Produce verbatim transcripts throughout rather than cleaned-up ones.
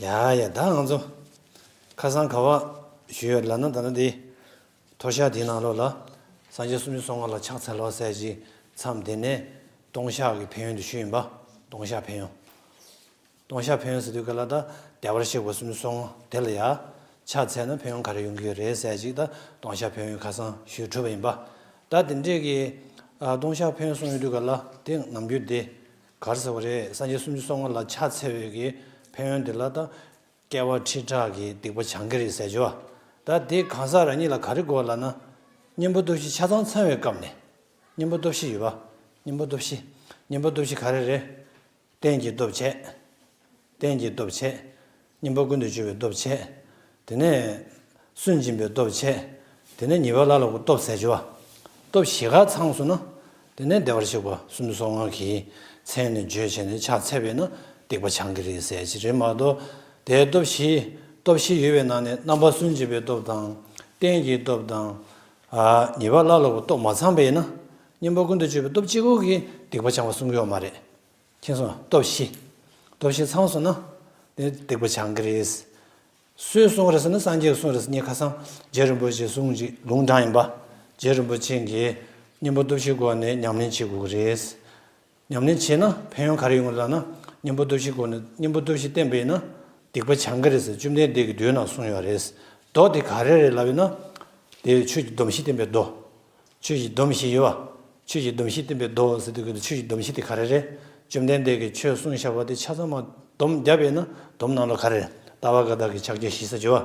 ཡ་ཡ། ད་ང་ཚོ་ཁ་སང་ག་བ་ཞུས་ཡོད་ལབ་ན། ད་ནི་དེ་མཐོལ་བཤགས་དེའི་ནང་ལོགས་ལ་སངས་རྒྱས་སུམ་ཅུ་སོ་ལྔ་ལ་ཕྱག་འཚལ་ལོ་ཟེར་ཅིག་མཚམས། དེ་ནས་ལྟུང་བཤགས་ཀྱི་ཕན་ཡོན་དེ་ཞུས་ཡིན་པ། ལྟུང་བཤགས་ཕན་ཡོན། ལྟུང་བཤགས་ཕན་ཡོན་ཟེར་དུས་ག་ལ། ད་བདེ་བར་གཤེགས་པ་སུམ་ཅུ་སོ་ལྔ་དེ་ལ་ཡ་ཕྱག་འཚལ་ན་ཕན་ཡོན་ག་རེ་ཡོང་གི་ཡོད་རེད་ཟེར་ཅིག་ད་ལྟུང་བཤགས་ཕན་ཡོན་ཁ་སང་ཞུས་གྲུབ་པ་ཡིན་པ། ད་དེ་འདྲས་ཀྱི་ཨ་ལྟུང་བཤགས་ཕན་ཡོན་གསུང་ཡོང་དུས་ག་ལ། དེ་ནམ་རྒྱུན་དེ་ག་རེ་ཟེར་བ་རེད། སངས་རྒྱས་སུམ་ཅུ་སོ་ལྔ་ལ་ཕྱག་འཚལ་བའི་གི་ཕན་ཡོན་དེ་ལ་ད་བསྐལ་པ་ཁྲི་ཕྲག་གི་སྡིག་པ་བྱང་གི་རེད་ཟེར་གྱི་བ། ད་དེ་གང་ཟག་རང་ཉིད་ལ་ག་རེ་དགོས་ལབ་ན། གཉེན་པོ་སྟོབས་བཞི་ཆ་ཚང་ཚང་བའི་སྐབས་ནས། གཉེན་པོ་སྟོབས་བཞི་ཡོད་པ། གཉེན་པོ་སྟོབས་བཞི། གཉེན་པོ་སྟོབས་བཞི་ག་རེ་རེད། རྟེན་གྱི་སྟོབས་བྱས། རྟེན་གྱི་སྟོབས་བྱས། གཉེན་པོ་ཀུན་ཏུ་སྤྱོད་པའི་སྟོབས་བྱས། དེ་ནས་སུན་འབྱིན་པའི་སྟོབས་བྱས། དེ་ནས་ཉེས་པ་བླ་ལོག་གི་སྟོབས་ཟེར་གྱི་བ། སྟོབས་བཞི་ཀ་ཚང་སོང་ན། དེ་ནས་བདེ་བར་གཤེགས་པ་སུམ་ཅུ་སོ་ལྔ་གི་མཚན་ནས་བརྗོད་བྱས་ནས་ཕྱག་འཚལ་བས་ན་སྡིག་པ་བྱང་གི་རེད་ཟེར་གྱི་རེད་མ་གཏོགས། དེའི་སྟོབས་བཞི། སྟོབས་བཞི་ཡོད་པའི་ནང་ནས་རྣམ་པ་སུན་འབྱིན་པའི་སྟོབས་དང་། རྟེན་གྱི་སྟོབས་དང་། ཨ་ཉེས་པ་བླ་ལོག་གི་སྟོབས་མ་ཚང་པས་ན། གཉེན་པོ་ཀུན་ཏུ་སྤྱོད་པའི་སྟོབས་གཅིག་པོ་གིས་སྡིག་པ་བྱང་བ་གསུང་གི་ཡོད་མ་རེད། མཁྱེན་སོང་། སྟོབས་བཞི། སྟོབས་བཞི་ཚང་སོང་ན། དེ་སྡིག་པ་བྱང་གི་རེད། སུས་གསུངས་རེད་ཟེར་ན། སངས་རྒྱས་ཀྱིས་གསུངས་རེད་ཟེར། ངས་ཁ་སང་རྗེ་རིན་པོ་ཆེའི་གསུང་ཅིག་ལུང་དྲངས་ཡིན་པ། རྗེ་རིན་པོ་ཆེ་གིས་གཉེན་པོ་སྟོབས་བཞིའི་སྒོ་ནས་ཉམས་ལེན་བྱེད་དགོས་ཀྱི་རེད། ཉམས་ལེན་བྱས་ན་ཕན་ཡོན་ག་རེ་ཡོང་གི་ལབ་ན། གཉེན་པོ་སྟོབས་བཞིའི་སྒོ་ནས། གཉེན་པོ་སྟོབས་བཞི་བསྟེན་པས་ན་སྡིག་པ་བྱང་གི་རེད་ཟེར་བཅོམ་ལྡན་འདས་ཀྱིས་མདོའི་ནང་གསུངས་ཡོད་རེད། མདོ་དེ་ག་རེ་རེད་ལབ་ཡོད་ན། དེ་ཆོས་ཀྱི་སྡོམ་བཞི་བསྟན་པའི་མདོ། ཆོས་ཀྱི་སྡོམ་བཞི་ཡོད་པ། ཆོས་ཀྱི་སྡོམ་བཞི་བསྟན་པའི་མདོ་ཟེར་དུས་ཀྱི་ཆོས་ཀྱི་སྡོམ་བཞི་དེ་ག་རེ་རེད། བཅོམ་ལྡན་འདས་ཀྱིས་ཆོས་གསུངས་བཞག་པ་དེ་ཆ་ཚང་མ་སྡོམ་བརྒྱབ་པས་ན། སྡོམ་ནང་ལ་ག་རེ་རེད། ལྟ་བ་བཀའ་རྟགས་ཀྱི་ཕྱག་རྒྱ་བཞི་ཟེར་གྱི་བ།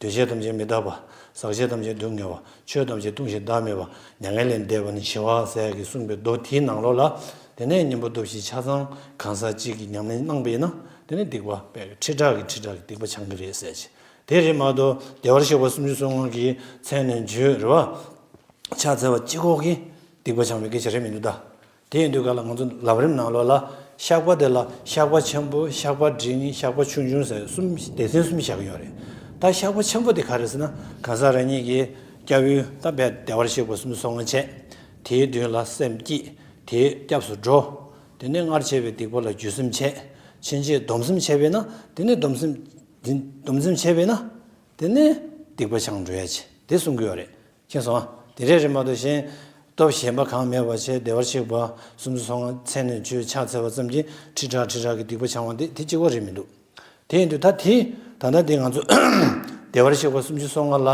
འདུས་བྱས་ཐམས་ཅད་མི་རྟག་པ། ཟག་བཅས་ཐམས་ཅད་སྡུག་བསྔལ་བ། ཆོས་ཐམས་ཅད་སྟོང་ཞིང་བདག་མེད་པ། མྱ་ངན་ལས་འདས་པ་ནི་ཞི་བ་ཟེར་གྱི་གསུངས་པའི་མདོ་དེའི་ནང་ལོགས་ལ། དེ་ནས་གཉེན་པོ་སྟོབས་བཞི་ཆ་ཚང་གང་ཟག་གཅིག་གིས་ཉམས་ལེན་གནང་པས་ན། དེ་ནས་སྡིག་པ་དཔེ་ཁྲི་ཕྲག་གི་ཁྲི་ཕྲག་གི་སྡིག་པ་བྱང་གི་རེད་ཟེར་གྱི། དེ་རེད་མ་གཏོགས་བདེ་བར་གཤེགས་པ་སུམ་ཅུ་སོ་ལྔ་གི་མཚན་ནས་བརྗོད་རེད་བ། ཕྱག་འཚལ་བ་གཅིག་པོ་གིས་སྡིག་པ་བྱང་བའི་སྐད་ཆ་རེད་མི་འདུག་ད། དེ་ཡིན་དུས་ག་ལ། ང་ཚོ་ལམ་རིམ་ནང་ལོགས་ལ་བཤགས་པ་དེ་ལ་བཤགས་པ་ཆེན་པོ། བཤགས་པ་འབྲིང་། བཤགས་པ་ཆུང་ཆུང་ཟེར་གསུམ། སྡེ་ཚན་གསུམ་བཞག་གི་ཡོད་རེད། ད་བཤགས་པ་ཆེན་པོ་དེ་ག་རེ་ཟེར་ན། གང་ཟག་རང་ཉིད་ཀྱི་སྐྱབས་ཡུལ་ད་བདེ་བར་གཤེགས་པ་སུམ་ཅུ་སོ་ལྔ་བྱས། དེའི་མདུན་ལ་སེམས་བསྐྱེད། དེའི་སྐྱབས་སུ་འགྲོ། དེ་ནས་སྔར་བྱས་པའི་སྡིག་པ་ལ་འགྱོད་སེམས་བྱས། ཕྱིན་ཆད་སྡོམ་སེམས་བྱས་པས་ན། དེ་ནས་སྡོམ་སེམས། སྡོམ་སེམས་བྱས་པས་ན། དེ་ནས་སྡིག་པ་བྱང་འགྲོ་ཡ་ཆེ། དེ་གསུང་གི་ཡོད་རེད། མཁྱེན་སོང་ཨ། དེ་རེད། རེད་མ་གཏོགས་གཞན། སྟོབས་གཞན་པ་གང་མེད་པ་བྱས། བདེ་བར་གཤེགས་པ་སུམ་ཅུ་སོ་ལྔ་མཚན་ནས་བརྗོད་ཕྱག་འཚལ་བ་ཙམ་གྱིས་ཁྲི་ཕྲག་ཁྲི་ཕྲག་གི་སྡིག་པ་བྱང་བ་འདི་དེ་གཅིག་པོ་རེད་མི་འདུག་དེ་ཡིན་དུས་ད་དེ། ད་ལྟ་འདི་ང་ཚོ་བདེ་བར་གཤེགས་པ་སུམ་ཅུ་སོ་ལྔ་ལ་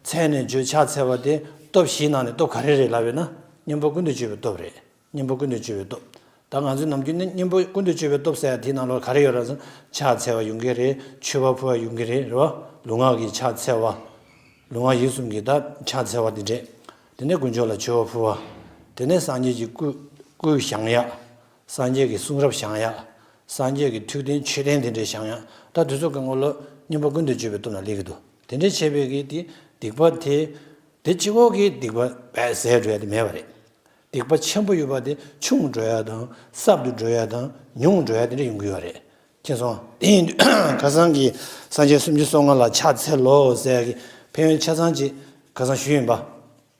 མཚན་ནས་བརྗོད་ཕྱག་འཚལ་བ་དེ་སྟོབས་བཞིའི་ནང་ནས་སྟོབས་ག་རེ་རེད་ལབ་ཡོད་ན། གཉེན་པོ་ཀུན་ཏུ་སྤྱོད་པའི་སྟོབས་རེད། གཉེན་པོ་ཀུན་ཏུ་སྤྱོད་པའི་སྟོབས། ད་ང་ཚོའི་ནམ་རྒྱུན་ནི་གཉེན་པོ་ཀུན་ཏུ་སྤྱོད་པའི་སྟོབས་ཟེར་ཡ་དེའི་ནང་ལོགས་ག་རེ་ཡོད་རེད་ཟེར་ན། ཕྱག་འཚལ་བ་ཡོང་གི་རེད། མཆོད་པ་ཕུལ་བ་ཡོང་གི་རེད། རེད་བ། ལུས་ངག་གི་ཕྱག་འཚལ་བ། ལུས་ངག་ཡིད་གསུམ་གྱི་ད་ཕྱག་འཚལ་བ་དེ་འདྲས། དེ་ནས་དཀོན་མཆོག་ལ་མཆོད་པ་ཕུལ་བ། དེ་ནས་སངས་རྒྱས་ཀྱི་སྐུ། སྐུ་བཞེངས་ཡ། སངས་རྒྱས་ཀྱི་གསུང་རབ་བཞེངས་ཡ། སངས་རྒྱས་ཀྱི་ཐུགས་རྟེན་མཆོད་རྟེན་དེ་འདྲས་བཞེངས་ཡ། ད་དུས་ཚོད་གང་ག་ལ་གཉེན་པོ་ཀུན་ཏུ་སྤྱོད་པའི་སྟོབས་ལ་སླེབས་ཀྱི་འདུག་དེ་འདྲས་བྱས་པའི་གི་དེ་སྡིག་པ་དེ། དེ་གཅིག་པོ་གིས་སྡིག་པ་བས་ཟད་འགྲོ་ཡ་དེ་མེད་པ་རེད། སྡིག་པ་ཆེན་པོ་ཡོད་པ་དེ་ཆུང་འགྲོ་ཡ་དང་། སྲབ་ཏུ་འགྲོ་ཡ་དང་། ཉུང་འགྲོ་ཡ་དེ་འདྲ་ཡོང་གི་ཡོད་རེད། མཁྱེན་སོང་། དེ་ཡིན་དུས་ཁ་སང་གི་སངས་རྒྱས་སུམ་ཅུ་སོ་ལྔ་ལ་ཕྱག་འཚལ་ལོ་ཟེར་ཡ་གི་ཕན་ཡོན་ཆ་ཚང་ཅིག་ཁ་སང་ཞུས་ཡིན་པ།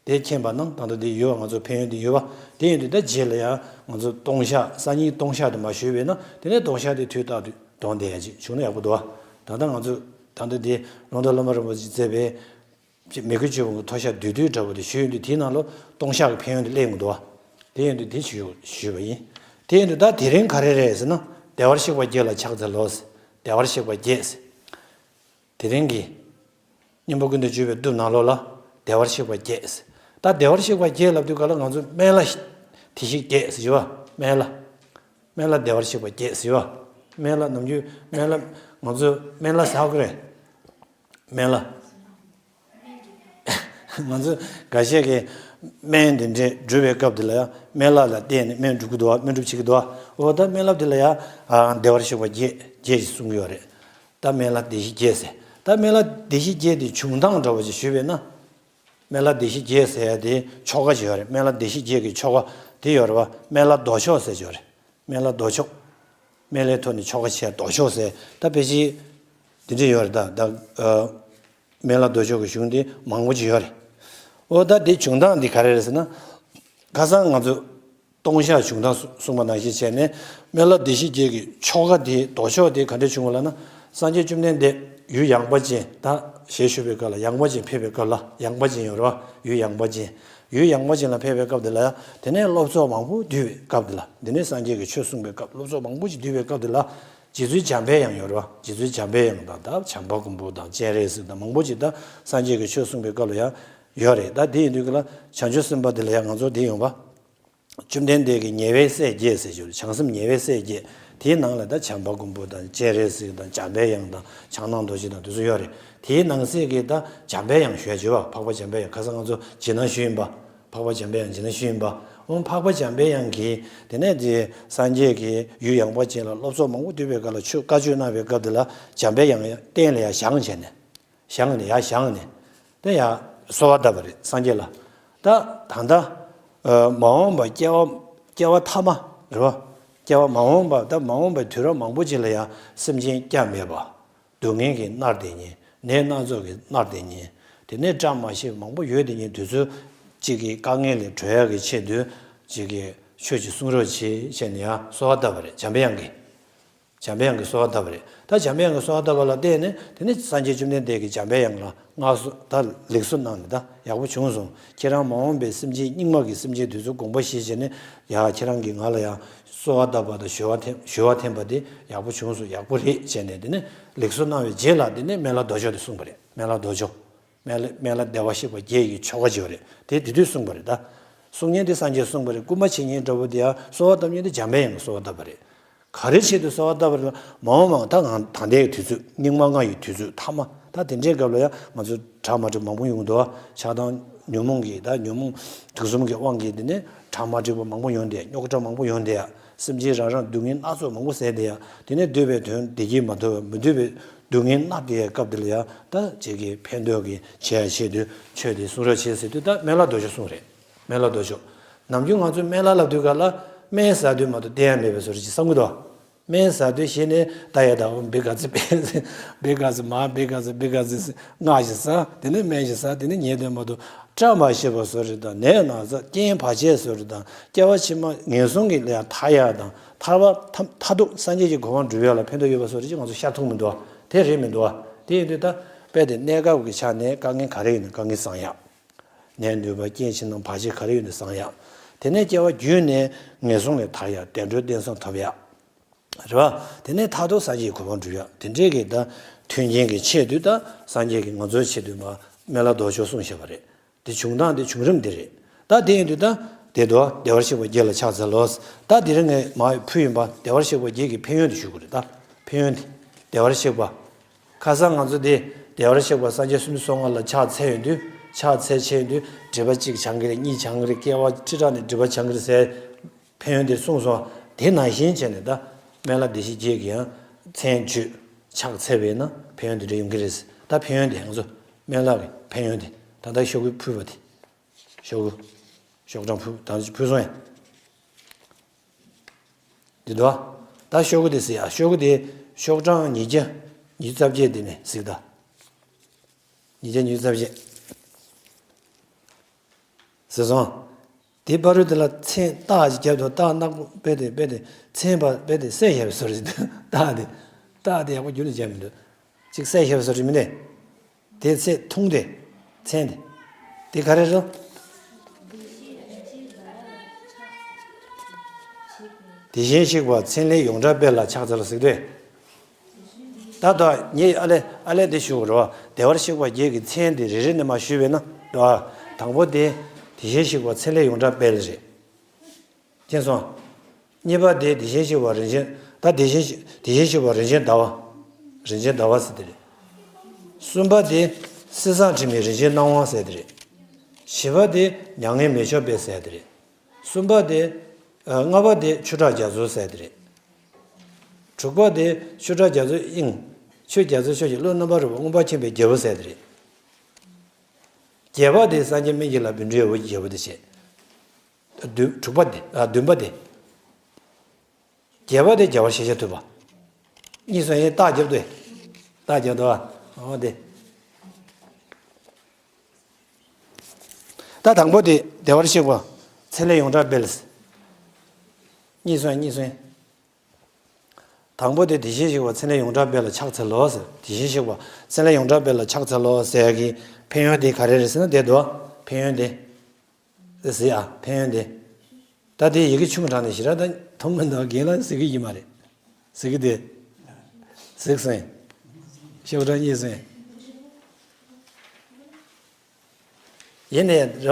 དེ་མཁྱེན་པ་ན་ད་ལྟ་དེ་ཡོད་པ། ང་ཚོ་ཕན་ཡོན་དེ་ཡོད་པ། དེ་ཡིན་དུས་ད་རྗེས་ལ་ཡང་ང་ཚོ་ལྟུང་བཤགས། སང་ཉིན་ལྟུང་བཤགས་དེ་མ་ཞུས་པས་ན། དེ་ནས་ལྟུང་བཤགས་དེ་དུས་རྟག་ཏུ་གཏོང་བསྡད་ཡ་ཅིག་བྱུང་ན་ཡག་པོ་འདུག་བ། ད་ལྟ་ང་ཚོ་ད་ལྟ་དེ་ལུང་རྟོགས་བླ་མ་རིན་པོ་ཆེས་མཛད་པའི་མོས་གུས་ཆེན་པོ་གི་མཐོལ་བཤགས་བསྡུས་བསྡུས་འདྲ་པོ་དེ་ཞུས་ཡོང་དུས། དེའི་ནང་ལ་ལྟུང་བཤགས་ཀྱི་ཕན་ཡོན་དེ་སླེབས་ཡོང་གི་འདུག་བ། དེ་ཡིན་དུས་དེ་ཞུ་ཞུས་པ་ཡིན། དེ་ཡིན་དུས་ད་དེ་རིང་ག་རེ་རེད་ཟེར་ན། བདེ་བར་གཤེགས་པ་བརྒྱད་ལ་ཕྱག་འཚལ་ལོ་ཟེར། བདེ་བར་གཤེགས་པ་བརྒྱད་ཟེར། དེ་རིང་གི་གཉེན་པོ་ཀུན་ཏུ་སྤྱོད་པའི་སྟོབས་ནང་ལོགས་ལ་བདེ་བར་གཤེགས་པ་བརྒྱད་ཟེར། ད་བདེ་བར་གཤེགས་པ་བརྒྱད་ལབ་དུས་ག་ལ་ང་ཚོ་སྨན་བླ་བདེ་གཤེགས་བརྒྱད་ཟེར་གྱི་བ། སྨན་བླ། སྨན་བླ་བདེ་བར་གཤེགས་པ་བརྒྱད་ཟེར་བ། སྨན་བླ་ནམ་རྒྱུན་སྨན་བླ། ང་ཚོ་སྨན་བླ་ཟེར་གི་རེད། སྨན་བླ། ང་ཚོ་འགའ་ཤས་ཀྱིས་སྨན་དེ་འདྲས་སྒྲུབ་པའི་སྐབས་དེ་ལ་ཡང་སྨན་བླ་ལ་བརྟེན་ནས་སྨན་སྒྲུབ་ཀྱི་འདུག་བ། སྨན་སྒྲུབ་བྱེད་ཀྱི་འདུག་བ། འོ་ད་སྨན་བླ་དེ་ལ་ཡང་ཨ་བདེ་བར་གཤེགས་པ་བརྒྱད་བརྒྱད་ཅིག་གསུང་གི་ཡོད་རེད། ད་སྨན་བླ་བདེ་གཤེགས་བརྒྱད་ཟེར། ད་སྨན་བླ་བདེ་གཤེགས་བརྒྱད་དེ་བྱུང་སྟངས་འདྲ་བོ་ཅིག་ཞུས་པས་ན། སྨན་བླ་བདེ་གཤེགས་བརྒྱད་ཟེར་ཡ་དེ་ཆོ་ག་ཅིག་ཡོད་རེད། སྨན་བླ་བདེ་གཤེགས་བརྒྱད་ཀྱི་ཆོ་ག་དེ་ཡོད་རེད་བ། སྨན་བླ་ཟློག་ཆོག་ཟེར་ཅིག་ཡོད་རེད། སྨན་བླ་ཟློག་ཆོག་སྨན་བླའི་ཐོག་ནས་ཆོ་ག་བྱས་ཟློག་ཆོག་ཟེར། ད་ཕལ་ཆེར་འདི་འདྲ་ཡོད་རེད། ད་ད་ཨ་སྨན་བླ་ཟློག་ཆོག་གི་གཞུང་དེ་མང་པོ་ཅིག་ཡོད་རེད། འོ་ད་དེ་བྱུང་སྟངས་འདི་ག་རེ་རེད་ཟེར་ན། ཁ་སང་ང་ཚོ་ ལྟུང་བཤགས་བྱུང་སྟངས་གསུངས་པ་ནང་བཞིན་བྱས་ནས། སྨན་བླ་བདེ་གཤེགས་བརྒྱད་ཀྱི་ཆོ་ག་དེ། ལྡོག་ཕྱོགས་དེ་ག་འདྲ་བྱུང་བ་ལབ་ན། སངས་རྒྱས་བཅོམ་ལྡན་འདས་ཡུལ་ཡངས་པ་ཅན། ད་ཞེས་ཞུ་བའི་སྐབས་ལ། ཡངས་པ་ཅན་ཕེབས་པའི་སྐབས་ལ། ཡངས་པ་ཅན་ཡོད་རེད་བ། ཡུལ་ཡངས་པ་ཅན། ཡུལ་ཡངས་པ་ཅན་ལ་ཕེབས་པའི་སྐབས་དེ་ལ། དེ་ནས་སློབ་ཚོགས་མང་པོ་འདུས་པའི་སྐབས་དེ་ལ། དེ་ནས་སངས་རྒྱས་ཀྱི་ཆོས་གསུངས་པའི་སྐབས། སློབ་ཚོགས་མང་པོ་ཞིག་འདུས་པའི་སྐབས་དེ་ལ། རྗེ་བཙུན་འཇམ་པའི་དབྱངས་ཡོད་རེད་བ། རྗེ་བཙུན་འཇམ་པའི་དབྱངས་དང་། ད་བྱམས་པ་མགོན་པོ་དང་། སྤྱན་རས་གཟིགས་དང་། མང་པོ་ཅིག་ད་སངས་རྒྱས་ཀྱི་ཆོས་གསུངས་པའི་སྐབས་ལ་ཡང་ཡོད་རེད། ད་དེ་ཡིན་དུས་ཀྱི་ལ། བྱང་ཆུབ་སེམས་དཔའ་དེ་ལ་ཡང་ང་ཚོ་དེ་ཡོང་བ། བཅོམ་ལྡན་འདས་ཀྱི་ཉེ་བའི་སྲས་བརྒྱད་ཟེར་རྒྱུ་རེད། བྱང་སེམས་ཉེ་བའི་སྲས་བརྒྱད། དེའི་ནང་ལ་ད་བྱམས་པ་མགོན་པོ་དང་། སྤྱན་རས་གཟིགས་དང་། འཇམ་པའི་དབྱངས་དང་། ཕྱག་ན་རྡོ་རྗེ་དང་། དེ་ཚོ་ཡོད་རེད། དེའི་ནང་གསེས་ཀྱི་ད་འཇམ་པའི་དབྱངས་ཞུ་ཡ་བྱེད་བ། འཕགས་པ་འཇམ་པའི་དབྱངས། ཁ་སང་ང་ཚོ་རྗེས་གནང་ཞུས་ཡིན་པ། འཕགས་པ་འཇམ་པའི་དབྱངས་རྗེས་གནང་ཞུས་ཡིན་པ། འོ། འཕགས་པ་འཇམ་པའི་དབྱངས་ཀྱིས་དེ་ནས་དེ་སངས་རྒྱས་ཀྱི་ཡུལ་ཡངས་པ་ཅན་ལ་སློབ་ཚོགས་མང་པོ་འདུས་པའི་སྐབས་ལ་ཆོས་བཀའ་ཆོས་གནང་བའི་སྐབས་དེ་ལ། འཇམ་པའི་དབྱངས་སྟན་ལ་ཡར་བཞེངས་བྱས་ནས། བཞེངས་ནས། ཡར་བཞེངས་ནས། དེ་ཡང་གསོལ་བ་བཏབ་པ་རེད་སངས་རྒྱས་ལ། ད་ད་ལྟ་ཨ་མ་འོངས་པ་སྐྱེ་བ། སྐྱེ་བ་ཐ་མ་རེད་བ། སྐྱེ་བ་མ་འོངས་པ། ད་མ་འོངས་པའི་དུས་རབས་མང་པོ་ཅིག་ལ་ཡང་སེམས་ཅན་སྐྱབས་མེད་པ། སྡུག་བསྔལ་གྱིས་མནར་བསྡད་མཁན། ནད་སྣ་ཚོགས་ཀྱིས་མནར་བསྡད་མཁན། དེ་ནས་བཀྲ་མ་ཤིས་པ་མང་པོ་ཡོད་བསྡད་མཁན་དེ་ཚོ་གཅིག་གི་དཀའ་ངལ་ལས་གྲོལ་ཡག་གི་ཆེད་དུ། གཅིག་གི་ཆོས་ཅིག་གསུང་རོགས་བྱེད་བྱས་ནས་ཡང་གསོལ་བ་བཏབ་པ་རེད་འཇམ་པའི་དབྱངས་ཀྱིས། འཇམ་པའི་དབྱངས་ཀྱིས་གསོལ་བ་བཏབ་པ་རེད། ད་འཇམ་པའི་དབྱངས་ཀྱིས་གསོལ་བ་བཏབ་པ་ལ་བརྟེན་ནས། དེ་ནས་སངས་རྒྱས་བཅོམ་ལྡན་འདས་ཀྱིས་འཇམ་པའི་དབྱངས་ལ་མངའ་གསོལ། ད་ལེགས་གསོལ་གནང་ནས། ད་ཡག་པོ་བྱུང་སོང་། ཁྱེད་རང་མ་འོངས་པའི་སེམས་ཅན། སྙིགས་མ་གི་སེམས་ཅན་དེ་ཚོ་དགོངས་པ་བཞེས་བྱས་ནས། ཡ། ཁྱེད་རང་གིས་ང་ལ་ཡང་གསོལ་བ་བཏབ་པ་དང་ཞུ་བ་འཐེན། ཞུ་བ་འཐེན་པ་དེ་ཡག་པོ་བྱུང་སོང་། ཡག་པོ་རེད་བྱས་ནས། དེ་ནས་ལེགས་གསོལ་གནང་བའི་རྗེས་ལ། དེ་ནས་སྨན་བླ་རྡོ་རྗེ་དེ་གསུངས་པ་རེད། སྨན་བླ་རྡོ་རྗེ། སྨན་བླ། སྨན་བླ་བདེ་བར་གཤེགས་པ་བརྒྱད་ཀྱི་ཆོ་ག་བྱེད་པ་རེད། དེ་དེ་དུས་གསུངས་པ་རེད། ད་གསུང་མཁན་དེ་སངས་རྒྱས་གསུངས་པ་རེད། སྐུལ་མ་བྱེད་མཁན་འདྲ་པོ་དེ་ཡང་། གསོལ་བ་བཏབ་མཁན་དེ་འཇམ་པའི་དབྱངས་ཀྱིས་གསོལ་བ་བཏབ་པ་རེད། ག་རེ་ཆེད་དུ་གསོལ་བ་བཏབ་པ་རེད་ལ། མ་འོངས་པ་ད་ང་ད་ལྟའི་དུས་ཚོད། སྙིགས་མ་ལྔ་ཡི་དུས་ཚོད་ཐ་མ། ད་དེ་འདྲའི་སྐབས་ལ་ཡང་ང་ཚོ་གྲ་མ་འགྲིག་མང་པོ་ཡོང་གི་འདུག་བ། ཆགས་སྡང་ཉོན་མོངས་ཀྱི། ད་ཉོན་མོངས་དུག་གསུམ་གྱི་དབང་གིས། དེ་ནས་གྲ་མ་འགྲིག་པ་མང་པོ་ཡོང་བསྡད། རྙོག་དྲ་མང་པོ་ཡོང་བསྡད་ཡ། སེམས་ཅན་རང་རང་སྡུག་བསྔལ་སྣ་ཚོགས་མང་པོ་ཟ་བསྡད་ཡ། དེ་ནས་འདོད་པའི་དོན་བདེ་སྐྱིད་མ་ཐོབ་པ། མི་འདོད་པའི་སྡུག་བསྔལ་མནར་བསྡད་ཡ་སྐབས་དེ་ལ་ཡང་། ད་ཅིག་གི་ཕན་ཐོགས་ཀྱི་བྱེད་ཡ་ཆེད་དུ་ཆོས་དེ་གསུང་རོགས་བྱེད་ཟེར་དུས། ད་སྨན་བླ་རྡོ་རྗེ་གསུངས་རེད། སྨན་བླ་རྡོ་རྗེ། ནམ་རྒྱུན་ང་ཚོས་སྨན་བླ་ལབ་དུས་སྐབས་ལ། སྨན་ཟ་དུས་མ་གཏོགས་བསྟེན་ཡ་མེད་པའི་བཟོ་འདྲ་ཅིག་བསམ་གྱི་འདུག་སྨན་ཟ་དུས་གཞི་ནས་ད་ཡ་ད་འབི་ག་ཙི་འབི། འབི་ག་ཙི་མར། འབི་ག་ཙི། འབི་ག་ཙི་སྔགས་ཤིག་ཟ། དེ་ནས་སྨན་ཞིག་ཟ། དེ་ནས་ཉལ་དུས་མ་གཏོགས། བཀྲ་མ་ཤིས་པ་བཟོ་འདྲ་དང་། ནད་ན་ཚ། རྐྱེན་བར་ཆད་བཟོ་འདྲ་དང་། སྐྱེ་བ་ཕྱི་མ་ངན་སོང་གི་ལས་ཐར་ཡ་དང་། ཐར་པ་ཐ་མཐར་ཐུག་སངས་རྒྱས་ཀྱི་གོ་འཕང་སྒྲུབ་ཡ་ལ་ཕན་ཐོགས་ཡོད་པ་བཟོ་འདྲ་ཅིག་ང་ཚོ་ཤར་ཐུབ་མི་འདུག་བ། དེ་རེད་མི་འདུག་བ། དེ་ཡིན་དུས་ད་དཔེ་དེ་གནས་སྐབས་ཀྱི་ཆ་ནས་དཀའ་ངལ་ག་རེ་ཡོད་ན་དཀའ་ངལ་སངས་ཡ། ནད་ནུས་པ། རྐྱེན་ཕྱི་ནང་བར་ཆད་ག་རེ་ཡོད་ན་སངས་ཡ། དེ་ནས་སྐྱེ་བ་བརྒྱུད་ནས་ངན་སོང་ལས་ཐར་ཡ། བདེ་འགྲོའི་རྟེན་བཟང་ཐོབ་ཡ། རེད་བ། དེ་ནས་མཐར་ཐུག་སངས་རྒྱས་ཀྱི་གོ་འཕང་སྒྲུབ་ཡ། དེ་འདྲའི་གི་ད་མཐུན་རྐྱེན་གྱི་ཆེད་དུ། ད་སངས་རྒྱས་ཀྱིས་ང་ཚོའི་ཆེད་དུ་མ་སྨན་བླ་རྡོ་རྗེ་གསུངས་བཞག་པ་རེད། དེ་བྱུང་སྟངས་དེ། བྱུང་རིམ་དེ་རེད། ད་དེ་ཡིན་དུས་ད་དེ་དུ་བདེ་བར་གཤེགས་པ་བརྒྱད་ལ་ཕྱག་འཚལ་ལོ། ད་དེ་རིང་ངས་མར་ཕུལ་ཡིན་པ། བདེ་བར་གཤེགས་པ་བརྒྱད་ཀྱི་ཕན་ཡོན་དེ་ཞུ་དགོས་རེད། ད་ཕན་ཡོན་དེ། བདེ་བར་གཤེགས་པ། ཁ་སང་ང་ཚོ་དེ་བདེ་བར་གཤེགས་པ་སངས་རྒྱས་སུམ་ཅུ་སོ་ལྔ་ལ་ཕྱག་འཚལ་ཡོང་དུས། ཕྱག་འཚལ་ཆེ་ཡོང་དུས། སྒྲིབ་པ་གཅིག་བྱང་གི་རེད། གཉིས་བྱང་གི་རེད། སྐྱེ་བ་ཁྲི་ཕྲག་ནས་སྒྲིབ་པ་བྱང་གི་རེད་ཟེར། ཕན་ཡོན་དེ་གསུངས་སོང་། དེ་ནང་བཞིན་བྱས་ནས་ད་སྨན་བླ་བདེ་གཤེགས་བརྒྱད་ཀྱི་ཡང་མཚན་བརྗོད། ཕྱག་འཚལ་བས་ན་ཕན་ཡོན་དེ་འདྲ་ཡོང་གི་རེད། ད་ཕན་ཡོན་དེ་ང་ཚོ་སྨན་བླ་གི་ཕན་ཡོན་དེ། ད་ལྟ་ཤོག་གུ་ཕུལ་བ་དེ། ཤོག་གུ། ཤོག་གྲངས་ཕུལ། ད་ཕུལ་སོང་ཡ། འདི་འདུག་བ། ད་ཤོག་གུ་དེ་གཟིགས་ཨ། ཤོག་གུ་དེ་ཤོག་གྲངས་ཉིས་བརྒྱ་ཉི་ཤུ་རྩ་བརྒྱད་དེ་ནས་གཟིགས་ད། ཉིས་བརྒྱ་ཉི་ཤུ་རྩ་བརྒྱད། གཟིགས་སོང་། དེའི་ཕ་རོལ་དེ་ལ་མཚན་རྟགས་ཅིག་རྒྱབ་འདུག་རྟགས་ནག་པོ་དཔེ་དེ། དཔེ་དེ་མཚན་པ་དཔེ་དེ་གསལ་བཤད་པའི་བཟོ་འདྲ་ཞིག་འདུག་རྟགས་དེ། རྟགས་དེ་ཡག་པོ་རྒྱུན་ལ་བྱས་མི་འདུག་ཅིག་གསལ་བཤད་པའི་བཟོ་འདྲ་མི་འདུག་དེ་ཚེ་ཐུང་དེ། མཚན་དེ། དེ་ག་རེ་རེད། དེ་བཞིན་གཤེགས་པ་མཚན་ལས་ཡོངས་གྲགས་དཔལ་ལ་ཕྱག་འཚལ་ལོ་ཟེར་དུས། ད་ལྟ་ངས་ཨ་ལས་ཨ་ལས་འདི་ཞུ་དགོས་རེད་བ། བདེ་བར་གཤེགས་པ་བརྒྱད་ཀྱི་མཚན་དེ་རེ་རེ་ནས་མར་ཞུས་པས་ན་རེད་བ། དང་པོ་དེ་དེ་བཞིན་གཤེགས་པ་མཚན་ལས་ཡོངས་གྲགས་དཔལ་རེད། མཁྱེན་སོང་། གཉིས་པ་དེ་དེ་བཞིན་གཤེགས་པ་རིན་ཆེན། ད་དེ་བཞིན་གཤེགས། དེ་བཞིན་གཤེགས་པ་རིན་ཆེན་ཟླ་བ། རིན་ཆེན་ཟླ་བ་ཟེར་དེ་རེད། གསུམ་པ་དེ་སྲིད་གསང་དྲི་མེད་རིན་ཆེན་སྣང་བ་ཟེར་དེ་རེད། བཞི་པ་དེ་མྱ་ངན་མེ་མཆོད་དཔལ་ཟེར་དེ་རེད། གསུམ་པ་དེ། ཨ། ལྔ་པ་དེ་ཆོས་གྲགས་རྒྱ་མཚོ་ཟེར་དེ་རེད། དྲུག་པ་དེ་ཆོས་གྲགས་རྒྱ་མཚོའི་དབྱིངས། ཆོས་རྒྱ་མཚོའི་ཕྱོགས་ཀྱི་བློ་རྣམ་པར་རོལ་པ་མངོན་པར་མཁྱེན་པའི་རྒྱལ་པོ་ཟེར་དེ་རེད། བརྒྱད་པ་དེ་སངས་རྒྱས་སྨན་གྱི་བླ་བཻ་ཌཱུརྱ་འོད་ཀྱི་རྒྱལ་པོ་དེ་བྱས། བདུན། དྲུག་པ་དེ། ཨ། བདུན་པ་དེ། བརྒྱད་པ་དེ་རྒྱལ་བ་ཤཱཀྱ་ཐུབ་པ། གཉིས་སུ་ཡིན་རྟགས་རྒྱབ་དུས། རྟགས་རྒྱབ་དུས། འོ་དེ། ད་དང་པོ་དེ་བདེ་བར་གཤེགས་པ་མཚན་ལས་ཡོངས་གྲགས་དཔལ། གཉིས་སོང་གཉིས་སོང་། དང་པོ་དེ་དེ་བཞིན་གཤེགས་པ་མཚན་ལས་ཡོངས་གྲགས་དཔེ་ལ་ཕྱག་འཚལ་ལོ་ཟེར། དེ་བཞིན་གཤེགས་པ་མཚན་ལས་ཡོངས་གྲགས་དཔེ་ལ་ཕྱག་འཚལ་ལོ་ཟེར་ཡ་གི་ཕན་ཡོན་དེ་ག་རེ་རེད་ཟེར་ན་དེ་འདུག་ཕན་ཡོན་དེ། ཟེར་ཡ་ཕན་ཡོན་དེ། ད་དེ་ཡི་གེ་ཆུང་དྲགས་ནས་ཞེ་དྲག་ད་མཐོང་མི་འདུག་རྒན་ལགས་གཟིགས་ཀྱི་ཡིན་མ་རེད། གཟིགས་ཀྱི་དེ། གཟིགས་སོང་། ཤོག་གྲངས་གཉིས་སོང་། ཡིན་ནས་རེད་བ།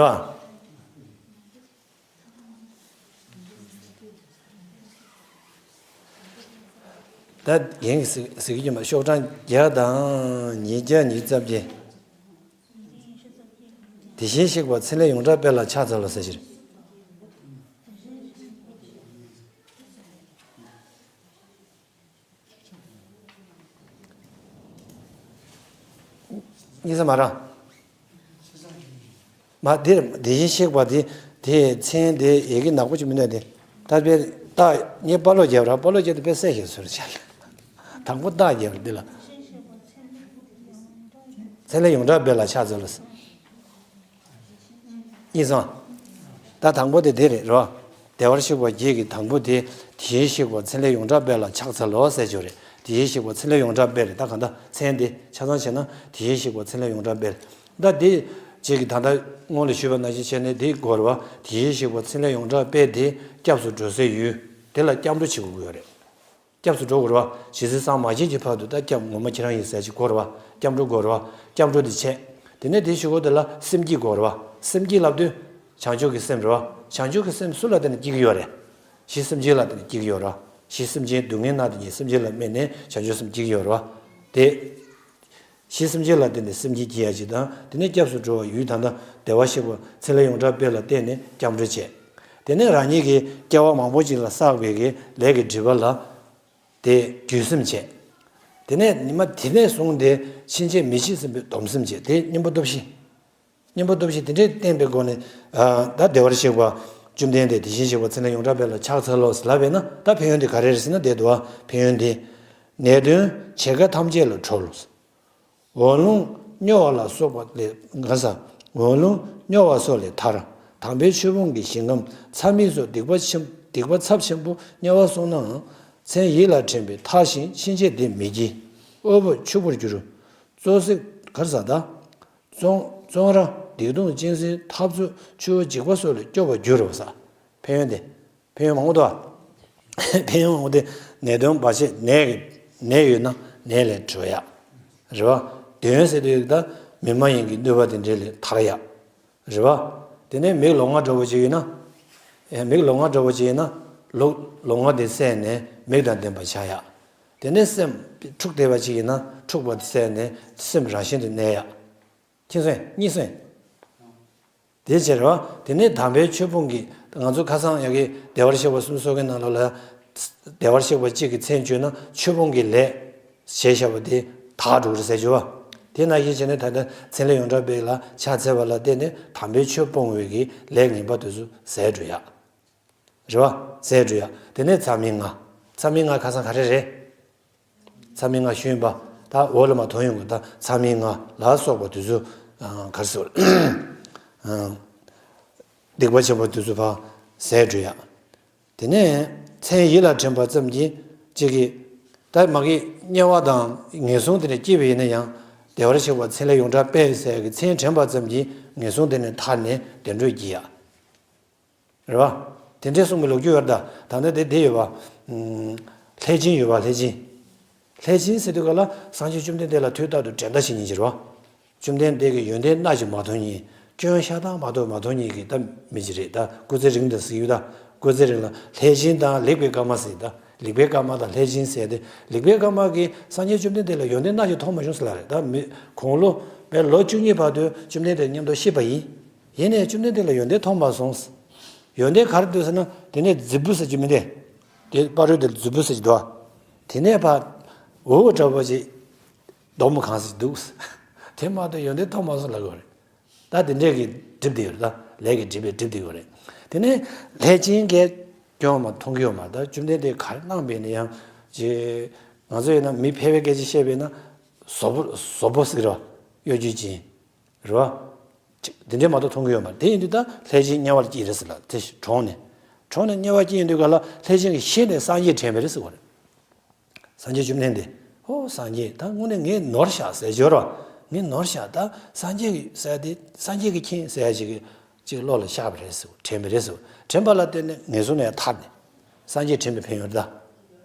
ད་རྒན་གྱིས་གཟིགས་ཀྱི་མ། ཤོག་གྲངས་བརྒྱ་དང་ཉིས་བརྒྱ་ཉི་ཤུ་རྩ་བརྒྱད། དེ་བཞིན་གཤེགས་པ་མཚན་ལས་ཡོངས་གྲགས་དཔེ་ལ་ཕྱག་འཚལ་ལོ་ཟེར་ཞིག་གཉིས་ས་མ་ར། མ་དེ་དེ་བཞིན་གཤེགས་པ་དེ་དེའི་མཚན་དེ་ཡི་གེ་ནག་པོ་ཅིག་མི་གནོད་དེ། ད་དཔེ་རྟགས་ངས་དཔའ་ལོག་བརྒྱབ་ར། དཔའ་ལོག་བརྒྱབ་དེ་དཔེ་གསལ་ཞིག་བཟོས་བྱས། དང་པོ་རྟགས་བརྒྱབ་ར་འདི་ལ། མཚན་ལས་ཡོངས་གྲགས་དཔེ་ལ་ཕྱག་འཚལ་ལོ་ཟེར། གཉིས་སོང་། ད་དང་པོ་དེ་དེ་རེད་རོ། བདེ་བར་གཤེགས་པ་བརྒྱད་ཀྱི་དང་པོ་དེ་དེ་བཞིན་གཤེགས་པ་མཚན་ལས་ཡོངས་གྲགས་དཔེ་ལ་ཕྱག་འཚལ་ལོ་ཟེར་ཆོག་རེད། དེ་བཞིན་གཤེགས་པ་མཚན་ལས་ཡོངས་གྲགས་དཔེ་རེད། ད་གང་ལྟར་མཚན་དེ་ཆ་ཚང་བྱས་ན་དེ་བཞིན་གཤེགས་པ་མཚན་ལས་ཡོངས་གྲགས་དཔེ་རེད། ད་དེ་བཅས་ཀྱི་ད་ལྟ་སྔོན་ལ་ཞུས་པ་ནང་བཞིན་བྱས་ནས་དེ་གོ་རེད་བ། དེ་བཞིན་གཤེགས་པ་མཚན་ལས་ཡོངས་གྲགས་དཔེ་དེ་སྐྱབས་སུ་འགྲོ་སའི་ཡུལ་དེ་ལ་སྐྱབས་འགྲོ་བྱེད་དགོས་ཀྱི་ཡོད་རེད། སྐྱབས་སུ་འགྲོ་དགོས་རེད་བ། ཇི་སྲིད་སངས་མ་རྒྱས་ཀྱི་བར་དུ་ད་སྐྱབས་ངོ་མ་ཁྱེད་རང་ཡིན་ཟེར་ཅིག་དགོས་རེད་བ། སྐྱབས་འགྲོ་དགོས་རེད་བ། སྐྱབས་འགྲོ་དེ་བྱས། དེ་ནས་དེའི་གཞུག་གུ་དེ་ལ་སེམས་བསྐྱེད་དགོས་རེད་བ། སེམས་བསྐྱེད་ལབ་དུས་བྱང་ཆུབ་ཀྱི་སེམས་རེད་བ། བྱང་ཆུབ་ཀྱི་སེམས་སུ་ལ་བརྟེན་ནས་སྐྱེ་གི་ཡོད་རེད། གཞི་སེམས་ཅན་ལ་བརྟེན་ནས་སྐྱེ་གི་ཡོད་རེད་བ། གཞི་སེམས་ཅན་སྡུག་བསྔལ་ནང་དུ་ཉལ་སེམས་ཅན་ལ་དམིགས་ནས་བྱང་ཆུབ་སེམས་སྐྱེ་གི་ཡོད་རེད་བ། དེ། གཞི་སེམས་ཅན་ལ་བརྟེན་ནས་སེམས་བསྐྱེད་སྐྱེ་ཡ་ཅིག་དང་། དེ་ནས་སྐྱབས་སུ་འགྲོ་བ་ཡུལ་ད་ལྟ་བདེ་བར་གཤེགས་པ་མཚན་ལས་ཡོངས་གྲགས་དཔེ་ལ་བརྟེན་ནས་སྐྱབས་འགྲོ་བྱས། དེ་ནས་རང་ཉིད་ཀྱི་སྐྱེ་བ་མང་པོ་ཅིག་ལ་བསགས་པའི་གི་ལས་ཀྱི་སྒྲིབ་པ་ལ་དེ་འགྱོད་སེམས་བྱས། དེ་ནས་ཉི་མ་དེ་ནས་བཟུང་སྟེ་ཕྱིན་ཆད་མི་བྱེད་བསམ་པའི་སྡོམ་སེམས་བྱས། དེ་གཉེན་པོ་སྟོབས་བཞི། གཉེན་པོ་སྟོབས་བཞི་དེ་འདྲས་བསྟེན་པའི་སྒོ་ནས། ཨ། ད་བདེ་བར་གཤེགས་པ་བཅོམ་ལྡན་འདས་དེ་བཞིན་གཤེགས་པ་མཚན་ལས་ཡོངས་གྲགས་དཔེ་ལ་ཕྱག་འཚལ་ལོ་ལབ་པས་ན། ད་ཕན་ཡོན་དེ་ག་རེ་རེད་ཟེར་ན་དེ་འདུག་བ། ཕན་ཡོན་དེ། ནད་གདོན་བྱེད་དཀའ་ཐམས་ཅད་ལ་གྲོལ། འོད་རླུང་སྨྱོ་བ་ལ་སོགས་པ་ལས་ག་ས། འོད་རླུང་སྨྱོ་བ་སོགས་ལས་ཐར། དམ་པའི་ཆོས་ཕུང་གི་ཞིང་ཁམས་ཚ་མིག་སོགས་སྡིག་པ་ཆེན། སྡིག་པ་ཚབས་ཆེན་པོ་དམྱལ་བར་སོང་ནའང་། མཚན་ཡིད་ལ་དྲན་པས་ཐར་ཞིང་ཕྱིན་ཆད་དེ་མི་བགྱི། དབུལ་པོ་ཕྱུག་པོར་འགྱུར། བཙོག་ཟད་ག་ས་ད། བཙོང་བཙོང་ར་སྡིག་ལྟུང་གཅན་གཟན་འཐབ་རྩོད་ཆུ་བོ་འཇིགས་པ་སོགས་ལས་སྐྱོབ་པར་འགྱུར་རོ་ས། ཕན་ཡོན་དེ། ཕན་ཡོན་མང་པོ་འདུག་ཕན་ཡོན་མང་པོ་དེ། ནད་གདོན་བར་ཆད། ནད་ཀྱི་ནད་ཡོད་ན་ནད་ལས་གྲོལ་ཡ། རེད་བ། གདོན་ཟེར་དུས་ད་མི་མ་ཡིན་གྱི་གནོད་པ་དེ་འདྲས་ལས་ཐར་ཡ། རེད་བ། དེ་ནས་མིག་ལོང་བ་འདྲ་བོ་ཅིག་ཡིན་ན། ཨེ། མིག་ལོང་བ་འདྲ་བོ་ཅིག་ཡིན་ན། ལོ་ལོང་བ་དེ་བསལ་ནས་མིག་དང་ལྡན་པ་བྱ་ཡ། དེ་ནས་སེམས་འཁྲུགས་བསྡད་པ་ཅིག་ཡིན་ན་འཁྲུགས་པ་དེ་བསལ་ནས་སེམས་རང་བཞིན་དུ་གནས་ཡ། མཁྱེན་སོང་། གཉིས་སོང་། དེ་ཕྱིར་རོ། དེ་ནས་དམ་པའི་ཆོས་ཕུང་གི། ང་ཚོ་ཁ་སང་ཡ་གི་བདེ་བར་གཤེགས་པ་གསུམ་སོགས་ཀྱི་ནང་ལོགས་ལ། བདེ་བར་གཤེགས་པ་གཅིག་གི་མཚན་བརྗོད་ན་ཆོས་ཕུང་གི་ལས་བྱས་བཞག་པ་དེ་དག་འགྲོ་གི་རེད་ཟེར་རྒྱུ་བ། དེ་ནང་བཞིན་བྱས་ནས་ད་ལྟ་མཚན་ལས་ཡོངས་གྲགས་དཔེ་ལ་ཕྱག་འཚལ་བ་ལ་བརྟེན་ནས་དམ་པའི་ཆོས་སྤོང་བའི་གི་ལས་ངན་པ་དེ་ཚོ་ཟད་འགྲོ་ཡ། རེད་བ། ཟད་འགྲོ་ཡ། དེ་ནས་མཚམས་མེད་ལྔ། མཚམས་མེད་ལྔ་ཁ་སང་ག་རེ་རེད། མཚམས་མེད་ལྔ་ཞུས་པ། ད་འོག་ལ་མར་མཐོང་ཡོང་གི། ད་མཚམས་མེད་ལྔ་ལ་སོགས་པ་དེ་ཚོ། ཨ། ག་རེ་ཟེར། ཨ། སྡིག་པ་ཆེན་པོ་དེ་ཚོ་ཕར་ཟད་འགྲོ་ཡ། དེ་ནས་མཚན་ཡིད་ལ་དྲན་པ་ཙམ་གྱིས་གཅིག་གིས། ད་མ་གི་དམྱལ་བ་དང་ངན་སོང་དེ་ནས་སྐྱེས་པ་ཡིན་ན་ཡང་། བདེ་བར་གཤེགས་པ་མཚན་ལས་ཡོངས་གྲགས་དཔེ་ཟེར་གྱི་མཚན་དྲན་པ་ཙམ་གྱིས་ངན་སོང་དེ་ནས་ཐར་ནས་བདེ་འགྲོར་སྐྱེ་ཡ། རེད་བ། དེ་འདྲའི་གསུངས་པའི་ལོ་རྒྱུས་ཡོད་རེད་ད། ད་ལྟ་དེ་དེ་ཡོད་པ། ཨུམ། ལྷས་སྦྱིན་ཡོད་པ། ལྷས་སྦྱིན། ལྷས་སྦྱིན་ཟེར་དུས་ག་ལ་སངས་རྒྱས་བཅོམ་ལྡན་འདས་ལ་དུས་རྟག་ཏུ་འགྲན་ཟླ་བྱེད་མཁན་ཅིག་རེད་བ། བཅོམ་ལྡན་འདས་ཀྱི་ཡོན་ཏན་སྣ་གཅིག་མ་མཐོང་མཁན། སྐྱོན་ཤ་སྟག་མ་གཏོགས་མ་མཐོང་མཁན་གྱི་ད་མི་ཅིག་རེད། ད་སྐུ་ཚེ་རིང་དང་ཟེར་ཡོད་ད། སྐུ་ཚེ་རིང་ལ་ལྷས་སྦྱིན་དང་ལེགས་པའི་སྐར་མ་ཟེར་ད། ལེགས་པའི་སྐར་མ་དང་ལྷས་སྦྱིན་ཟེར་ཏེ། ལེགས་པའི་སྐར་མ་གིས་སངས་རྒྱས་བཅོམ་ལྡན་འདས་ལ་ཡོན་ཏན་སྣ་གཅིག་མཐོང་མ་བྱུང་ཟེར་ལ་རེད། ད་མི་དགུང་ལོ་བའི་ལོ་བཅུ་གཉིས་བར་དུ་བཅོམ་ལྡན་འདས་མཉམ་དུ་གཤིབས་པ་ཡིན། ཡིན་ནའི་བཅོམ་ལྡན་འདས་ལ་ཡོན་ཏན་མཐོང་མ་སོང་། ཡོན་ཏན་ག་རེ་འདུག་ཟེར་ན། དེ་ནས་རྫིག་པོ་ཟེར་རྒྱུ་མི་འདུག་དེ་ཕ་རོལ་དེ་རྫིག་པོ་ཟེར་གྱི་འདུག་དེ་ནས་ཕར་འོ་འདྲ་པོ་ཅིག་རྡོག་མོ་གང་ཟེར་འདུག་དེ་མ་གཏོགས་ཡོན་ཏན་མཐོང་མ་སོང་ལབ་དགོས་རེད། ད་དེ་འདྲས་ཀྱི་སྒྲིབ་བསྡད་ཡོད་རེད། ད་ལས་ཀྱི་སྒྲིབ་པས་སྒྲིབ་བསྡད་ཡོད་རེད། དེ་ནས་ལྷས་སྦྱིན་གྱིས་སྐྱོན་མ་མཐོང་གི་ཡོད་མ་རེད། ད་བཅོམ་ལྡན་འདས་ག་རེ་གནང་བས་ན་ཡང་། ཅེས། ང་ཚོ་ཡིན་ན་མི་ཕལ་པའི་སྐད་ཆ་བཤད་པས་ན། ཟོག་པོ་ཟོག་པོ་ཟེར་གྱི་རེད་བ། གཡོ་སྒྱུ་ཅན། རེད་བ། ཅིག་འདི་འདྲས་མ་གཏོགས་མཐོང་གི་ཡོད་མ་རེད། དེ་ཡིན་དུས་ད་ལྷས་སྦྱིན་དམྱལ་བར་སྐྱེས་རེད་ཟེར་ལ་དེ་གྲོངས་ནས། གྲོངས་ནས་དམྱལ་བ་སྐྱེས་ཡོང་དུས་ག་ལ་ལྷས་བྱིན་གྱིས་ཤེས་ནས་སངས་རྒྱས་དྲན་པ་རེད་ཟེར་བ་རེད། སངས་རྒྱས་བཅོམ་ལྡན་འདས། ཨོ་སངས་རྒྱས་ད་དངོས་གནས་ངས་ནོར་བཞག་ཟེར་སྦྱོར་བ། ངས་ནོར་བཞག་ད་སངས་རྒྱས་ཀྱི་ཟེར་དེ་སངས་རྒྱས་ཀྱིས་མཁྱེན་ཟེར་ཡ་ཅིག་གི་ཅིག་བློ་ལ་ཤར་བ་རེད་ཟེར་དྲན་པ་རེད་ཟེར་དྲན་པ་ལ་བརྟེན་ནས་ངན་སོང་ལས་ཐར་ནས་སངས་རྒྱས་དྲན་པའི་ཕན་ཡོན་རེད་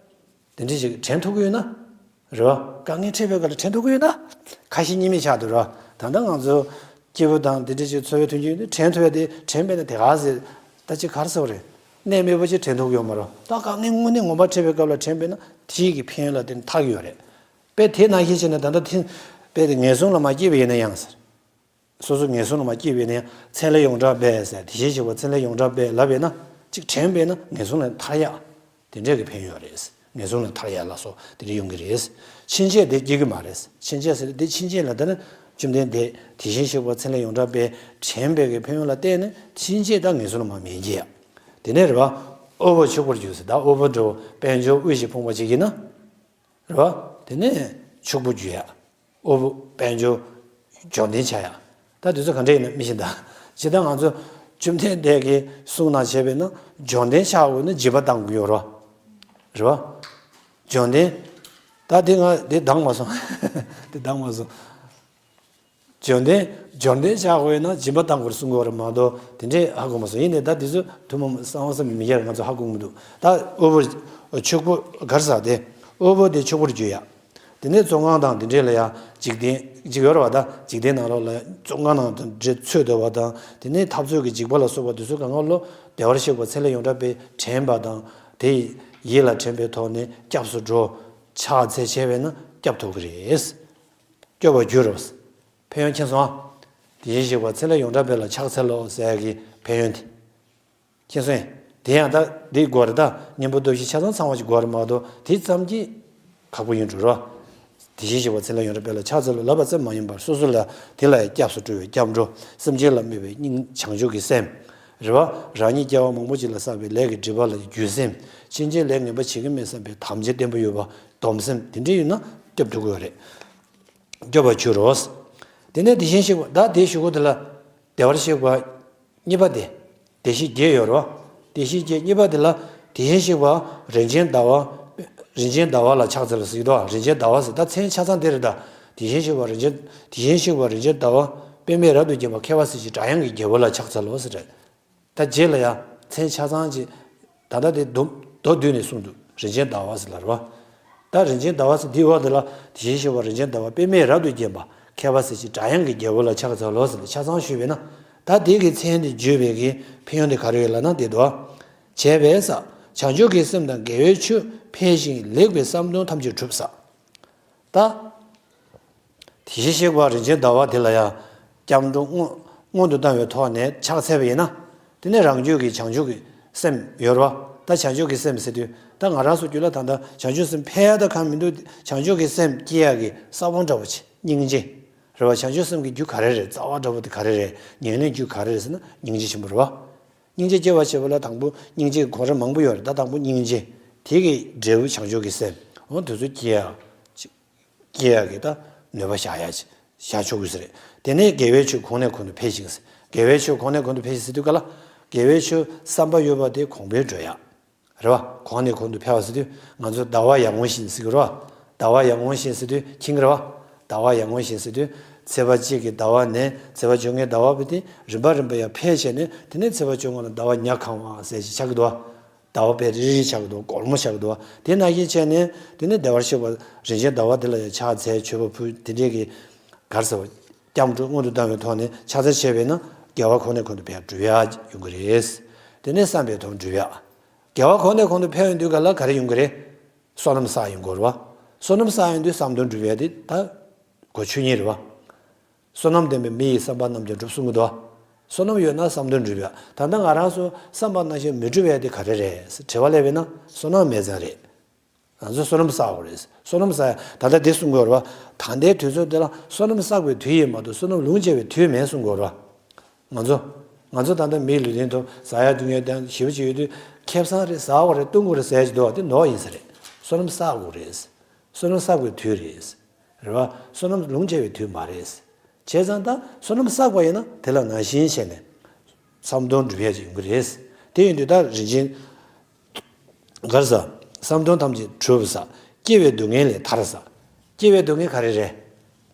ད། དེ་འདྲ་ཞིག་དྲན་ཐུབ་ཀྱི་ཡོད་ན། རེད་བ། དཀའ་ངལ་འཕྲད་པའི་སྐབས་ལ་དྲན་ཐུབ་ཀྱི་ཡོད་ན། ཁ་ཞེ་གཉིས་མེད་ཆགས་འདུག་རེད་བ། ད་ལྟ་ང་ཚོ་སྐྱིད་པོ་དང་དེ་འདྲ་ཞིག་འཚོ་བའི་མཐུན་རྐྱེན་དེ་དྲན་ཐུབ་ཡ་དེ་དྲན་པས་ན་དེ་ག་ཟེར། ད་ཅི་གར་ཟེར་བ་རེད། གནས་མེད་པ་ཅིག་དྲན་ཐུབ་ཀྱི་ཡོད་མ་རེད། ད་དཀའ་ངལ་དངོས་གནས་ངོ་མ་འཕྲད་པའི་སྐབས་ལ་དྲན་པས་ན་དེའི་གི་ཕན་ཡོན་ལ་བརྟེན་ཐར་གྱི་ཡོད་རེད། དཔེ་དེ་ནང་བཞིན་བྱས་ན་ད་ལྟ་དེ་དཔེ་དེ་ངན་སོང་ལ་མ་སྐྱེས་པ་ཡིན་ན་ཡང་ཟེར། སོ་སོ་ངན་སོང་ལ་མ་སྐྱེས་པས་ན་ཡང་མཚན་ལས་ཡོངས་གྲགས་པས་ཟེར་དེ་བཞིན་གཤེགས་པ་མཚན་ལས་ཡོངས་གྲགས་པས་ལབ་པས་ན་ཅིག་དྲན་པས་ན་ངན་སོང་ལས་ཐར་ཡག་དེ་འདྲས་ཀྱི་ཕན་ཡོན་རེད། ངན་སོང་ལས་ཐར་ཡག་ལ་སོགས་དེ་འདྲ་ཡོང་གི་རེད། ཕྱིན་ཆད་དེ་སྐྱེ་གི་མ་རེད། ཕྱིན་ཆད་ཟེར་དེ་ཕྱིན་ཆད་ལ་ད་ནི་བཅོམ་ལྡན་འདས་དེ་བཞིན་གཤེགས་པ་མཚན་ལས་ཡོངས་གྲགས་པས་དྲན་པའི་གི་ཕན་ཡོན་ལ་བརྟེན་ནས་ཕྱིན་ཆད་ད་ངན་སོང་ལ་མ་མི་སྐྱེ་ཡག་དེ་ནས་རེད་བ། དབུལ་པོ་ཕྱུག་པོར་འགྱུར་ཟེར་ད་དབུལ་པོ་འདྲ་བོ་དཔལ་འབྱོར་དབུལ་ཞིང་ཕོངས་པ་ཅིག་ཡིན་ན། རེད་བ། དེ་ནས་ཕྱུག་པོ་འགྱུར་ཡག་དབུལ་པོ་དཔལ་འབྱོར་འབྱོར་ལྡན་ཆགས་ཡག་ད་དེ་ཚོ་ག་འདྲ་ཡིན་ན་མི་ཤེས་ད། ཇི་ལྟར་ང་ཚོ་བཅོམ་ལྡན་འདས་ཀྱིས་གསུངས་གནང་བྱས་པས་ན་འབྱོར་ལྡན་ཆགས་དགོས་ན་སྦྱིན་པ་གཏང་དགོས་ཡོད་རེད་བ། རེད་བ། འབྱོར་ལྡན། ད་དེ་ང་དེ་འདང་མ་སོང་། དེ་འདང་མ་སོང་། འབྱོར་ལྡན། འབྱོར་ལྡན་ཆགས་དགོས་ན་སྦྱིན་པ་གཏང་དགོས་གསུང་གི་ཡོད་རེད་མ་གཏོགས་དེ་འདྲས་ཧ་གོ་མ་སོང་། ཡིན་ནའི་ད་དེ་ཚོ་ཐུན་མོང་གསང་བ་བསམ་གྱིས་མི་ཁྱབ་རེད། ང་ཚོ་ཧ་གོ་མི་འདུག་ད་དབུལ་པོ། ཕྱུག་པོ་གར་ཟག་དེ། དབུལ་པོ་དེ་ཕྱུག་པོར་འགྱུར་ཡག་དེ་ནས་བཙོན་ཁང་དང་དེ་འདྲས་ལ་ཡང་འཇིག་རྟེན་ཅིག་ཡོད་རེད་བ། ད་འཇིག་རྟེན་ནང་ལོགས་ལ་བཙོན་ཁང་ནང་དུ་འདྲེ་ཚོས་སྡོད་པ་དང་དེ་ནས་འཐབ་རྩོད་ཀྱི་འཇིགས་པ་ལ་སོགས་པ་དེ་ཚོ་གང་ག་ལོ་བདེ་བར་གཤེགས་པ་མཚན་ལས་ཡོངས་གྲགས་པས་དྲན་པ་དང་དེ་ཡིད་ལ་དྲན་པའི་ཐོག་ནས་སྐྱབས་སུ་འགྲོ། ཕྱག་འཚལ་བྱས་པས་ན་སྐྱབས་ཐོབ་ཀྱི་རེད། སྐྱོབ་པར་འགྱུར་རོ། ཕན་ཡོན་མཁྱེན་སོང་ཨ། དེ་བཞིན་གཤེགས་པ་མཚན་ལས་ཡོངས་གྲགས་པ་ལ་ཕྱག་འཚལ་ལོ་ཟེར་ཡ་གི་ཕན་ཡོན་དེ། མཁྱེན་སོང་ཨེ། དེ་ཡང་ད་འདི་དགོས་རེད་ད། གཉེན་པོ་སྟོབས་བཞི་ཆ་ཚང་ཚང་བ་ཞིག་དགོས་རེད་མ་གཏོགས་དེ་ཙམ་གྱིས་ཁག་པོ་ཡིན་འགྲོ་རོ། དེ་བཞིན་གཤེགས་པ་མཚན་ལས་ཡོངས་གྲགས་པ་ལ་ཕྱག་འཚལ་ལོ་ལབ་པ་ཙམ་མ་ཡིན་པར་སོ་སོ་ལ་དེ་ལ་ཡང་སྐྱབས་སུ་འགྲོ་བའི་སྐྱབས་འགྲོ། སེམས་ཅན་ལ་སྨོད་པའི་སྙིང་བྱང་ཆུབ་ཀྱི་སེམས། རེད་བ། རང་ཉིད་སྐྱེ་བ་མང་པོ་ཅིག་ལ་བསགས་པའི་ལས་ཀྱི་སྒྲིབ་པ་ལ་འགྱོད་སེམས། ཕྱིན་ཆད་ལས་ངན་པ་བྱེད་ཀྱི་མེད་བསམ་པའི་དམ་བཅའ་བརྟན་པོ་ཡོད་པ། སྡོམ་སེམས་དེ་འདྲ་ཡོད་ན་སྐྱོབ་ཐུབ་ཀྱི་ཡོད་རེད། སྐྱོབ་པར་འགྱུར་རོ། དེ་ནས་དེ་བཞིན་གཤེགས་པ་ད་དེའི་གཞུག་གུ་དེ་ལ་བདེ་བར་གཤེགས་པ་གཉིས་པ་དེ། བདེ་གཤེགས་བརྒྱད་ཡོད་རོ། བདེ་གཤེགས་བརྒྱད་གཉིས་པ་དེ་ལ་དེ་བཞིན་གཤེགས་པ་རིན་ཆེན་ཟླ་བ། རིན་ཆེན་ཟླ་བ་ལ་ཕྱག་འཚལ་ལོ་ཟེར་གྱི་འདུག་རིན་ཆེན་ཟླ་བ་ཟེར་ད་མཚན་ཆ་ཚང་དེ་རེད་ད། དེ་བཞིན་གཤེགས་པ་རིན་ཆེན་དེ་བཞིན་གཤེགས་པ་རིན་ཆེན་ཟླ་བ་པདྨས་རབ་ཏུ་བརྒྱན་པ་མཁས་པ་གསེར་གྱི་སྒྲ་དབྱངས་ཀྱི་རྒྱལ་པོ་ལ་ཕྱག་འཚལ་ལོ་ཟེར་རེད། ད་རྗེས་ལ་ཡང་མཚན་ཆ་ཚང་ཅིག་ད་ལྟ་དེ་མདོ་མདོ་བསྡུས་ནས་གསུངས་འདུག་རིན་ཆེན་ཟླ་བ་ཟེར་ལ་རེད་བ། ད་རིན་ཆེན་ཟླ་བ་ཟེར་འདིའི་འོག་དེ་ལ་དེ་བཞིན་གཤེགས་པ་རིན་ཆེན་ཟླ་བ་པདྨས་རབ་ཏུ་བརྒྱན་པ་མཁས་པ་གསེར་གྱི་སྒྲ་དབྱངས་ཀྱི་རྒྱལ་པོ་ལ་ཕྱག་འཚལ་ལོ་ཟེར་ནས་ཆ་ཚང་ཞུས་པས་ན། ད་དེ་གི་མཚན་དེ་བརྗོད་པའི་གི་ཕན་ཡོན་དེ་ག་རེ་ཡོད་ལབ་ན་དེ་འདུག་བྱས་པས་ས། བྱང་ཆུབ་ཀྱི་སེམས་དང་དགེ་བའི་ཆོས་འཕེལ་ཞིང་ལེགས་པའི་བསམ་དོན་ཐམས་ཅད་འགྲུབ་ས། ད། དེ་བཞིན་གཤེགས་པ་རིན་ཆེན་ཟླ་བ་དེ་ལ་ཡང་སྐྱབས་འགྲོ་སྔོན་སྔོན་དུ་བཏང་བའི་ཐོག་ནས་ཕྱག་འཚལ་བ་ཡིན་ན། དེ་ནས་རང་རྒྱུད་ཀྱི་བྱང་ཆུབ་ཀྱི་སེམས་ཡོད་རེད་བ། ད་བྱང་ཆུབ་ཀྱི་སེམས་ཟེར་དུས་ད་ང་རང་ཚོ་རྒྱུད་ལ་ད་ལྟ་བྱང་ཆུབ་སེམས་འཕེལ་ཡག་ད་གང་མི་འདུག་བྱང་ཆུབ་ཀྱི་སེམས་སྐྱེ་ཡག་གི་ས་བོན་འདྲ་བོ་ཆེ་སྙིང་རྗེ་རེད་བ། བྱང་ཆུབ་སེམས་ཀྱི་རྒྱུ་ག་རེ་རེད། རྩ་བ་འདྲ་བོ་དེ་ག་རེ་རེད། ཉེར་ལེན་རྒྱུ་ག་རེ་རེད་ཟེར་ན་སྙིང་རྗེ་ཆེན་པོ་རེད་བ། སྙིང་རྗེ་སྐྱེ་བར་བྱེད་པ་ལ་དང་པོ་སྙིང་རྗེ་གི་གོ་རིམ་མང་པོ་ཡོད་རེད། ད་དང་པོ་སྙིང་རྗེ། དེ་གི་འབྲས་བུ་བྱང་ཆུབ་ཀྱི་སེམས། འོ་དེ་ཚོ་སྐྱེ་ཡག་སྐྱེ་ཡག་གི་ད་ནུས་པ་བཞག་ཡག་བཞག་ཆོག་གི་ཟེར་རེད། དེ་ནས་དགེ་བའི་ཆོས་གོང་ནས་གོང་དུ་འཕེལ་ཞིང་ཟེར། དགེ་བའི་ཆོས་གོང་ནས་གོང་དུ་འཕེལ་ཞིང་ཟེར་དུས་ག་ལ། དགེ་བའི་ཆོས་བསམ་པ་ཡོད་པ་དེ་གོང་འཕེལ་འགྲོ་ཡག་རེད་བ། གོང་ནས་གོང་དུ་འཕེལ་བ་ཟེར་དུས་ང་ཚོ་ཟླ་བ་ཡར་ངོ་བཞིན་ཟེར་གི་རེད་བ། ཟླ་བ་ཡར་ངོ་བཞིན་ཟེར་དུས་མཁྱེན་གི་རེད་བ། ཟླ་བ་ཡར་ངོ་བཞིན་ཟེར་དུས་ཚེས་པ་གཅིག་གི་ཟླ་བ་ནས་ཚེས་པ་བཅོ་ལྔའི་ཟླ་བ་བར་དེ་རིམ་པ་རིམ་པ་ཡར་འཕེལ་བྱས་ནས་དེ་ནས་ཚེས་པ་བཅོ་ལྔ་ལ་ཟླ་བ་ཉ་གང་བ་ཟེར་ཞིག་ཆགས་ཀྱི་འདུག་བ། ཟླ་བ་དཔེ་རིལ་རིལ་ཆགས་ཀྱི་འདུག་སྒོར་མོ་ཆགས་ཀྱི་འདུག་བ། དེ་ནང་བཞིན་བྱས་ནས་དེ་ནས་བདེ་བར་གཤེགས་པ་རིན་ཆེན་ཟླ་བ་དེ་ལ་ཡང་ཕྱག་འཚལ་མཆོད་པ་ཕུལ་དེ་འདྲས་ཀྱི་གར་ཟེར་བ། སྐྱབས་འགྲོ་སྔོན་དུ་བཏང་བའི་ཐོག་ནས་ཕྱག་འཚལ་བྱས་པས་ན་དགེ་བ་གོང་ནས་གོང་དུ་འཕེལ་འགྲུབ་ཡག་ཡོང་གི་རེད། དེ་ནས་བསམ་པའི་དོན་འགྲུབ་ཡག་དགེ་བ་གོང་ནས་གོང་དུ་འཕེལ་བའི་དུས་ག་ལ་ག་རེ་ཡོང་གི་རེད། བསོད་ནམས་བསགས་ཡོང་གི་རེད་བ། བསོད་ནམས་བསགས་ཡོང་དུས་བསམ་དོན་འགྲུབ་ཡག་དེ་ད་གོ་ཆོད་ཉིད་རེད་བ། བསོད་ནམས་ལྡན་པས་མི་ཡི་བསམ་པ་རྣམས་ཀྱང་འགྲུབ་གསུང་གི་འདུག་བ། བསོད་ནམས་ཡོད་ན་བསམ་དོན་འགྲུབ་ཡ། ད་ལྟ་ང་རང་ཚོ་བསམ་པ་ནང་བཞིན་མི་འགྲུབ་ཡ་དེ་ག་རེ་རེད་ཟེར་དྲི་བ་སླེབས་པས་ན་བསོད་ནམས་མེད་ཙང་རེད། ང་ཚོ་བསོད་ནམས་བསགས་དགོས་རེད། བསོད་ནམས་བསགས་ཡ་ད་ལྟ་འདི་གསུང་དགོས་རེད་བ། ད་ལྟའི་དུས་ཚོད་འདི་ལ་བསོད་ནམས་བསགས་པའི་དུས་ཡིན་མ་གཏོགས་བསོད་ནམས་ལུང་བྱས་པའི་དུས་མིན་གསུང་དགོས་རེད་བ། ང་ཚོ། ང་ཚོ་ད་ལྟ་མིའི་ལུས་རྟེན་དུ་ཟ་ཡ་འཐུང་ཡ་དང་ཞེ་པོ་ཅིག་ཡོད་དུས་ཁེ་བཟང་རེད་ཟ་དགོས་རེད་བཏུང་དགོས་རེད་ཟེར་གྱི་འདུག་བ། དེ་ནོར་ཡིན་ས་རེད། བསོད་ནམས་བསགས་དགོས་རེད། བསོད་ནམས་བསགས་པའི་དུས་རེད། རེད་བ། བསོད་ནམས་ལུང་བྱས་པའི་དུས་མ་རེད། བྱས་ཙང་ད་བསོད་ནམས་བསགས་པ་ཡིན་ན་དེ་ལ་ནང་བཞིན་བྱས་ནས་བསམ་དོན་འགྲུབ་ཡ་ཅིག་ཡོང་གི་རེད། དེ་ཡིན་དུས་ད་རིན་ཆེན། གར་ཟ། བསམ་དོན་ཐམས་ཅད་གྲུབ་ཟ། སྐྱེ་བའི་སྡུག་བསྔལ་ལས་ཐར་ཟ། སྐྱེ་བའི་སྡུག་བསྔལ་ག་རེ་རེད།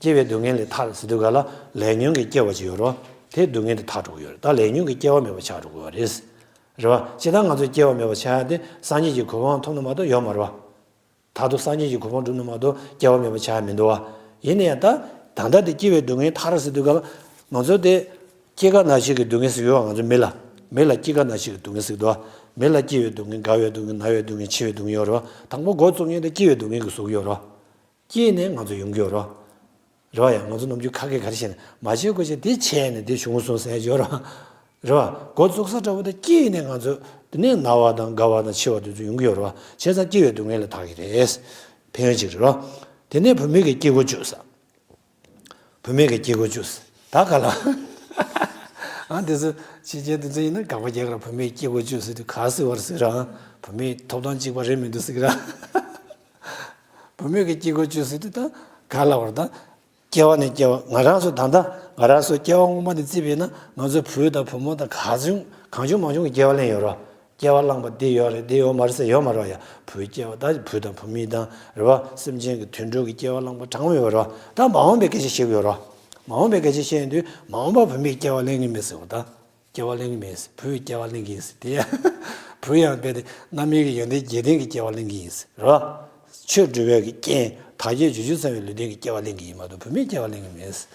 སྐྱེ་བའི་སྡུག་བསྔལ་ལས་ཐར་ཟེར་དུས་ག་ལ་ལས་ཉོན་གྱི་སྐྱེ་བ་ཅིག་ཡོད་རོ། དེ་སྡུག་བསྔལ་དེ་ཐར་འགྲོ་གི་ཡོད་རེད། ད་ལས་ཉོན་གྱི་སྐྱེ་བ་མེད་པ་ཆགས་འགྲོ་གི་ཡོད་རེད། རེད་བ། ཇི་ལྟར་ང་ཚོ་སྐྱེ་བ་མེད་པ་ཆགས་ཡ་དེ་སངས་རྒྱས་ཀྱི་གོ་འཕང་ཐོབ་ན་མ་གཏོགས་ཡོད་མ་རེད་བ། ད་དུང་སངས་རྒྱས་ཀྱི་གོ་འཕང་སྒྲུབ་ན་མ་གཏོགས་སྐྱེ་བ་མེད་པ་ཆགས་ཡ་མི་འདུག་བ། ཡིན་ན་ཡང་ད་ད་ལྟ་དེ་སྐྱེ་བའི་སྡུག་བསྔལ་ཐར་ཟེར་དུས་ག་ལ་ང་ཚོ་དེ། སྐྱེ་རྒ་ན་འཆི་གི་སྡུག་བསྔལ་ཟེར་ཡོད་བ། ང་ཚོ་མི་ལ། མི་ལ་སྐྱེ་རྒ་ན་འཆི་གི་སྡུག་བསྔལ་ཟེར་གི་འདུག་བ། མི་ལ་སྐྱེ་བའི་སྡུག་བསྔལ། རྒ་བའི་སྡུག་བསྔལ། ན་བའི་སྡུག་བསྔལ། འཆི་བའི་སྡུག་བསྔལ་ཡོད་རེད་བ། དང་པོ་འགོ་བཙུགས་མཁན་དེ་སྐྱེ་བའི་སྡུག་བསྔལ་གྱིས་བཟོ་གི་ཡོད་རེད་བ། སྐྱེས་ནས་ང་ཚོ་ཡོང་གི་ཡོད་རེད་བ། རེད་བ་ཡ། ང་ཚོ་ནམ་རྒྱུན་ཁ་སྐད་ག་རེ་བཤད་ན། མ་བྱས་དགོས་བྱས་དེ་བྱས་ནས་དེ་བྱུང་སོང་ཟེར་གྱི་ཡོད་རེད་བ། རེད་བ། འགོ་བཙུགས་ས་འདྲ་བོ་དེ་སྐྱེས་ནས་ང་ཚོ་དེ་ནས་ན་བ་དང་རྒ་བ་དང་འཆི་བ་དེ་ཚོ་ཡོང་གི་ཡོད་རེད་བ། བྱས་ཙང་སྐྱེ་བའི་སྡུག་བསྔལ་ལས་ཐར་གྱི་རེད། ཕན་ཡོན་ཅིག་རེད་བ། དེ་ནས་བུད་མེད་ཀྱི་སྐྱེ་སྒོ་བཅུ་ཟེར། བུད་མེད་ཀྱི་སྐྱེ་སྒོ་བཅུ་ཟེར། ད་ག་ལ། ཨ་འདི་ཚོ་ཕྱི་རྒྱལ་དེ་ཚོ་ཡིན་ན་དགག་པ་རྒྱག་གི་ར། བུད་མེད་སྐྱེ་སྒོ་བཅུ་ཟེར་དུས་ག་ཟེར་བར་ཟེར་ར། བུད་མེད་ཐོབ་ཐང་གཅིག་པ་རེད་མི་འདུག་ཟེར་གི་ར། བུད་མེད་ཀྱི་སྐྱེ་སྒོ་བཅུ་ཟེར་དུས་ད་ག་ལ་བར་ད། སྐྱེ་བ་ནས་སྐྱེ་བ། ང་རང་ཚོ་ད་ལྟ་ང་རང་ཚོ་སྐྱེ་བ་སྔོན་མ་ནས་བརྩིས་པས་ན་ང་ཚོ་བུ་དང་བུ་མོ་དང་གང་བྱུང་གང་བྱུང་མང་བྱུང་གི་སྐྱེ་བ་ལེན་ཡོད་ར། སྐྱེ་བ་བླངས་པ་འདི་ཡོད་རེད། འདི་ཡོད་མ་རེད་ཟེར་ཡོད་མ་རེད་བ་ཡ། བུའི་སྐྱེ་བ་ད་བུ་དང་བུ་མེད་དང་རེད་བ། སེམས་ཅན་གྱི་དུད་འགྲོ་གི་སྐྱེ་བ་བླངས་པ་གྲངས་མེད་ཡོད་རེད་བ། ད་མ་འོངས་པའི་སྐད་ཆ་བཤད་གི་ཡོད་རེད་བ། མ་འོངས་པའི་སྐད་ཆ་བཤད་ཡོང་དུས་མ་འོངས་པ་བུད་མེད་ཀྱི་སྐྱེ་བ་ལེན་གི་མེད་ཟེར་བ་ད། སྐྱེ་བ་ལེན་གི་མེད་ཟེར། བུའི་སྐྱེ་བ་ལེན་གི་ཡིན་ཟེར། དེ་ཡང་བུ་ཡང་རྦད་དེ་རྣམ་སྨིན་གྱི་ཡོན་ཏན་བརྒྱད་ལྡན་གྱི་སྐྱེ་བ་ལེན་གི་ཡིན་ཟེར་རེད་བ། ཆོས་སྒྲུབ་པའི་གི་རྐྱེན་དག་བྱེད་རྒྱུ་རྒྱུ་ཚང་བའི་ལུས་ལྡན་གྱི་སྐྱེ་བ་ལེན་གི་ཡིན་མ་གཏོགས་བུད་མེད་སྐྱེ་བ་ལེན་གི་མེད་ཟེར།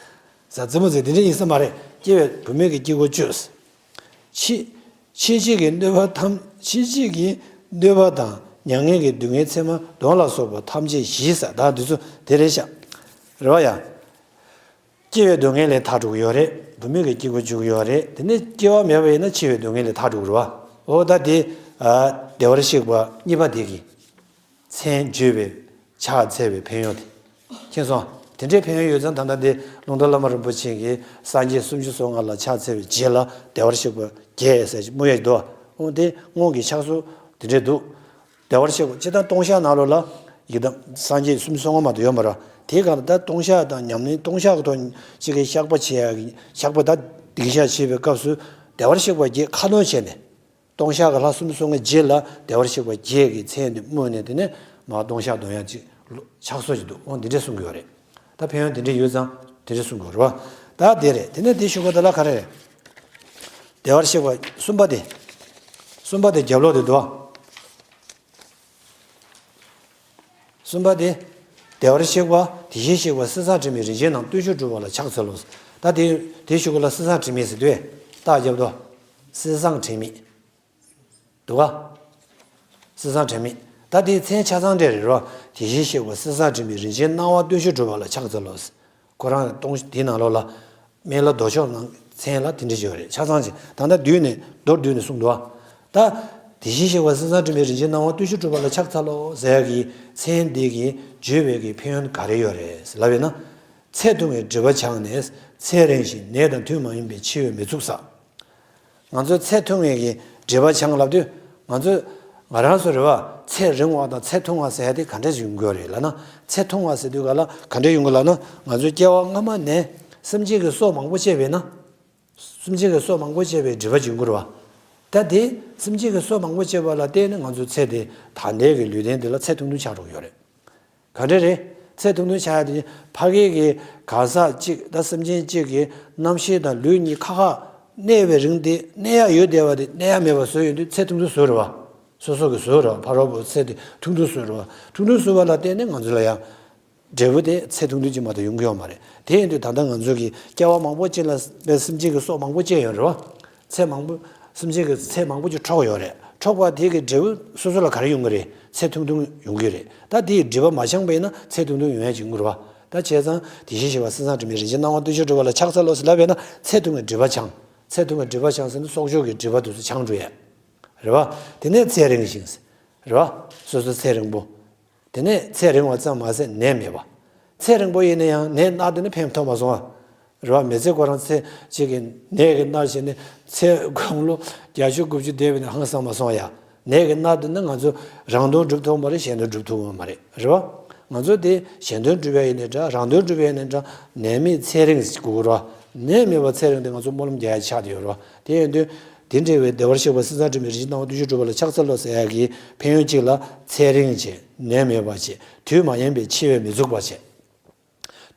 ཟ་རྩེད་མོ་ཟེར་དེ་འདྲ་ཡིན་ས་མ་རེད། སྐྱེ་བའི་བུད་མེད་ཀྱི་སྐྱེ་སྒོ་བཅུ་ཟེར། ཕྱི། ཕྱི་ཕྱི་གི་གནོད་པ་ཐམས། ཕྱི་ཕྱི་གི་གནོད་པ་དང་མྱ་ངན་གྱི་སྡུག་བསྔལ་མཚན་མ་གདོན་ལ་སོགས་པ་ཐམས་ཅད་ཞི་ས། ད་འདི་ཚོ་དེ་རེད་ཤག་རེད་བ་ཡ། སྐྱེ་བའི་སྡུག་བསྔལ་ལས་ཐར་འགྲོ་གི་ཡོད་རེད། བུད་མེད་ཀྱི་སྐྱེ་སྒོ་བཅུ་གི་ཡོད་རེད། དེ་ནས་སྐྱེ་བ་མེད་པ་ཡིན་ན་འཆི་བའི་སྡུག་བསྔལ་ལས་ཐར་འགྲོ་གི་རེད་བ། འོ་ད་དེ། ཨ། བདེ་བར་གཤེགས་པ་གཉིས་པ་དེ་གི་མཚན་བརྗོད་པའི་ཕྱག་འཚལ་བའི་ཕན་ཡོན་དེ། མཁྱེན་སོང་། དེ་འདྲའི་ཕན་ཡོན་ཡོད་ཙང་ད་ལྟ་འདི་ཀློང་རྡོལ་བླ་མ་རིན་པོ་ཆེ་གིས་སངས་རྒྱས་སུམ་ཅུ་སོ་ལྔ་ལ་ཕྱག་འཚལ་བའི་རྗེས་ལ་བདེ་བར་གཤེགས་པ་བརྒྱད་ཟེར་ཞིག་སྨོས་ཡ་ཞིག་འདུག་འོ་དེ་སྔོན་གྱི་ཕྱག་སྲོལ་དེ་འདྲས་འདུག་བདེ་བར་གཤེགས་པ་སྤྱིར་བཏང་ལྟུང་བཤགས་ནང་ལོགས་ལ་ཡི་དམ་སངས་རྒྱས་སུམ་ཅུ་སོ་ལྔ་མ་གཏོགས་ཡོད་མ་རེད། དེའི་སྒང་ལ་ད་ལྟུང་བཤགས་དང་ཉམས་ལེན། ལྟུང་བཤགས་ཀྱི་ཐོག་གཅིག་གི་བཤགས་པ་བྱེད་ཡ་གི་བཤགས་པ་ད་སྡིག་བཤགས་བྱེད་པའི་སྐབས་སུ་བདེ་བར་གཤེགས་པ་བརྒྱད་ཁ་འདོན་བྱས་ནས། ལྟུང་བཤགས་ཀྱི་ལྷ་སུམ་ཅུ་སོ་ལྔའི་རྗེས་ལ་བདེ་བར་གཤེགས་པ་བརྒྱད་ཀྱི་མཚན་དེ་སྨོས་ནས་དེ་ནས་མར་ལྟུང་བཤགས་འདོན་ཡ་ཅིག་ཕྱག་སྲོལ་ཅིག་འདུག་འོ་འདི་འདྲས་གསུང་གི་ཡོད་རེད། ད་ཕན་ཡོན་དེ་འདྲས་ཡོད་ཙང་དེ་འདྲས་གསུང་གི་ཡོད་རེད་བ། ད་དེ་རེད། དེ་ནས་དེ་ཞུ་ག་ད་ལ་ག་རེ་རེད། བདེ་བར་གཤེགས་པ་གསུམ་པ་དེ། གསུམ་པ་དེ་རྒྱབ་ལོགས་དེ་འདུག་བ། གསུམ་པ་དེ། བདེ་བར་གཤེགས་པ་དེ་བཞིན་གཤེགས་པ་གསེར་སྲང་དྲི་མེད་རིན་ཆེན་རྣམས་བརྟུལ་ཞུགས་སྒྲུབ་པ་ལ་ཕྱག་འཚལ་ལོ། ད་དེ་དེ་ཞུ་ག་ལ་གསེར་སྲང་དྲི་མེད་ཟེར་དུས་རྟགས་རྒྱབ་དོ། གསེར་སྲང་དྲི་མེད། འདུག་ག་གསེར་སྲང་དྲི་མེད། ད་དེའི་མཚན་ཆ་ཚང་འདྲ་རེད་རོ། དེ་བཞིན་གཤེགས་པ་གསེར་སྲང་དྲི་མེད་རིན་ཆེན་སྣང་བ་བརྟུལ་ཞུགས་སྒྲུབ་པ་ལ་ཕྱག་འཚལ་ལོ། ཁོ་རང་གཏོང་དེའི་ནང་ལོགས་ལ། སྨན་བླ་མདོ་ཕྱོགས་ནང་མཚན་ལ་དེ་འདྲ་ཞིག་ཡོད་རེད། ཆ་ཚང་ཅིག་ད་ལྟ་བསྡུས་ནས་མདོར་བསྡུས་ནས་གསུངས་འདུག་ཨ། ད། དེ་བཞིན་གཤེགས་པ་གསེར་སྲང་དྲི་མེད་རིན་ཆེན་སྣང་བ་བརྟུལ་ཞུགས་སྒྲུབ་པ་ལ་ཕྱག་འཚལ་ལོ་ཟེར་ཡ་གི་མཚན་འདི་གིས་བརྗོད་པའི་གི་ཕན་ཡོན་ག་རེ་ཡོད་རེད་ལབ་ཡིན་ན། ཚེ་ཐུང་བའི་སྒྲིབ་པ་བྱང་ནས་ཚེ་རིང་ཞིང་ནད་དང་མཐུན་མ་ཡིན་པའི་འཆི་བས་མི་ཚུགས་ས། ང་ཚོ་ཚེ་ཐུང་བའི་གི་སྒྲིབ་པ་བྱང་ལབ་དུས། ང་ཚོ་ང་རང་ཚོ་རེད་བ། ཚེ་རིང་བ་དང་ཚེ་ཐུང་བ་ཟེར་ཡ་དེ་ག་འདྲ་ཞིག་ཡོང་གི་ཡོད་རེད་ལབ་ན། ཚེ་ཐུང་བ་ཟེར་དུས་ག་ལ་ག་འདྲ་ཡོང་གི་ལབ་ན། ང་ཚོ་སྐྱེ་བ་སྔ་མ་ནས་སེམས་ཅན་གྱི་སྲོག་མང་པོ་བཅད་པས་ན། སེམས་ཅན་གྱི་སྲོག་མང་པོ་བཅད་པའི་སྒྲིབ་པ་ཅིག་ཡོང་གི་རེད་བ། ད་དེ་སེམས་ཅན་གྱི་སྲོག་མང་པོ་བཅད་པ་ལ་བརྟེན་ནས་ང་ཚོ་ཚེ་འདི་ད་ལྟའི་གི་ལུས་རྟེན་འདི་ལ་ཚེ་ཐུང་ཐུང་ཆགས་འགྲོ་གི་ཡོད་རེད། ག་འདྲ་རེད། ཚེ་ཐུང་ཐུང་ཆགས་ཡ་དེ་ཕ་གི་གི་གང་ཟག་གཅིག་ད་སེམས་ཅན་གཅིག་གི་རྣམ་ཤེས་དང་ལུས་གཉིས་ཁ་ཁ་གནས་པའི་རིང་དེ་གནས་ཡ་ཡོད་བསྡད་པ་དེ་གནས་ཡ་མེད་པ་བཟོས་ཡོང་དུས་ཚེ་ཐུང་ཐུང་བཟོས་རེད་བ། སོ་སོ་གི་བཟོས་རེད་བ། ཕ་རོལ་པོ་ཚེ་དེ་ཐུང་ཐུང་བཟོས་རེད་བ། ཐུང་ཐུང་བཟོས་པ་ལ་བརྟེན་ནས་ང་ཚོ་ལ་ཡང་། འབྲས་བུ་དེ་ཚེ་ཐུང་ཐུང་ཅིག་མ་གཏོགས་ཡོང་གི་ཡོད་མ་རེད། དེ་ཡིན་དུས་ད་ལྟ་ང་ཚོ་གི་སྐྱེ་བ་མང་པོ་ཅིག་ལ་སེམས་ཅན་གྱི་སྲོག་མང་པོ་བཅད་ཡོད་རེད་བ། ཚེ་མང་པོ། སེམས་ཅན་གྱི་ཚེ་མང་པོ་ཅིག་འཕྲོག་ཡོད་རེད། འཕྲོག་པ་དེ་གི་འབྲས་བུ་སོ་སོ་ལ་ག་རེ་ཡོང་གི་རེད། ཚེ་ཐུང་ཐུང་ཡོང་གི་རེད། ད་དེའི་སྒྲིབ་པ་མ་བྱང་པ་ཡིན་ན་ཚེ་ཐུང་ཐུང་ཡོང་ཡ་ཅིག་ཡོང་གི་རེད་བ། ད་བྱས་ཙང་དེ་བཞིན་གཤེགས་པ་གསེར་སྲང་དྲི་མེད་རིན་ཆེན་སྣང་བ་བརྟུལ་ཞུགས་སྒྲུབ་པ་ལ་ཕྱག་འཚལ་ལོ་ཟེར་ལབ་པས་ན་ཚེ་ཐུང་བའི་སྒྲིབ་པ་བྱང་། ཚེ་ཐུང་བའི་སྒྲིབ་པ་བྱང་ཟེར་ན་སྲོག་གཅོད་ཀྱི་སྒྲིབ་པ་དེ་ཚོ་བྱང་འགྲོ་ཡ། རེད་བ། དེ་ནས་ཚེ་རིང་ཞིང་། རེད་བ། སོ་སོ་ཚེ་རིང་པོ། དེ་ནས་ཚེ་རིང་བ་ཙམ་མ་ཟད་ནད་མེད་པ། ཚེ་རིང་པོ་ཡིན་ན་ཡང་ནད་མནར་དེ་ནི་ཕན་ཐོགས་མ་སོང་བ། རེད་བ། མི་ཚེ་ཁོ་རང་ཚེ་གཅིག་གི་ནད་ཀྱིས་མནར་བྱས་ནས་ཚེ་དགུང་ལོ་བརྒྱད་ཅུ་དགུ་བཅུ་བསྡད་པ་ཡིན་ན་ཧང་སང་མ་སོང་ཡ། ནད་ཀྱིས་མནར་དེ་ནི་ང་ཚོ་རང་དོན་སྒྲུབ་ཐུབ་མ་རེད། གཞན་དོན་སྒྲུབ་ཐུབ་མ་རེད། རེད་བ། ང་ཚོ་དེ་གཞན་དོན་སྒྲུབ་ཡ་ཡིན་ནའི་འདྲ། རང་དོན་སྒྲུབ་ཡ་ཡིན་ནའི་འདྲ། ནད་མེད་ཚེ་རིང་ཟེར་དགོས་ཀྱི་རེད་བ། ནད་མེད་པ་ཚེ་རིང་དེ་ང་ཚོ་སྨོན་ལམ་རྒྱག་ཡ་ཆགས་བསྡད་ཡོད་རེད་བ། དེ་ཡིན་དུས། དེ་འདྲ་བའི་བདེ་བར་གཤེགས་པ་སེམས་ཙམ་དྲི་མེད་རིན་ཆེན་སྣང་བ་བརྟུལ་ཞུགས་གྲུབ་པ་ལ་ཕྱག་འཚལ་ལོ་ཟེར་ཡག་གི་ཕན་ཡོན་གཅིག་ལ་ཚེ་རིང་བྱེད། ནད་མེད་པར་བྱེད། དུས་མ་ཡིན་པའི་འཆི་བས་མི་ཚུགས་པར་བྱེད།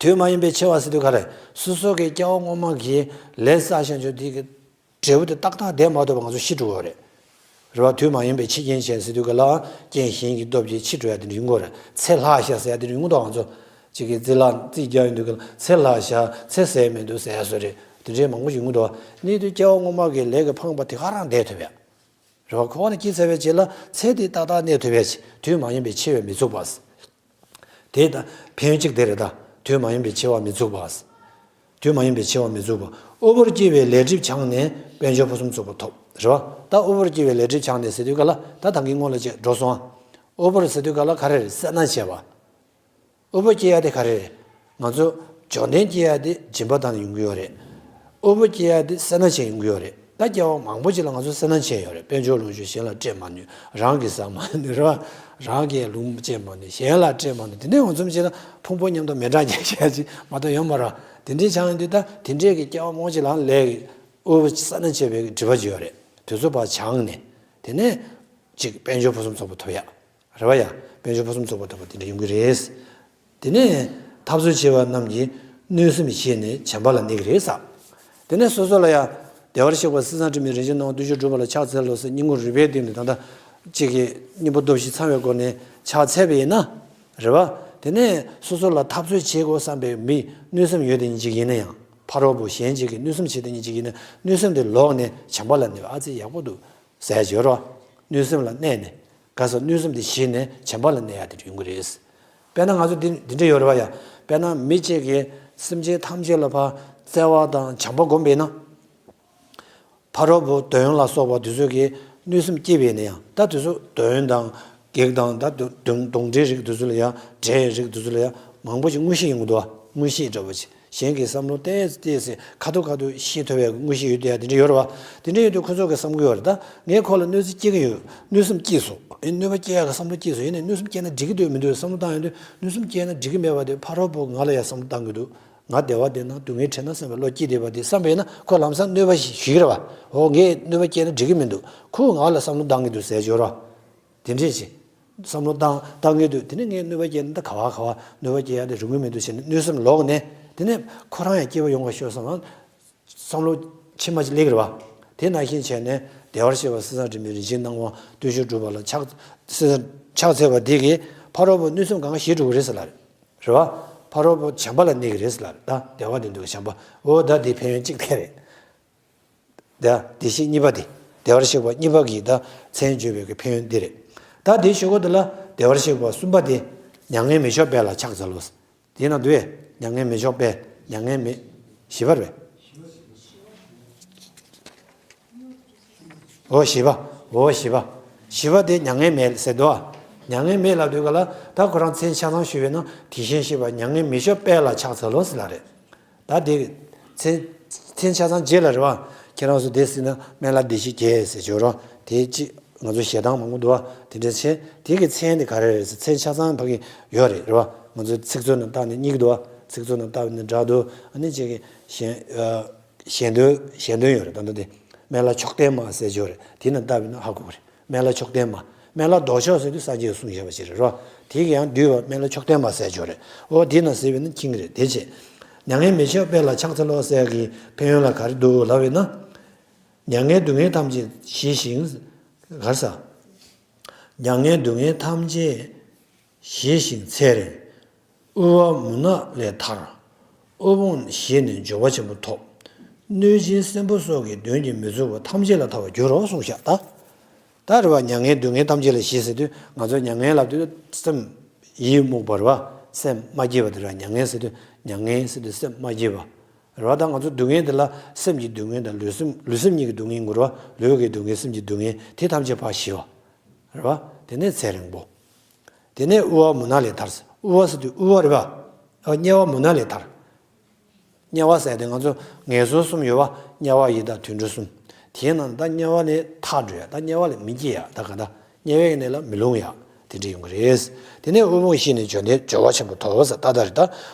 དུས་མ་ཡིན་པའི་འཆི་བ་ཟེར་དུས་ག་རེ། སོ་སོ་གི་སྐྱེ་བ་སྔོན་མ་གི་ལས་བསགས་བཞག་ཆོག་དེ་གི་འབྲས་བུ་དེ་ཏག་ཏག་བསྡད་མ་ཐུབ་པ་ང་ཚོ་ཤི་འགྲོ་གི་ཡོད་རེད། རེད་བ། དུས་མ་ཡིན་པའི་འཆི་རྐྱེན་བྱས་ཟེར་དུས་ག་ལ་རྐྱེན་གཞན་གྱི་སྟོབས་ཀྱིས་འཆི་འགྲོ་ཡ་དེ་འདྲ་ཡོང་གི་ཡོད་རེད། ཚེ་ལྷག་ཤག་ཟེར་ཡ་དེ་འདྲ་ཡོང་གི་འདུག་ང་ཚོ་གཅིག་གིས་རྩིས་ལ་རྩིས་རྒྱག་ཡོང་དུས་ག་ལ་ཚེ་ལྷག་ཤག་ཚེ་ཟད་མི་འདུག་ཟེར་ཡ་བཟོ་རེད། དེ་འདྲའི་མང་པོ་ཞིག་ཡོང་གི་འདུག་བ། གནས་དུས་སྐྱེ་བ་སྔོན་མ་གི་ལས་ཀྱི་ཕངས་པ་དེ་ག་རང་འདས་ཐུབ་ཡ། རེད་བ། འཁོར་བ་ནས་སྐྱེས་ཚར་བའི་རྗེས་ལ་ཚེ་འདི་ཏག་ཏག་གནས་ཐུབ་པས། དུས་མ་ཡིན་པའི་འཆི་བས་མི་ཚུགས་པ། དེ་ལྟ་ཕན་ཡོན་གཅིག་དེ་རེད་ད། དུས་མ་ཡིན་པའི་འཆི་བ་མི་ཚུགས་པ། དུས་མ་ཡིན་པའི་འཆི་བ་མི་ཚུགས་པ། དབུལ་པོར་སྐྱེ་བའི་ལས་སྒྲིབ་བྱང་ནས་དཔལ་འབྱོར་ཕུན་སུམ་ཚོགས་པ་ཐོབ། རེད་བ། ད་དབུལ་པོར་སྐྱེ་བའི་ལས་སྒྲིབ་བྱང་ནས་ཟེར་དུས་ག་ལ་ད་ད་གིན་སྔོན་ལ་བཅས་འགྲོ་སོང་ཨ། དབུལ་པོར་ཟེར་དུས་ག་ལ་ག་རེ་རེད། སེར་སྣ་བྱེད་པ། དབུལ་པོ་སྐྱེ་ཡ་དེ་ག་རེ་རེད། ང་ཚོ་འབྱོར་ལྡན་སྐྱེ་ཡ་དེ་སྦྱིན་པ་བཏང་ནས་ཡོང་གི་ཡོད་རེད། དབུལ་པོ་སྐྱེ་ཡ་དེ་སེར་སྣ་བྱས་ཡོང་གི་ཡོད་རེད། ད་སྐྱེ་བ་མང་པོ་ཅིག་ལ་ང་ཚོ་སེར་སྣ་བྱས་ཡོད་རེད། དཔལ་འབྱོར་ལོངས་སྤྱོད་གཞན་ལ་སྤྲད་མ་ནུས། རང་གིས་ཟ་མ་ནུས་རེད་བ། རང་གིས་ལུང་སྤྱད་མ་ནུས། གཞན་ལ་སྤྲད་མ་ནུས། དེ་ནས་འོ་ཚོམ་བྱས་ན་ཕུང་པོ་མཉམ་དུ་མེ་སྲེག་བྱས་བྱས་ཅིག་མ་གཏོགས་ཡོད་མ་རེད། དེ་འདྲའི་ཆགས་ཡོང་དུས་ད་དེ་འདྲས་ཀྱི་སྐྱེ་བ་མང་པོ་ཅིག་ལ་ལས་ཀྱི་དབུལ་པོ་སེར་སྣ་བྱས་པའི་སྒྲིབ་པ་ཅིག་ཡོད་རེད། དེ་ཚོ་ཕར་བྱང་ནས་དེ་ནས་ཅིག་དཔལ་འབྱོར་ཕུན་སུམ་ཚོགས་པ་ཐོབ་ཡ། རེད་བ་ཡ། དཔལ་འབྱོར་ཕུན་སུམ་ཚོགས་པ་ཐོབ་པ་དེ་འདྲ་ཡོང་གི་རེད། དེ་ནས་འཐབ་རྩོད་བྱེད་པ་རྣམས་ཀྱིས་གནོད་སེམས་ཞི་ནས་བྱམས་པ་ལ་གནས་ཀྱི་རེད་ཟེར། དེ་ནས་སོ་སོ་ལ་ཡ། བདེ་བར་གཤེགས་པ་སེམས་ཙམ་དྲི་མེད་རིན་ཆེན་སྣང་བ་བརྟུལ་ཞུགས་གྲུབ་པ་ལ་ཕྱག་འཚལ་ལོ་ཟེར་སྙིང་ཁོང་རུས་པའི་གཏིང་ནས་ད་ལྟ་གཅིག་གིས་སྙིང་པོ་སྟོབས་བཞི་ཚང་བའི་སྒོ་ནས་ཕྱག་འཚལ་བ་ཡིན་ན། རེད་བ། དེ་ནས་སོ་སོ་ལ་འཐབ་རྩོད་བྱེད་དགོས་བསམ་པའི་མི་གནོད་སེམས་ཡོད་དེ་ཉིད་ཅིག་ཡིན་ན་ཡང་ཕ་རོལ་པོ་གཞན་གཅིག་གིས་གནོད་སེམས་བྱེད་དེ་ཉིད་ཅིག་ཡིན་ན་གནོད་སེམས་དེ་ལོག་ནས་བྱམས་པ་ལ་གནས་པ་ཨ་ཙི་ཡག་པོ་འདུག་ཟེར་ཡ་ཡོད་རེད་བ། གནོད་སེམས་ལ་གནས་ནས། ག་ས་གནོད་སེམས་དེ་ཞི་ནས་བྱམས་པ་ལ་གནས་ཡ་དེ་འདྲ་ཡོང་གི་རེད། དཔེར་ན་ང་ཚོ་འདི་འདི་འདྲ་ཡོད་རེད་བ་ཡ། དཔེར་ན་མི་གཅིག་གིས་སེམས་ཅན་ཐམས་ཅད་ལ་ཕར་བརྩེ་བ་དང་བྱམས་པ་སྒོམ་པས་ན། ཕ་རོལ་པོ་འདོད་ཡོན་ལ་སོགས་པ་དེ་ཚོ་གིས་གནོད་སེམས་སྐྱེས་པས་ན་ཡང་ད་དེ་ཚོ་འདོད་ཡོན་དང་བགེགས་དང་ད་དུ་གདོན་གདོན་འདྲེའི་རིགས་དེ་ཚོ་ལ་ཡང་འདྲེའི་རིགས་དེ་ཚོ་ལ་ཡང་མང་པོ་ཞིག་མངོན་ཤེས་ཡོང་གི་འདུག་བ། མངོན་ཤེས་འདྲ་བོ་ཅིག་གཞན་གྱི་བསམ་བློ་ཏོག་ཙམ་ཏོག་ཙམ་ཁ་ཐུག་ཁ་ཐུག་ཤེས་ཐུབ་པའི་མངོན་ཤེས་ཡོད་དེ་ཡ་དེ་འདྲ་ཡོད་རེད་བ། དེ་འདྲ་ཡོད་དུས་ཁོ་ཚོ་གི་བསམ་གྱི་ཡོད་རེད་ད། ངས་ཁོ་ལ་གནོད་འཚེ་སྐྱེལ་གྱི་ཡོད། གནོད་སེམས་སྐྱེས་སོང་། ཨེ་གནོད་པ་སྐྱེལ་ཡག་གི་བསམ་བློ་སྐྱེས་སོང་། ཡིན་ནའི་གནོད་སེམས་སྐྱེལ་ན་འགྲིག་གི་འདུག་མི་འདུག་བསམ་བློ་བཏང་ཡོང་དུས་གནོད་སེམས་སྐྱེལ་ན་འགྲིག་གི་མེད་པ་དེ་ཕ་རོལ་པོ་ང་ལ་ཡང་བསམ་བློ་བཏང་གི་འདུག་ང་བདེ་བ་བདེ་ན་སྡུག་བསྔལ་བྲལ་ན་བསམ་པའི་བློ་སྐྱེས་བསྡད་པ་དེ་བསམ་པས་ན་ཁོ་ལམ་སང་གནོད་པ་ཞིག་ཞུ་གི་རེད་བ། འོ་ངས་གནོད་པ་སྐྱེལ་ན་འགྲིག་གི་མི་འདུག་ཁོས་ང་ལ་བསམ་བློ་བཏང་གི་འདུག་ཟེར་འབྱོར་བ། དེ་འདྲས་ཅིག་བསམ་བློ་བཏང་བཏང་གི་འདུག་དེ་ནས་ངས་གནོད་པ་སྐྱེལ་ན་ད་ག་བ་ག་བ་གནོད་པ་སྐྱེལ་ཡག་དེ་རུང་གི་མི་འདུག་ཟེར་ནས་གནོད་སེམས་ལོག་ནས་དེ་ནས་ཁོ་རང་ཡང་སྐྱིད་པོ་ཡོང་བ་ཤོག་བསམ་ལ། བསམ་བློ་ཕྱི་མ་ཅིག་སླེབས་ཀྱི་རེད་བ། དེ་ནང་བཞིན་བྱས་ནས་བདེ་བར་གཤེགས་པ་སེམས་ཙམ་དྲི་མེད་རིན་ཆེན་སྣང་བ་བརྟུལ་ཞུགས་གྲུབ་པ་ལ་ཕྱག་སེམས་ཕྱག་འཚལ་བ་འདི་གིས་ཕ་རོལ་པོ་གནོད་སེམས་གང་ག་ཞི་འགྲོ་གི་རེད་ཟེར་ལ་རེད། རེད་བ། ཕ་རོལ་པོ་བྱམས་པ་ལ་གནས་ཀྱི་རེད་ཟེར་ལ་རེད་ད། བདེ་བ་དེ་འདུག་བྱམས་པ། འོ་ད་དེ་ཕན་ཡོན་གཅིག་དེ་རེད། ད་བདེ་གཤེགས་གཉིས་པ་དེ། བདེ་བར་གཤེགས་པ་གཉིས་པ་གི་ད་མཚན་བརྗོད་པའི་གི་ཕན་ཡོན་འདི་རེད། ད་དེའི་གཞུག་གུ་དེ་ལ་བདེ་བར་གཤེགས་པ་གསུམ་པ་དེ། མྱ་ངན་མི་མཆོག་དཔལ་ལ་ཕྱག་འཚལ་ལོ། དེའི་ནང་དུ་མྱ་ངན་མི་མཆོག་དཔལ། མྱ་ངན་མེད། བཞི་པ་རེད། འོ་བཞི་པ། འོ་བཞི་པ། བཞི་པ་དེ་མྱ་ངན་མེད་ཟེར་འདུག་ཨ། མྱ་ངན་མེད་ལབ་དུས་ག་ལ་ད་ཁོ་རང་མཚན་ཆ་ཚང་ཞུས་པས་ན་དེ་བཞིན་གཤེགས་པ་མྱ་ངན་མི་མཆོག་དཔལ་ལ་ཕྱག་འཚལ་ལོ་ཟེར་ལ་རེད། ད་དེ་མཚན་མཚན་ཆ་ཚང་རྗེས་ལ་རེད་བ། ཁྱེད་རང་ཚོ་དེ་ཟེར་ན་སྨན་བླ་བདེ་གཤེགས་རྒྱལ་ཟེར་བྱོས་རོགས། དེ་ཅི་ང་ཚོ་ཞལ་ཐང་མང་པོ་འདུག་བ། དེ་འདྲ་བྱས་དེ་གི་མཚན་དེ་ག་རེ་རེད་ཟེར་མཚན་ཆ་ཚང་ཕ་གི་ཡོད་རེད་རེད་བ། ང་ཚོ་ཚིག་མཛོད་ནང་བལྟས་ནས་རྙེད་ཀྱི་འདུག་བ། ཚིག་མཛོད་ནང་བལྟས་ནས་འདྲ་འདུག་ཨ་ནི་ཅིག་གི་ཞལ་ཨ་ཞལ་འདོན་ཞལ་འདོན་ཡོད་རེད། ད་ལྟ་དེ་སྨན་བླ་མཆོག་ལྡན་མ་ཟེར་བྱོས་རེད། དེ་ནང་བལྟས་པ་ཡིན་ན་ཧ་གོ་གི་རེད། སྨན་བླ་མཆོག་ལྡན་མ། སྨན་བླ་ལྡོག་ཕྱོགས་ཟེར་དུས་སངས་རྒྱས་གསུངས་བཞག་པ་ཞིག་རེད་རོ། དེ་གི་ཡང་བསྡུས་པ་སྨན་བླ་མཆོག་ལྡན་མ་ཟེར་ཆོག་རེད། འོ་དེ་ན་ཟེར་བས་ན་མཁྱེན་གི་རེད། དེ་བྱས། མྱ་ངན་མི་མཆོག་དཔལ་ལ་ཕྱག་འཚལ་ལོ་ཟེར་གི་ཕན་ཡོན་ལ་ག་རེ་འདུག་ལབ་པས་ན། མྱ་ངན་སྡུག་བསྔལ་ཐམས་ཅད་ཞི་ཞིང་། ག་རེ་ཟ། མྱ་ངན་སྡུག་བསྔལ་ཐམས་ཅད་ཞི་ཞིང་ཚེ་རིང་། དབུལ་བ་མུན་ནག་ལས་ཐར། དབུལ་ཕོངས་ཞི་ནས་འབྱོར་པ་ཆེན་པོ་ཐོབ། གནོད་སྦྱིན་སྲིན་པོ་སོགས་ཀྱི་གདོན་གྱིས་མི་ཚུགས་པ་ཐམས་ཅད་ལ་ཐར་བར་འགྱུར་རོ་གསུངས་བཞག་ད། ད་རེད་བ། མྱ་ངན་སྡུག་བསྔལ་ཐམས་ཅད་ལས་ཞི་ཟེར་དུས་ང་ཚོ་མྱ་ངན་ལབ་དུས་སེམས་ཡིད་མུག་པ་རེད་བ། སེམས་མ་སྐྱིད་པ་དེ་རེད་བ། མྱ་ངན་ཟེར་དུས་མྱ་ངན་ཟེར་དུས་སེམས་མ་སྐྱིད་པ་རེད་བ། ད་ང་ཚོ་སྡུག་བསྔལ་དེ་ལ་སེམས་ཀྱི་སྡུག་བསྔལ་དང་ལུས་སེམས་ལུས་སེམས་གཉིས་ཀྱི་སྡུག་བསྔལ་ཡིན་དགོས་རེད་བ། ལུས་ཀྱི་སྡུག་བསྔལ་སེམས་ཀྱི་སྡུག་བསྔལ་དེ་ཐམས་ཅད་ཕར་ཞི་བ་རེད་བ། དེ་ནས་ཚེ་རིང་པོ། དེ་ནས་དབུལ་བ་མུན་ནག་ལས་ཐར། དབུལ་བ་ཟེར་དུས་དབུལ་བ་རེད་བ། དམྱལ་བ་མུན་ནག་ལས་ཐར། དམྱལ་བ་ཟེར་དེ་ང་ཚོ་ངན་སོང་གསུམ་ཡོད་བ། དམྱལ་བ་ཡི་དྭགས་དུད་འགྲོ་གསུམ། དེའི་ནང་ད་དམྱལ་བ་ནས་ཐར་འགྲོ་ཡ། ད་དམྱལ་བ་ལས་མི་སྐྱེ་ཡ། ད་ག་ད་དམྱལ་བའི་གནས་ལ་མི་ལྷུང་ཡ། དེ་འདྲ་ཡོང་གི་རེད། དེ་ནས་དབུལ་ཕོངས་ཞི་ནས་འབྱོར་ལྡན་འབྱོར་བ་ཆེན་པོ་ཐོབ་ཟེར་ད་ལྟ་རེད་ད།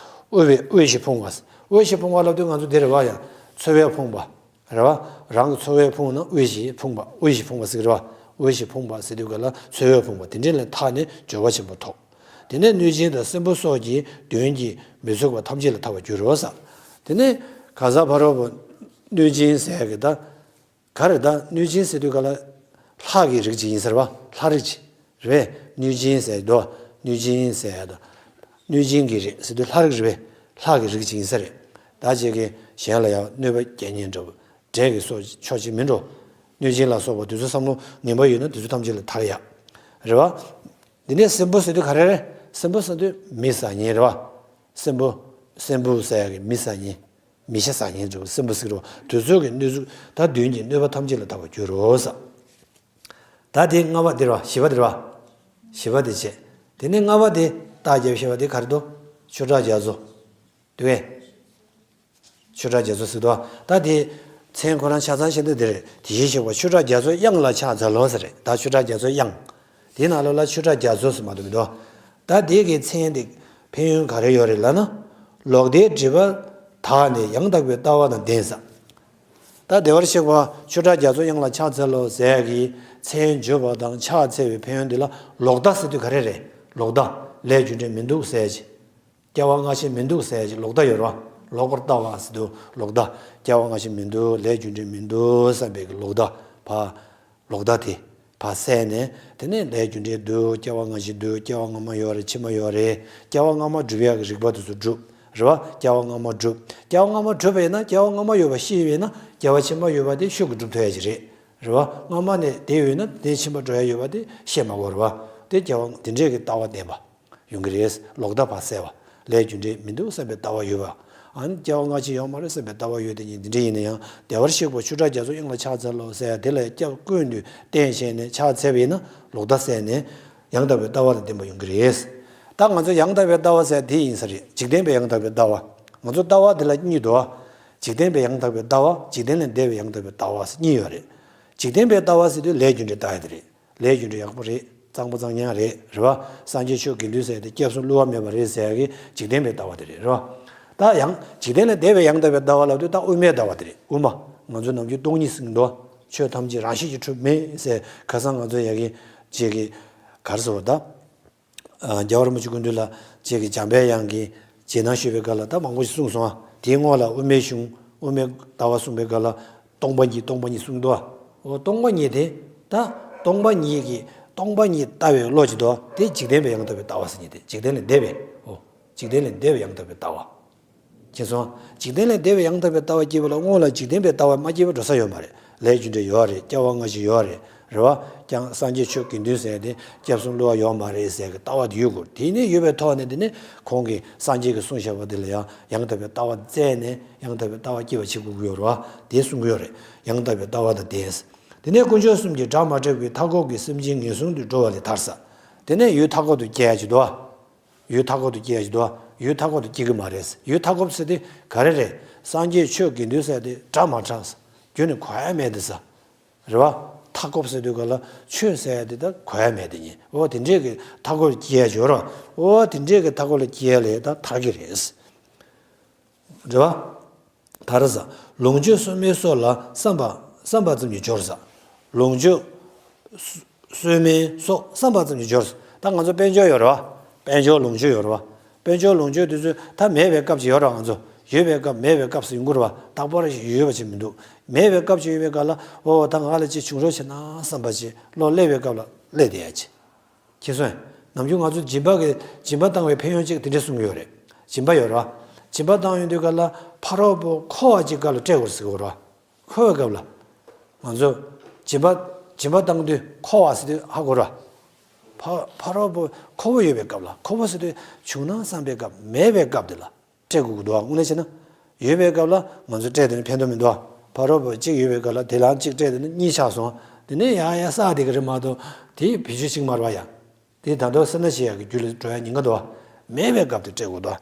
དབུལ་བའི་དབུལ་ཞིང་ཕོངས་པ། དབུལ་ཞིང་ཕོངས་པ་ལབ་དུས་ང་ཚོ་འདི་རེད་བ་ཡ། འཚོ་བས་ཕོངས་པ། རེད་བ། རང་གི་ཚོར་བས་ཕུང་ན་དབུལ་ཞིང་ཕོངས་པ། དབུལ་ཞིང་ཕོངས་པ་ཟེར་གི་རེད་བ། དབུལ་ཞིང་ཕོངས་པ་ཟེར་དུས་ག་ལ་ཚོར་བས་ཕོངས་པ་དེ་འདྲ་ལས་ཐར་ནས་འབྱོར་བ་ཆེན་པོ་ཐོབ། དེ་ནས་གནོད་སྦྱིན་དང་སྲིན་པོ་སོགས་ཀྱིས་གདོན་གྱིས་མི་ཚུགས་པ་ཐམས་ཅད་ལས་ཐར་བར་འགྱུར་རོ་ཟེར། དེ་ནས་གང་ཟག་ཕ་རོལ་པོ་གནོད་སྦྱིན་ཟེར་གི་ད། ག་རེ་ད་གནོད་སྦྱིན་ཟེར་དུས་ག་ལ་ལྷ་གི་རིགས་ཅིག་ཡིན་ཟེར་བ། ལྷ་རིགས་ཅིག་རེད་པས། གནོད་སྦྱིན་ཟེར་དོ། གནོད་སྦྱིན་ཟེར་ཡ་དོ། གནོད་སྦྱིན་གྱི་རིགས་ཟེར་དུས་ལྷ་རིགས་རེད་པས། ལྷ་གི་རིགས་ཅིག་ཡིན་ས་རེད། ད་ཅིག་གིས་གཞན་ལ་ཡང་གནོད་པ་བསྐྱལ་ཉེན་འགྲོ། འདྲེ་གི་སྲོག་ཆགས་ཅིག་མིན་འགྲོ། གནོད་སྦྱིན་ལ་སོགས་པ་དེ་ཚོ་བསམ་བློ་ངན་པ་ཡོད་ན་དེ་ཚོ་ཐམས་ཅད་ལས་ཐར་ཡ། རེད་བ། འདི་ནས་སྲིན་པོ་ཟེར་དུས་ག་རེ་རེད། སྲིན་པོ་ཟེར་དུས་མི་ཟ་མཁན་རེད་བ། སྲིན་པོ། སྲིན་པོ་ཟེར་ཡ་གི་མི་ཟ་མཁན། མི་ཤ་ཟ་མཁན་ཚོ་སྲིན་པོ་ཟེར་རོ། དེ་ཚོ་གི་གནོད་འཚེ་ད་གདོན་གྱི་གནོད་པ་ཐམས་ཅད་ལས་ཐར་བར་འགྱུར་རོ་ཟེར། ད་དེ་ལྔ་པ་དེ་རེད་བ། བཞི་པ་དེ་རེད་བ། བཞི་པ་དེ་བྱས། དེ་ནས་ལྔ་པ་དེ་རྟགས་བརྒྱད་པ་བཤད་པ་དེ་ག་རེ་འདུག་ཆོས་གྲགས་རྒྱ་མཚོ། དེ་བས། ཆོས་གྲགས་རྒྱ་མཚོ་ཟེར་འདུག་ད་དེ་མཚན་ཁོ་རང་ཆ་ཚང་ཤེས་འདོད་དེ་རེད། དེ་བཞིན་གཤེགས་པ་ཆོས་གྲགས་རྒྱ་མཚོའི་དབྱངས་ལ་ཕྱག་འཚལ་ལོ་ཟེར་རེད། ད་ཆོས་གྲགས་རྒྱ་མཚོའི་དབྱངས། དེའི་ནང་ལོགས་ལ་ཆོས་གྲགས་རྒྱ་མཚོ་ཟེར་མ་གཏོགས་མི་འདུག་ད་དེ་གི་མཚན་དེ་ཕན་ཡོན་ག་རེ་ཡོད་རེད་ལབ་ན། ལོག་ལྟའི་སྒྲིབ་པ་དག་ནས་ཡང་དག་པའི་ལྟ་བ་དང་ལྡན་ས། ད་བདེ་བར་གཤེགས་པ་ཆོས་གྲགས་རྒྱ་མཚོའི་དབྱངས་ལ་ཕྱག་འཚལ་ལོ་ཟེར་གྱི་མཚན་བརྗོད་པ་དང་ཕྱག་འཚལ་བའི་ཕན་ཡོན་འདི་ལ་ལོག་ལྟ་ཟེར་དུས་ག་རེ་རེད། ལོག་ལྟ། ལས་རྒྱུ་འབྲས་མི་འདུག་ཟེར་གྱི། སྐྱེ་བ་སྔ་ཕྱི་མི་འདུག་ཟེར་གྱི་ལོག་ལྟ་ཡོད་རེད་བ། ལོག་པར་ལྟ་བ་ཟེར་དུས་ལོག་ལྟ། སྐྱེ་བ་སྔ་ཕྱི་མི་འདུག་ལས་རྒྱུ་འབྲས་མི་འདུག་བསམ་པའི་གི་ལོག་ལྟ། ཕ། ལོག་ལྟ་དེ། ཕ་བསལ་ནས། དེ་ནས་ལས་རྒྱུ་འབྲས་འདུག་སྐྱེ་བ་སྔ་ཕྱི་འདུག་སྐྱེ་བ་སྔ་མ་ཡོད་རེད། ཕྱི་མ་ཡོད་རེད། སྐྱེ་བ་སྔ་མ་སྒྲུབ་ཡག་གི་རིགས་པ་དེ་ཚོ་སྒྲུབ། རེད་བ། སྐྱེ་བ་སྔ་མ་སྒྲུབ། སྐྱེ་བ་སྔ་མ་གྲུབ་པ་ཡིན་ན་སྐྱེ་བ་སྔ་མ་ཡོད་པ་ཤེས་པ་ཡིན་ན་སྐྱེ་བ་ཕྱི་མ་ཡོད་པ་དེ་ཤུགས་ཀྱིས་སྒྲུབ་ཐུབ་ཡག་ཅིག་རེད། རེད་བ། སྔ་མ་ནས་དེ་ཡོད་ན་དེ་ཕྱི་མ་འགྲོ་ཡག་ཡོད་པ་དེ་ཤེས་མ་དགོས་རེད་བ། དེ་སྐྱེ་བ་དེ་འདྲས་ཀྱི་ལྟ་བ་ལྡན་པ། ཡོང་གི་རེད། ལོག་ལྟ་ཕར་བསལ་བ། ལས་རྒྱུ་འབྲས་མི་འདུག་བསམ་པའི་ལྟ་བ་ཡོད་པ། ཨ་ནི་སྐྱེ་བ་སྔ་ཕྱི་ཡོད་མ་རེད་བསམ་པའི་ལྟ་བ་ཡོད་དེ་ཉིད་འདི་འདྲ་ཡིན་ན་ཡང་བདེ་བར་གཤེགས་པ་ཆོས་གྲགས་རྒྱ་མཚོའི་དབྱངས་ལ་ཕྱག་འཚལ་ལོ་ཟེར་ཡ་དེ་ལ་སྐྱབས་ཀུན་ཏུ་བསྟེན་བྱས་ནས་ཕྱག་འཚལ་བ་ཡིན་ན་ལོག་ལྟ་བསལ་ནས་ཡང་དག་པའི་ལྟ་བ་དང་ལྡན་པ་ཡོང་གི་རེད། ད་ང་ཚོ་ཡང་དག་པའི་ལྟ་བ་ཟེར་ཡ་དེ་ཡིན་ས་རེད། འཇིག་རྟེན་པའི་ཡང་དག་པའི་ལྟ་བ། ང་ཚོ་ལྟ་བ་དེ་ལ་གཉིས་འདུག་འཇིག་རྟེན་པའི་ཡང་དག་པའི་ལྟ་བ། འཇིག་རྟེན་ལས་འདས་པའི་ཡང་དག་པའི་ལྟ་བ་ཟེར་གཉིས་ཡོད་རེད། འཇིག་རྟེན་པའི་ལྟ་བ་ཟེར་དུས་ལས་རྒྱུ་འབྲས་ལྟ་ཡ་དེ་རེད། ལས་རྒྱུ་འབྲས་ཡག་པོ་རེད། གཙང་པོ་གཙང་རྐྱང་རེད། རེད་བ། སངས་རྒྱས་ཆོས་དགེ་འདུན་ཟེར་ཏེ་སྐྱབས་གསུམ་བསླུ་བ་མེད་པ་རེད་ཟེར་ཡ་གི་འཇིག་རྟེན་པའི་ལྟ་བ་དེ་རེད། རེད་བ། ད་ཡང་འཇིག་རྟེན་ལས་འདས་པའི་ཡང་དག་པའི་ལྟ་བ་ལབ་དུས་ད་དབུ་མའི་ལྟ་བ་དེ་རེད། དབུ་མ། ང་ཚོ་ནམ་རྒྱུན་སྟོང་ཉིད་ཟེར་གྱི་འདུག་ཆོས་ཐམས་ཅད་རང་བཞིན་གྱིས་གྲུབ་མིན་ཟེར། ཁ་སང་ང་ཚོ་ཡ་གི་ཅིག་གི་ག་རེ་ཟེར་བ་ད། རྒྱལ་བ་རིན་པོ་ཆེ་སྐུ་མདུན་ལ་ཅིག་གི་འཇམ་དཔལ་དབྱངས་ཀྱིས་རྗེས་གནང་ཞུས་པའི་སྐབས་ལ་ད་མང་པོ་ཞིག་གསུངས་སོང་ཨ། དེའི་སྔོན་ལ་དབུ་མའི་གཞུང་དབུ་མའི་ལྟ་བ་གསུངས་པའི་སྐབས་ལ། སྟོང་པ་ཉིད་སྟོང་པ་ཉིད་གསུངས་འདུག་ཨ། འོ་སྟོང་པ་ཉིད་དེ། ད་སྟོང་པ་ཉིད་ཀྱི་སྟོང་པ་ཉིད་ལྟ་བའི་བློ་ཅིག་འདུག་ཨ། དེ་འཇིག་རྟེན་པའི་ཡང་དག་པའི་ལྟ་བ་ཟེར་མཁན་དེ་འཇིག་རྟེན་ལས་འདས་པའི། འོ། འཇིག་རྟེན་ལས་འདས་པའི་ཡང་དག་པའི་ལྟ་བ། མཁྱེན་སོང་། འཇིག་རྟེན་ལས་འདས་པའི་ཡང་དག་པའི་ལྟ་བ་སྐྱེས་པ་ལ་སྔོན་ལ་འཇིག་རྟེན་པའི་ལྟ་བ་མ་སྐྱེས་པ་འགྲོ་ས་ཡོད་མ་རེད། ལས་རྒྱུ་འབྲས་ཡོད་རེད། སྐྱེ་བ་སྔ་ཕྱི་ཡོད་རེད། རེད་བ། ཀྱང་སངས་རྒྱས་ཆོས་དགེ་འདུན་ཟེར་ཏེ་སྐྱབས་གསུམ་བསླུ་བ་ཡོད་མ་རེད་ཟེར་གི་ལྟ་བ་དེ་ཡོད་དགོས། དེ་ནས་ཡོད་པའི་ཐོག་ནས་དེ་ནས་ཁོང་གིས་སངས་རྒྱས་ཀྱིས་གསུངས་བཞག་པ་དེ་ལ་ཡང་ཡང་དག་པའི་ལྟ་བ་བཙལ་ནས་ཡང་དག་པའི་ལྟ་བ་སྐྱེ་བ་བྱེད་དགོས་ཀྱི་ཡོད་རེད་བ། དེ་གསུང་གི་ཡོད་རེད། ཡང་དག་པའི་ལྟ་བ་དང་ལྡན། དེ་ནས་དཀོན་མཆོག་གསུམ་གྱི་དགྲ་མ་སྐྲག་པའི་མཐའ་འཁོབ་ཀྱི་སེམས་ཅན་ངན་སོང་དུ་འགྲོ་བ་ལས་ཐར་ས། དེ་ནས་ཡུལ་མཐའ་འཁོབ་ཏུ་སྐྱེ་ཡ་ཅིག་འདུག་བ། ཡུལ་མཐའ་འཁོབ་ཏུ་སྐྱེ་ཡ་ཅིག་འདུག་བ། ཡུལ་མཐའ་འཁོབ་ཏུ་སྐྱེ་གི་མ་རེད། ཡུལ་མཐའ་འཁོབ་ཟེར་དེ་ག་རེ་རེད། སངས་རྒྱས་ཆོས་དགེ་འདུན་ཟེར་དེ་དགྲ་མ་སྐྲག་ས། རྒྱུན་ནས་གོ་ཡ་མེད་དེ་ས། རེད་བ། མཐའ་འཁོབ་ཟེར་དུས་ག་ལ་ཆོས་ཟེར་ཡ་དེ་ད་གོ་ཡ་མེད་དེ་ཉིད། འོ་དེ་འདྲས་ཀྱི་མཐའ་འཁོབ་ལ་སྐྱེ་ཡ་ཅིག་ཡོད་རེད་བ། འོ་དེ་འདྲས་ཀྱི་མཐའ་འཁོབ་ལ་སྐྱེ་ཡ་ལས་ད་ཐར་གི་རེད། རེད་བ། ད་རེས་ལོངས་སྤྱོད་གསོག་མིན་སོགས་ལ་བསམ་པ་བསམ་པ་ཙམ་གྱིས་འབྱོར་ཟེར། ལོངས་སྤྱོད་གསོག་མིན་སོགས་བསམ་པ་ཙམ་གྱིས་འབྱོར་ཟེར། ད་ང་ཚོ་དཔལ་འབྱོར་ཡོད་རེད་བ། དཔལ་འབྱོར་ལོངས་སྤྱོད་ཡོད་རེད་བ། དཔལ་འབྱོར་ལོངས་སྤྱོད་དེ་ཚོ་ད་མེད་པའི་སྐབས་ཅིག་ཡོད་རེད་བ། ང་ཚོ་ཡོད་པའི་སྐབས་མེད་པའི་སྐབས་སུ་ཡོང་གི་རེད་བ། རྟག་པར་ཡོད་པ་ཅིག་མི་འདུག་མེད་པའི་སྐབས་ཅིག་ཡོད་པའི་སྐབས་ལ་འོ་ད་ང་ལ་ཅིག་བྱུང་རོགས་བྱེད་ན་བསམ་པ་ཅིག་བློ་སླེབས་པའི་སྐབས་ལ་སླེབས་བསྡད་ཡ་ཅིག་མཁྱེན་སོང་། ནམ་རྒྱུན་ང་ཚོ་སྦྱིན་པ་གི་སྦྱིན་པ་བཏང་བའི་ཕན་ཡོན་གཅིག་དེ་འདྲ་གསུང་གི་ཡོད་རེད། སྦྱིན་པ་ཡོད་རེད་བ། སྦྱིན་པ་བཏང་ཡོང་དུས་སྐབས་ལ་ཕ་རོལ་པོ་འཁོར་བ་གཅིག་སྐབས་ལ་སྤྲད་དགོས་ཟེར་གི་ཡོད་རེད་བ། འཁོར་བའི་སྐབས་ལ། ང་ཚོ་སྦྱིན་པ་སྦྱིན་པ་བཏང་དུས་འཁོར་བ་ཟེར་དུས་ཧ་གོ་རེད་བ། ཕ་ཕ་རོལ་པོ་འཁོར་བ་ཡོད་པའི་སྐབས་ལ། འཁོར་བ་ཟེར་དུས་བྱུང་ན་བསམ་པའི་སྐབས་མེད་པའི་སྐབས་དེ་ལ། སྤྲད་དགོས་ཀྱི་འདུག་དངོས་གནས་བྱས་ན། ཡོད་པའི་སྐབས་ལ་ང་ཚོས་སྤྲད་དེ་ནི་ཕན་ཐོགས་མི་འདུག་ཕ་རོལ་པོ་གཅིག་ཡོད་པའི་སྐབས་ལ་དེ་ལའང་གཅིག་སྤྲད་དེ་ནི་གཉིས་ཆགས་སོང་། དེ་ནས་ཡང་ཡང་བསགས་བསྡད་ཀྱི་རེད་མ་གཏོགས་དེ་བེད་སྤྱོད་བྱེད་ཀྱི་མ་རེད་བ་ཡ། དེ་ད་དུང་སེར་སྣ་ཞེས་ཡག་གི་རྒྱུ་ལ་འགྲོ་ཡ་ཉེན་ཁ་འདུག་མེད་པའི་སྐབས་དེ་སྤྲད་དགོས་འདུག་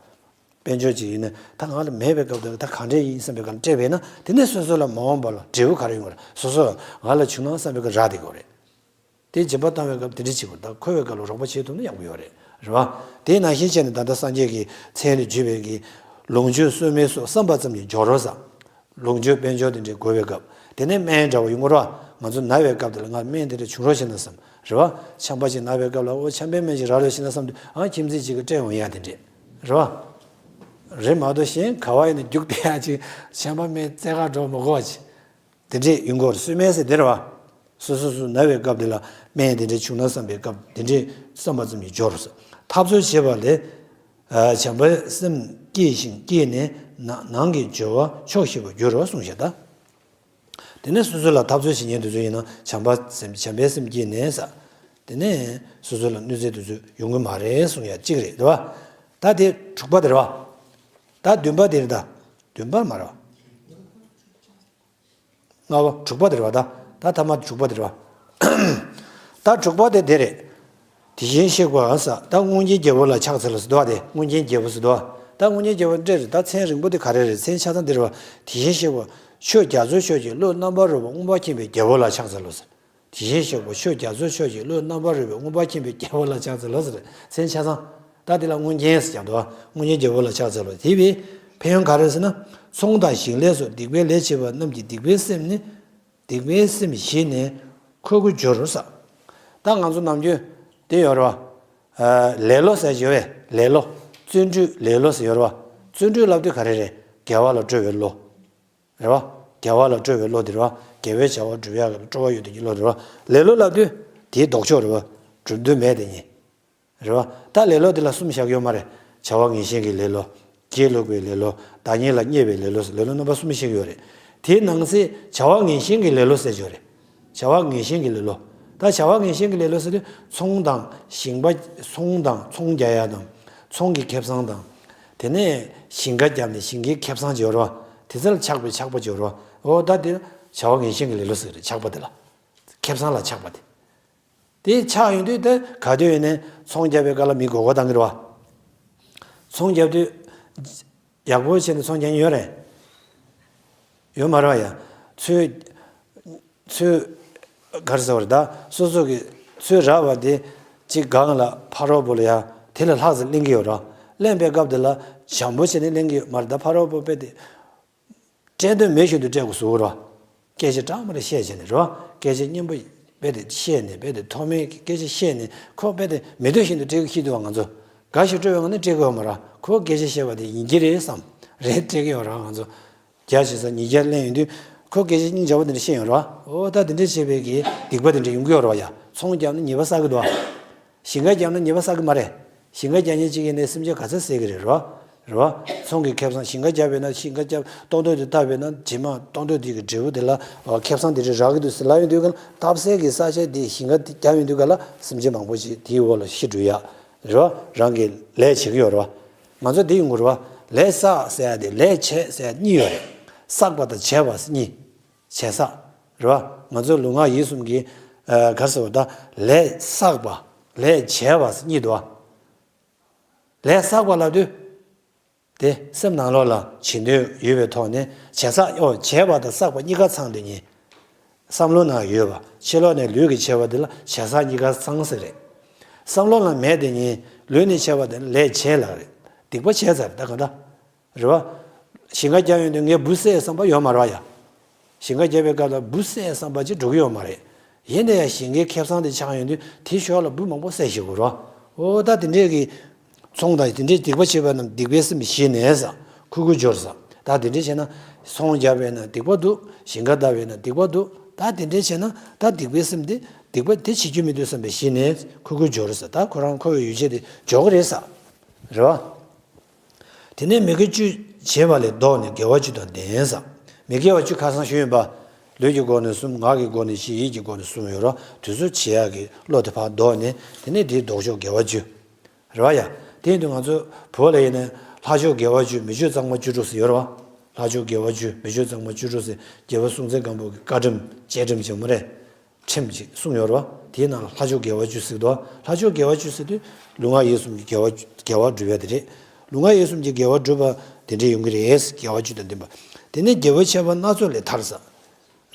དཔལ་འབྱོར་གཅིག་ཡིན་ན་ད་ང་ལ་མེད་པའི་སྐབས་དེ་ད་གང་འདྲས་ཡིན་བསམ་པའི་སྐབས་ལ་སྤྲད་པས་ན་དེ་ནས་སོ་སོ་ལ་མ་འོངས་པ་ལ་འབྲས་བུ་ག་རེ་ཡོང་བ་རེད། སོ་སོ་ལ་ང་ལ་བྱུང་ན་བསམ་པའི་སྐབས་རག་བསྡད་དགོས་རེད། དེ་སྦྱིན་པ་བཏང་བའི་སྐབས་དེ་འདྲ་བྱེད་དགོས། ད་འཁོར་བའི་སྐབས་ལ་རོགས་པ་བྱེད་ཐུབ་ན་ཡག་པོ་ཡོད་རེད། རེད་བ། དེ་ནང་བཞིན་བྱས་ནས་ད་ལྟ་སངས་རྒྱས་ཀྱི་མཚན་ལས་བརྗོད་པའི་གི་ལོངས་སྤྱོད་གསོག་མིན་སོགས་བསམ་པ་ཙམ་གྱིས་འབྱོར་རོ་ཟེར། ལོངས་སྤྱོད་དཔལ་འབྱོར་དེ་འདྲའི་དགོས་པའི་སྐབས། དེ་ནས་སྨན་འདྲ་བོ་ཡོང་གི་རེད་བ། ང་ཚོ་ན་བའི་སྐབས་དེ་ལ་ང་སྨན་དེ་འདྲ་བྱུང་རོགས་བྱས་ན་བསམ་རེད་བ། ཆམ་པ་ཞིག་ན་བའི་སྐབས་ལ་ཨོ་ཆམ་པའི་སྨན་ཞིག་རག་ལོས་བྱས་ན་བསམ་དུས་ཨ་ཁྱིམ་མཚེས་ཅིག་གིས་སྤྲད་འོང་ཡ་དེ་འདྲས་རེད་བ། རེད་མ་གཏོགས་གཞན་ག་བ་ཡིན་ན་རྒྱུགས་བསྡད་ཡ་ཅིག་ཆམ་པ་སྨན་རྩེ་ག་འགྲོ་མི་དགོས་པ་ཅིག་དེ་འདྲས་ཡོང་གི་རེད། སྲོལ་སྨན་ཟེར་དེ་རེད་བ། སོ་སོ་སོ་ན་བའི་སྐབས་དེ་ལ་སྨན་དེ་འདྲས་བྱུང་ན་བསམ་པའི་སྐབས་དེ་འདྲས་བསམ་པ་ཙམ་གྱིས་འབྱོར་རོ། འཐབ་རྩོད་བྱེད་པ་ལས། བྱམས་པའི་སེམས་སྐྱེས་ཤིང་སྐྱེས་ནས་ནང་གི་སྦྱོར་བ་ཆོག་ཤེས་པར་འགྱུར་རོ་གསུངས་ཤག་ད། དེ་ནས་སོ་སོ་ལ་འཐབ་རྩོད་བྱེད་མཁན་དེ་ཚོ་ཡིན་ན་བྱམས་པ་སེམས་བྱམས་པའི་སེམས་སྐྱེས་ནས་ས། དེ་ནས་སོ་སོ་ལ་གནོད་འཚེ་དེ་ཚོ་ཡོང་གི་མ་རེད་གསུངས་ཡ་གཅིག་རེད་དེ་བ། ད་དེ་དྲུག་པ་དེ་རེད་བ། ད་བདུན་པ་དེ་རེད་ད། བདུན་པ་མ་རེད་བ། ལྔ་པ་དྲུག་པ་དེ་རེད་བ་ད། ད་ཐ་མ་དྲུག་པ་དེ་རེད་བ། ད་དྲུག་པ་དེ་དེ་རེད། དེ་བཞིན་གཤེགས་པ་ས་ད་སྔོན་གྱི་རྒྱལ་པོ་ལ་ཕྱག་འཚལ་ལོ་ཟེར་དོ་བ་དེ་སྔོན་གྱི་རྒྱལ་པོ་ཟེར་དོ་བ། ད་སྔོན་གྱི་རྒྱལ་པོ་འདྲེ་རེད་ད། མཚན་རིང་པོ་དེ་ག་རེ་རེད། མཚན་ཆ་ཚང་དེ་རེད་བ། དེ་བཞིན་གཤེགས་པ་ཆོས་རྒྱ་མཚོའི་ཕྱོགས་ཀྱི་བློ་རྣམ་པར་རོལ་པ་མངོན་པར་མཁྱེན་པའི་རྒྱལ་པོ་ལ་ཕྱག་འཚལ་ལོ་ཟེར། དེ་བཞིན་གཤེགས་པ་ཆོས་རྒྱ་མཚོའི་ཕྱོགས་ཀྱི་བློ་རྣམ་པར་རོལ་པའི་མངོན་པར་མཁྱེན་པའི་རྒྱལ་པོ་ལ་ཕྱག་འཚལ་ལོ་ཟེར། མཚན་ཆ་ཚང་། ད་དེ་ལ་སྔོན་གྱི་ཟེར་ཀྱང་འདུག་སྔོན་གྱི་རྒྱལ་པོ་ལ་ཕྱག་འཚལ་ལོ། དེ་བས་ཕན་ཡོན་ག་རེ་ཟེར་ན། ཚོང་དང་ཞིང་ལས་སོགས་སྡིག་པའི་ལས་བྱེད་པ་རྣམས་ཀྱི་སྡིག་པའི་སེམས་ནི། སྡིག་པའི་སེམས་ཞི་ནས་ཁོ་གུ་འགྱུར་ས། ད་ང་ཚོ་ནམ་རྒྱུན་དེ་ཡོད་རེད་བ། ལེ་ལོ་ཟེར་ཡོད་བས་ལེ་ལོ། བརྩོན་འགྲུས་ལེ་ལོ་ཟེར་ཡོད་རེད་བ། བརྩོན་འགྲུས་ལབ་དུས་ག་རེ་རེད། དགེ་བ་ལ་སྤྲོ་བའི་བློ། རེད་བ། དགེ་བ་ལ་སྤྲོ་བའི་བློ་དེ་རེད་བ། དགེ་བའི་བྱ་བ་སྒྲུབ་ཡག་གི་སྤྲོ་བ་ཡོད་དེ་གི་བློ་དེ་རེད་བ། ལེ་ལོ་ལབ་དུས་དེའི་ལྡོག་ཕྱོགས་རེད་བ། སྒྲུབ་འདོད་མེད་དེ་ཉིད། རེད་བ། ད་ལེ་ལོ་དེ་ལ་གསུམ་བཞག་ཡོད་མ་རེད། བྱ་བ་ངན་ཞེན་གྱི་ལེ་ལོ། སྒྱིད་ལུག་པའི་ལེ་ལོ། བདག་ཉིད་ལ་བརྙས་པའི་ལེ་ལོ་ཟེར་ལེ་ལོ་རྣམ་པ་གསུམ་བཤད་ཀྱི་ཡོད་རེད། དེའི་ནང་གསེས་བྱ་བ་ངན་ཞེན་གྱི་ལེ་ལོ་ཟེར་གྱི་ཡོད་རེད། བྱ་བ་ངན་ཞེན་གྱི་ལེ་ལོ། ད་བྱ་བ་ངན་ཞེན་གྱི་ལེ་ལོ་ཟེར་དུས་ཚོང་དང་ཞིང་པ་ཚོང་དང་ཚོང་རྒྱག་ཡ་དང་། ཚོང་གི་ཁེ་བཟང་དང་། དེ་ནས་ཞིང་ཁ་བརྒྱབ་ནས་ཞིང་ཁའི་ཁེ་བཟང་ཅིག་ཡོད་རེད་བ། དེ་ཚོ་ལ་ཆགས་པའི་ཆགས་པ་ཅིག་ཡོད་རེད་བ། འོ་ད་དེ་བྱ་བ་ངན་ཞེན་གྱི་ལེ་ལོ་ཟེར་གྱི་རེད། ཆགས་པ་དེ་ལ། ཁེ་བཟང་ལ་ཆགས་པ་དེ། དེ་ཆགས་ཡོང་དུས་དེ་ག་དུས་ཡིན་ནའི་ཚོང་རྒྱག་པའི་སྐབས་ལ་མི་མགོ་སྐོར་བཏང་གི་རེད་བ། ཚོང་རྒྱབ་དུས་ཡག་པོ་བྱས་ནས་ཚོང་རྒྱག་མཁན་ཡོད་རེད། ཡོད་མ་རེད་བ་ཡ། ཚོས་ཚོས་ག་རེ་ཟེར་བ་རེད་ད། སོ་སོ་གི་ཚོས་རག་པ་དེ་གཅིག་སྒང་ལ་ཕ་རོལ་པོ་ལ་ཡ་དེ་ལས་ལྷག་ཙམ་ལེན་གི་ཡོད་རེད་བ། ལེན་པའི་སྐབས་དེ་ལ་བྱམས་པོ་བྱས་ནས་ལེན་གི་ཡོད་མ་རེད་ད། ཕ་རོལ་པོ་དཔེ་དེ། སྤྲད་འདོད་མེད་བཞིན་དུ་སྤྲད་དགོས་བཟོ་གི་རེད་བ། སྐད་ཆ་དྲང་མོ་རེ་བཤད་བྱས་ནས་རེད་བ། སྐད་ཆ་སྙན་པོ་རྦད་དེ་བཤད་ནས་རྦད་དེ་མཐོ་དམན་གྱི་སྐད་ཆ་བཤད་ནས་ཁོ་རྦད་དེ་མི་འདོད་བཞིན་དུ་སྤྲད་གི་ཤི་འདུག་བ། ང་ཚོ་དགའ་ཞིང་སྤྲོ་བའི་ངང་ནས་སྤྲད་གི་ཡོད་མ་རེད། ཁོ་སྐད་ཆ་བཤད་པ་དེ་ཡིན་གྱི་རེད་བསམ་རེད་སྤྲད་གི་ཡོད་རེད་བ། ང་ཚོ་རྒྱ་ཆེ་ས་ཉིས་བརྒྱ་ལེན་ཡོང་དུས་ཁོ་སྐད་ཆ་སྙིང་རྗེ་པོ་དེ་འདྲ་བཤད་ཡོད་རེད་བ། འོ་ད་དེ་འདྲ་བྱས་པའི་གི་སྡིག་པ་དེ་འདྲ་ཡོང་གི་ཡོད་རེད་བ་ཡ། ཚོང་རྒྱབ་ན་ཉེས་པ་བསགས་གི་འདུག་བ། ཞིང་ཁ་བརྒྱབ་ན་ཉེས་པ་བསགས་ཀྱི་མ་རེད། ཞིང་ཁ་རྒྱག་མཁན་གཅིག་ཡིན་ནའི་སེམས་ཅན་ག་ཚོད་བསད་ཀྱི་རེད་རོ། རེད་བ། ཚོང་གི་ཁེ་བཟང་ཞིང་ཁ་བརྒྱབ་པས་ན་ཞིང་ཁ་བརྒྱབ་གཏོང་འདོད་དེ་བཏབ་པས་ན་རྗེས་མ་གཏོང་འདོད་དེ་གི་འབྲས་བུ་དེ་ལ་ཁེ་བཟང་དེ་འདྲ་རག་གི་འདུག་ཟེར་ལབ་ཡོང་དུས་ག་ལ་བཏབ་སའི་གི་ས་ཆ་དེ་ཞིང་ཁ་དེ་བརྒྱབ་ཡོང་དུས་ག་ལ་སེམས་ཅན་མང་པོ་ཞིག་དེའི་འོག་ལ་ཤི་འགྲོ་ཡ། རེད་བ། རང་གི་ལས་བྱེད་ཀྱི་ཡོད་རེད་བ། ང་ཚོ་དེ་ཡོང་གི་རེད་བ། ལས་བསགས་ཟེར་ཡ་དེ་ལས་བྱེད་ཟེར་ཡ་གཉིས་ཡོད་རེད། བསགས་པ་དང་བྱས་པ་ཟེར་གཉིས། བྱས་བསགས། རེད་བ། ང་ཚོ་ལུས་ངག་ཡིད་གསུམ་གྱི། ཨ། ག་རེ་ཟེར་བ་ད། ལས་བསགས་པ། ལས་བྱས་པ་ཟེར་གཉིས་འདུག་བ། ལས་བསགས་པ་ལབ་དུས། དེ་སེམས་ནང་ལོགས་ལ་བྱེད་འདོད་ཡོད་པའི་ཐོག་ནས་བྱས་བསགས་ཨོ་བྱས་པ་དང་བསགས་པ་གཉིས་ཀ་ཚང་དེ་ཉིད། བསམ་བློ་ནང་ཡོད་པ་ཕྱི་ལོགས་ནས་ལུས་ཀྱིས་བྱས་པ་དེ་ལ་བྱས་བསགས་གཉིས་ཀ་ཚང་ཟེར་རེད། བསམ་བློ་ནང་མེད་དེ་ཉིད་ལུས་ནས་བྱས་པ་དེ་ལ་ལས་བྱས་ལབ་རེད། སྡིག་པ་བྱས་ཚར་རེད་ད་ག་འདྲ། རེད་བ། ཞིང་ཁ་བརྒྱབ་ཡོང་དུས་ངས་འབུ་བསད་བསམ་པ་ཡོད་མ་རེད་བ་ཡ། ཞིང་ཁ་བརྒྱབ་པའི་སྐབས་ལ་འབུ་བསད་བསམ་པ་ཅིག་འགྲོ་གི་ཡོད་མ་རེད། ཡིན་ན་ཡང་ཞིང་ཁའི་ཁེ་བཟང་དེ་ཆགས་ཡོང་དུས་དེའི་ཞོར་ལ་འབུ་མང་པོ་བསད་ཤེས་དགོས་རེད་བ། འོ་ད་དེ་འདྲས་ཀྱི། ཚོང་དང་དེ་འདྲས་སྡིག་པ་བྱེད་པ་རྣམས་སྡིག་པའི་སེམས་ཞི་ནས་ཟ། ཁུ་ཁུ་སྦྱོར་ཟ། ད་དེ་འདྲས་བྱས་ན། ཚོང་བརྒྱབ་པས་ན་སྡིག་པ་འདུག་ཞིང་ཁ་བཏབ་པས་ན་སྡིག་པ་འདུག་ད་དེ་འདྲས་བྱས་ན་ད་སྡིག་པའི་སེམས་དེ་སྡིག་པ་དེ་བྱེད་རྒྱུ་མི་འདུག་བསམ་པའི་ཞི་ནས་ཁུ་ཁུ་སྦྱོར་ཟ། ད་ཁོ་རང་ཁོ་བའི་ཡུལ་ཆད་དེ་འཇོག་གི་རེད་ཟ། རེད་བ། དེ་ནས་མི་དགེ་བཅུ་བྱས་པ་ལས་ལྡོག་ནས་དགེ་བ་བཅུ་དང་ལྡན་ཟ། མི་དགེ་བ་བཅུ་ཁ་སང་ཞུས་ཡིན་པ། ལུས་ཀྱི་སྒོ་ནས་གསུམ། ངག་གི་སྒོ་ནས་བཞི། ཡིད་ཀྱི་སྒོ་ནས་གསུམ་ཡོད་རོ། དེ་ཚོ་བྱེད་ཡག་གི་བློ་དེ་ཕར་ལྡོག་ནས་དེ་ནས་དེའི་ལྡོག་ཕྱོགས་དགེ་བ་བཅུ། རེད་བ་ཡ། དེ་ཡིན་དུས་ང་ཚོ་བོད་ལ་ཡིན་ན་ལྷ་མཆོག་དགེ་བ་བཅུ། མི་མཆོག་གཙང་མ་བཅུ་དྲུག་ཟེར་ཡོད་རེད་བ། ལྷ་མཆོག་དགེ་བ་བཅུ། མི་མཆོག་གཙང་མ་བཅུ་དྲུག་ཟེར་རྒྱལ་པོ་སྲོང་བཙན་སྒམ་པོ་གི་བཀའ་ཁྲིམས་བཅའ་ཁྲིམས་ཆེན་མོ་རེད། ཁྲིམས་ཅིག་གསུངས་ཡོད་རེད་བ། དེའི་ནང་ལ་ལྷ་མཆོག་དགེ་བ་བཅུ་ཟེར་འདུག་ལྷ་མཆོག་དགེ་བ་བཅུ་ཟེར་དུས་ལུས་ངག་ཡིད་གསུམ་གྱི་དགེ་བ་དགེ་བ་སྒྲུབ་ཡ་དེ་རེད། ལུས་ངག་ཡིད་གསུམ་གྱི་དགེ་བ་སྒྲུབ་པ་དེ་འདྲས་ཡོང་གི་རེད། དགེ་བ་བཅུ་དང་ལྡན་པ། དེ་ནས་དགེ་བ་ཆད་པ་སྣ་ཚོགས་ལས་ཐར་ས།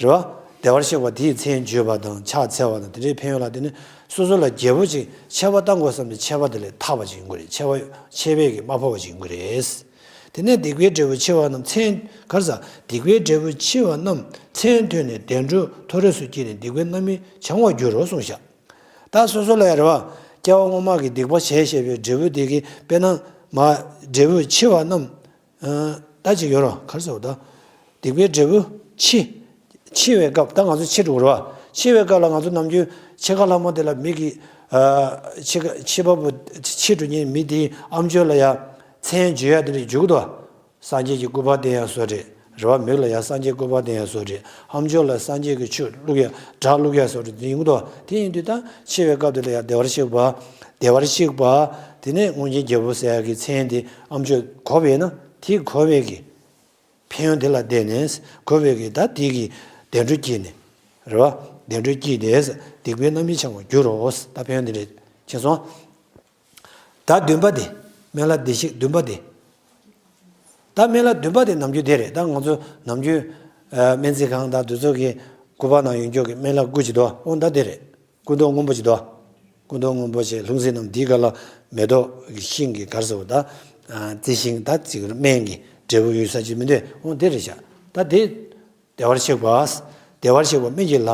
རེད་བ། བདེ་བར་གཤེགས་པ་དེའི་མཚན་བརྗོད་པ་དང་ཕྱག་འཚལ་བ་དང་དེ་འདྲའི་ཕན་ཡོན་ལ་བརྟེན་ནས་སོ་སོ་ལ་རྒྱལ་པོ་ཅིག་ཆད་པ་བཏང་དགོས་བསམ་ནས་ཆད་པ་དེ་ལས་ཐར་བ་ཅིག་ཡོང་གི་རེད། ཆད་པ་ཆད་པས་ཀྱིས་མ་ཕོག་པ་ཅིག་ཡོང་གི་རེད། དེ་ནས་སྡིག་པའི་འབྲས་བུ་ཆེ་བ་རྣམས་མཚན། ག་རེ་ཟེར། སྡིག་པའི་འབྲས་བུ་ཆེ་བ་རྣམས་མཚན་ཐོས་ནས་བདེ་འགྲོ་མཐོ་རིས་སུ་སྐྱེས་ནས་སྡིག་པའི་རྣམ་སྨིན་བྱང་བར་འགྱུར་རོ་གསུངས་ཤག་ད་སོ་སོ་ལ་ཡ་རེད་བ། སྐྱེ་བ་སྔོན་མ་གི་སྡིག་པ་བྱས་བྱས་པའི་འབྲས་བུ་དེ་གི་དཔེར་ན་མ་འབྲས་བུ་ཆེ་བ་རྣམས། ད་ཅིག་ཡོད་རོ། ག་རེ་ཟེར་བ་ད། སྡིག་པའི་འབྲས་བུ་ཆེ། ཆེ་བའི་སྐབས་ད་ང་ཚོ་ཆེ་འགྲོ་གི་རེད་བ། ཆེ་བའི་སྐབས་ལ་ང་ཚོ་ནམ་རྒྱུན་ཕྱེད་ཀ་ལྷག་མ་དེ་ལ་མི་གི་ཆེ་ཁ་ཆེ་བ་བུ་ཆེ་འགྲོ་མཁན་མི་དེའི་ཨམ་ཅོག་ལ་ཡ་མཚན་བརྗོད་ཡ་དེ་འདྲ་བརྗོད་གི་འདུག་སངས་རྒྱས་ཀྱི་སྐུ་པར་བསྟན་ཡ་བཟོ་འདྲ་རེད་བ། མིག་ལ་ཡ་སངས་རྒྱས་སྐུ་པར་བསྟན་ཡ་བཟོ་འདྲ། ཨམ་ཅོག་ལ་སངས་རྒྱས་ཀྱི་ཆོས་བླུག་ཡ་སྒྲ་བླུག་ཡ་བཟོ་འདྲ་དེ་ཡིན་གི་འདུག་དེ་ཡིན་དུས་ད་ཆེ་བའི་སྐབས་དེ་ལ་ཡ་བདེ་བར་གཤེགས་པ། བདེ་བར་གཤེགས་པ། དེ་ནས་མངོན་མཁྱེན་རྒྱལ་པོ་ཟེར་ཡ་གི་མཚན་དེ་ཨམ་ཅོག་གོ་བས་ན་དེ་གོ་བས་ཀྱི། ཕན་ཡོན་དེ་ལ་བརྟེན་ནས་གོ་བས་ཀྱི་ད་དེ་གི་བདེ་འགྲོ་སྐྱེས་ནས། རེད་བ། བདེ་འགྲོ་སྐྱེས་ཏེ་སྡིག་པའི་རྣམ་སྨིན་བྱང་བར་འགྱུར་རོ། ད་ཕན་ཡོན་དེ་འདྲ་ཕྱིན་སོང་། ད་བདུན་པ་དེ། སྨན་བླ་བདེ་གཤེགས་བདུན་པ་དེ། ད་སྨན་བླ་བདུན་པ་དེ་ནམ་རྒྱུན་དེ་རེད། ད་ང་ཚོ་ནམ་རྒྱུན་སྨན་རྩིས་ཁང་དང་དེ་ཚོ་གི་སྐུ་པར་ནང་ཡོད་མཁན་གྱི་སྨན་བླ་དགུ་ཅིག་འདུག་འོ་ད་དེ་རེད། སྐུ་མདོག་སྔོན་པོ་ཅིག་འདུག་སྐུ་མདོག་སྔོན་པོ་ཅིག་ལྷུང་བཟེད་རྣམས་དེའི་སྒང་ལ་མེ་ཏོག་གི་ཤིང་གི་ག་རེ་ཟེར་བ་ད། རྩི་ཤིང་ད་ཅིག་སྨན་གྱི་འབྲས་བུ་ཡོད་ས་ཅིག་མི་འདུག་འོ་དེ་རེད་ཤག་ད་དེ། བདེ་བར་གཤེགས་པ། བདེ་བར་གཤེགས་པ་སྨན་གྱི་བླ།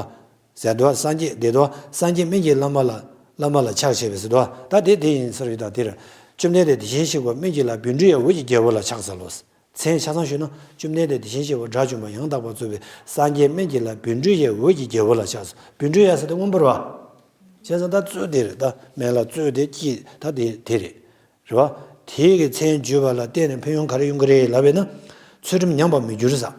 ཟེར་དུས་སངས་རྒྱས་དེ་དུས་སངས་རྒྱས་སྨན་གྱི་བླ་མ་ལ་བླ་མ་ལ་ཕྱག་བྱས་པས་ཟེར་དུས་ད་དེ་དེ་ཡིན་ཟེར་ཡོད་ད་དེར། བཅོམ་ལྡན་འདས་དེ་བཞིན་གཤེགས་པ་སྨན་གྱི་བླ་བཻ་ཌཱུརྱ་འོད་ཀྱི་རྒྱལ་པོ་ལ་ཕྱག་འཚལ་ལོ། མཚན་ཆ་ཚང་ཞུས་ན་བཅོམ་ལྡན་འདས་དེ་བཞིན་གཤེགས་པ་དགྲ་བཅོམ་པ་ཡང་དག་པར་རྫོགས་པའི་སངས་རྒྱས་སྨན་གྱི་བླ་བཻ་ཌཱུརྱ་འོད་ཀྱི་རྒྱལ་པོ་ལ་ཕྱག་འཚལ། བཻ་ཌཱུརྱ་ཟེར་དེ་སྔོན་པོ་རེད་བ། བྱས་ཙང་ད་གཙོ་དེ་རེད་ད་སྨན་བླ་གཙོ་དེ་ཀྱི་ད་དེ་དེ་རེད། རེད་བ། དེའི་གི་མཚན་བརྗོད་པ་ལ་བརྟེན་ནས་ཕན་ཡོན་ག་རེ་ཡོང་གི་རེད་ལབ་པས་ན། ཚུལ་ཁྲིམས་ཉམས་པར་མི་འགྱུར་ཟེར།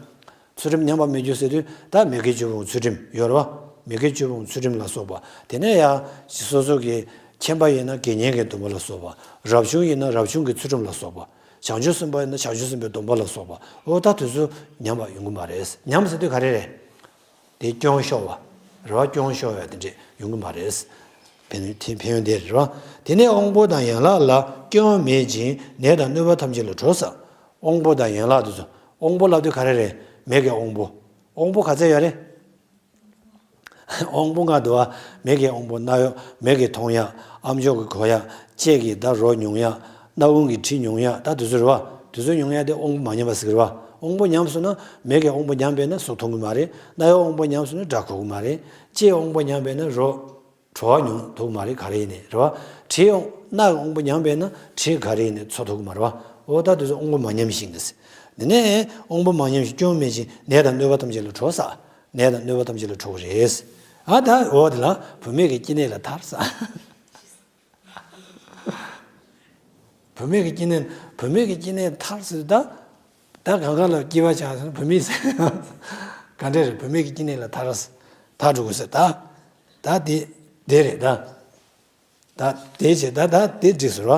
ཚུལ་ཁྲིམས་ཉམས་པར་མི་འགྱུར་ཟེར་དུས་ད་མི་དགེ་བཅུ་སྤོང་ཚུལ་ཁྲིམས་ཡོད་རེད་བ། མི་དགེ་བཅུ་སྤོང་ཚུལ་ཁྲིམས་ལ་སོགས་པ། དེ་ནས་ཡང་སོ་སོ་གི་མཁྱེན་པ་ཡིན་ན་དགེ་བསྙེན་གྱི་སྡོམ་པ་ལ་སོགས་པ། རབ་བྱུང་ཡིན་ན་རབ་བྱུང་གི་ཚུལ་ཁྲིམས་ལ་སོགས་པ། བྱང་ཆུབ་སེམས་དཔའ་ཡིན་ན་བྱང་ཆུབ་སེམས་དཔའི་སྡོམ་པ་ལ་སོགས་པ། འོ་ད་དེ་ཚོ་ཉམས་པ་ཡོང་གི་མ་རེད། ཉམས་ཟེར་དུས་ག་རེ་རེད། དེ་སྐྱོན་ཤོར་བ། རེ་བ་སྐྱོན་ཤོར་བ་དེ་འདྲས་ཡོང་གི་མ་རེད། ཕན་ཕན་ཡོན་དེ་རེད་བ། དེ་ནས་དབང་པོ་དང་ཡན་ལག་ལ་སྐྱོན་མེད་ཅིང་ནད་དང་གནོད་པ་ཐམས་ཅད་ལས་གྲོལ་ཟེར། དབང་པོ་དང་ཡན་ལག་དེ་ཚོ། དབང་པོ་ལབ་དུས་ག་རེ་རེད། མིག་གི་དབང་པོ། དབང་པོ་ག་ཚད་ཡོད་རེད། དབང་པོ་ལྔ་འདུག་བ། མིག་གི་དབང་པོ་རྣ་གཡོ་མིག་གིས་མཐོང་ཡ། ཨམ་ཅོག་གིས་གོ་ཡ། ལྕེ་གིས་ད་རོ་མྱོང་ཡ། སྣ་བུག་གིས་དྲི་མྱོང་ཡ། ད་དེ་ཚོ་རེད་བ། དེ་ཚོ་མྱོང་ཡ་དེ་དབང་པོ་མ་ཉམས་པ་ཟེར་གི་རེད་བ། དབང་པོ་ཉམས་སོང་ན་མིག་གི་དབང་པོ་ཉམས་པས་ན་གཟུགས་མཐོང་གི་མ་རེད། རྣ་གཡོ་དབང་པོ་ཉམས་སོང་ན་སྒྲ་གོ་གི་མ་རེད། ལྕེའི་དབང་པོ་ཉམས་པས་ན་རོ། བྲོ་བ་མྱོང་ཐུབ་མ་རེད། ག་རེ་ཡིན་ནའི་རེད་བ། དྲིའི་དབང་། སྣ་གི་དབང་པོ་ཉམས་པས་ན་དྲི་ག་རེ་ཡིན་ནའི་ཚོར་ཐུབ་ཀྱི་མ་རེད་བ། འོ་ད་དེ་ཚོ་དབང་པོ་མ་ཉམས་ཤིང་གི། དེ་ནས་དབང་པོ་མ་ཉམས་ཤིང་སྐྱོན་མེད་ཅིང་ནད་དང་གནོད་པ་ཐམས་ཅད་ལས་གྲོལ་ཟེར། ནད་དང་གནོད་པ་ཐམས་ཅད་ལས་གྲོལ་གྱི་རེད། ཨ་ད་འོ་དེ་ལ་བུད་མེད་ཀྱི་སྐྱེ་གནས་ལས་ཐར་ཟེར། བུད་མེད་ཀྱི་སྐྱེ་གནས། བུད་མེད་ཀྱི་སྐྱེ་གནས་ཐར་ཟེར་ད། ད་གང་ག་ལ་སྐྱེ་བ་ཆགས་ཟེར་ན་བུད་མེད་ཟེར། ག་འདྲ་རེད། བུད་མེད་ཀྱི་སྐྱེ་གནས་ལས་ཐར་ཟེར། ཐར་འགྲོ་དགོས་ཟེར་ད། ད་དེ་དེ་རེད་ད། ད་དེ་བྱས་ད་ད་དེ་འགྲིག་ཟེར་བ།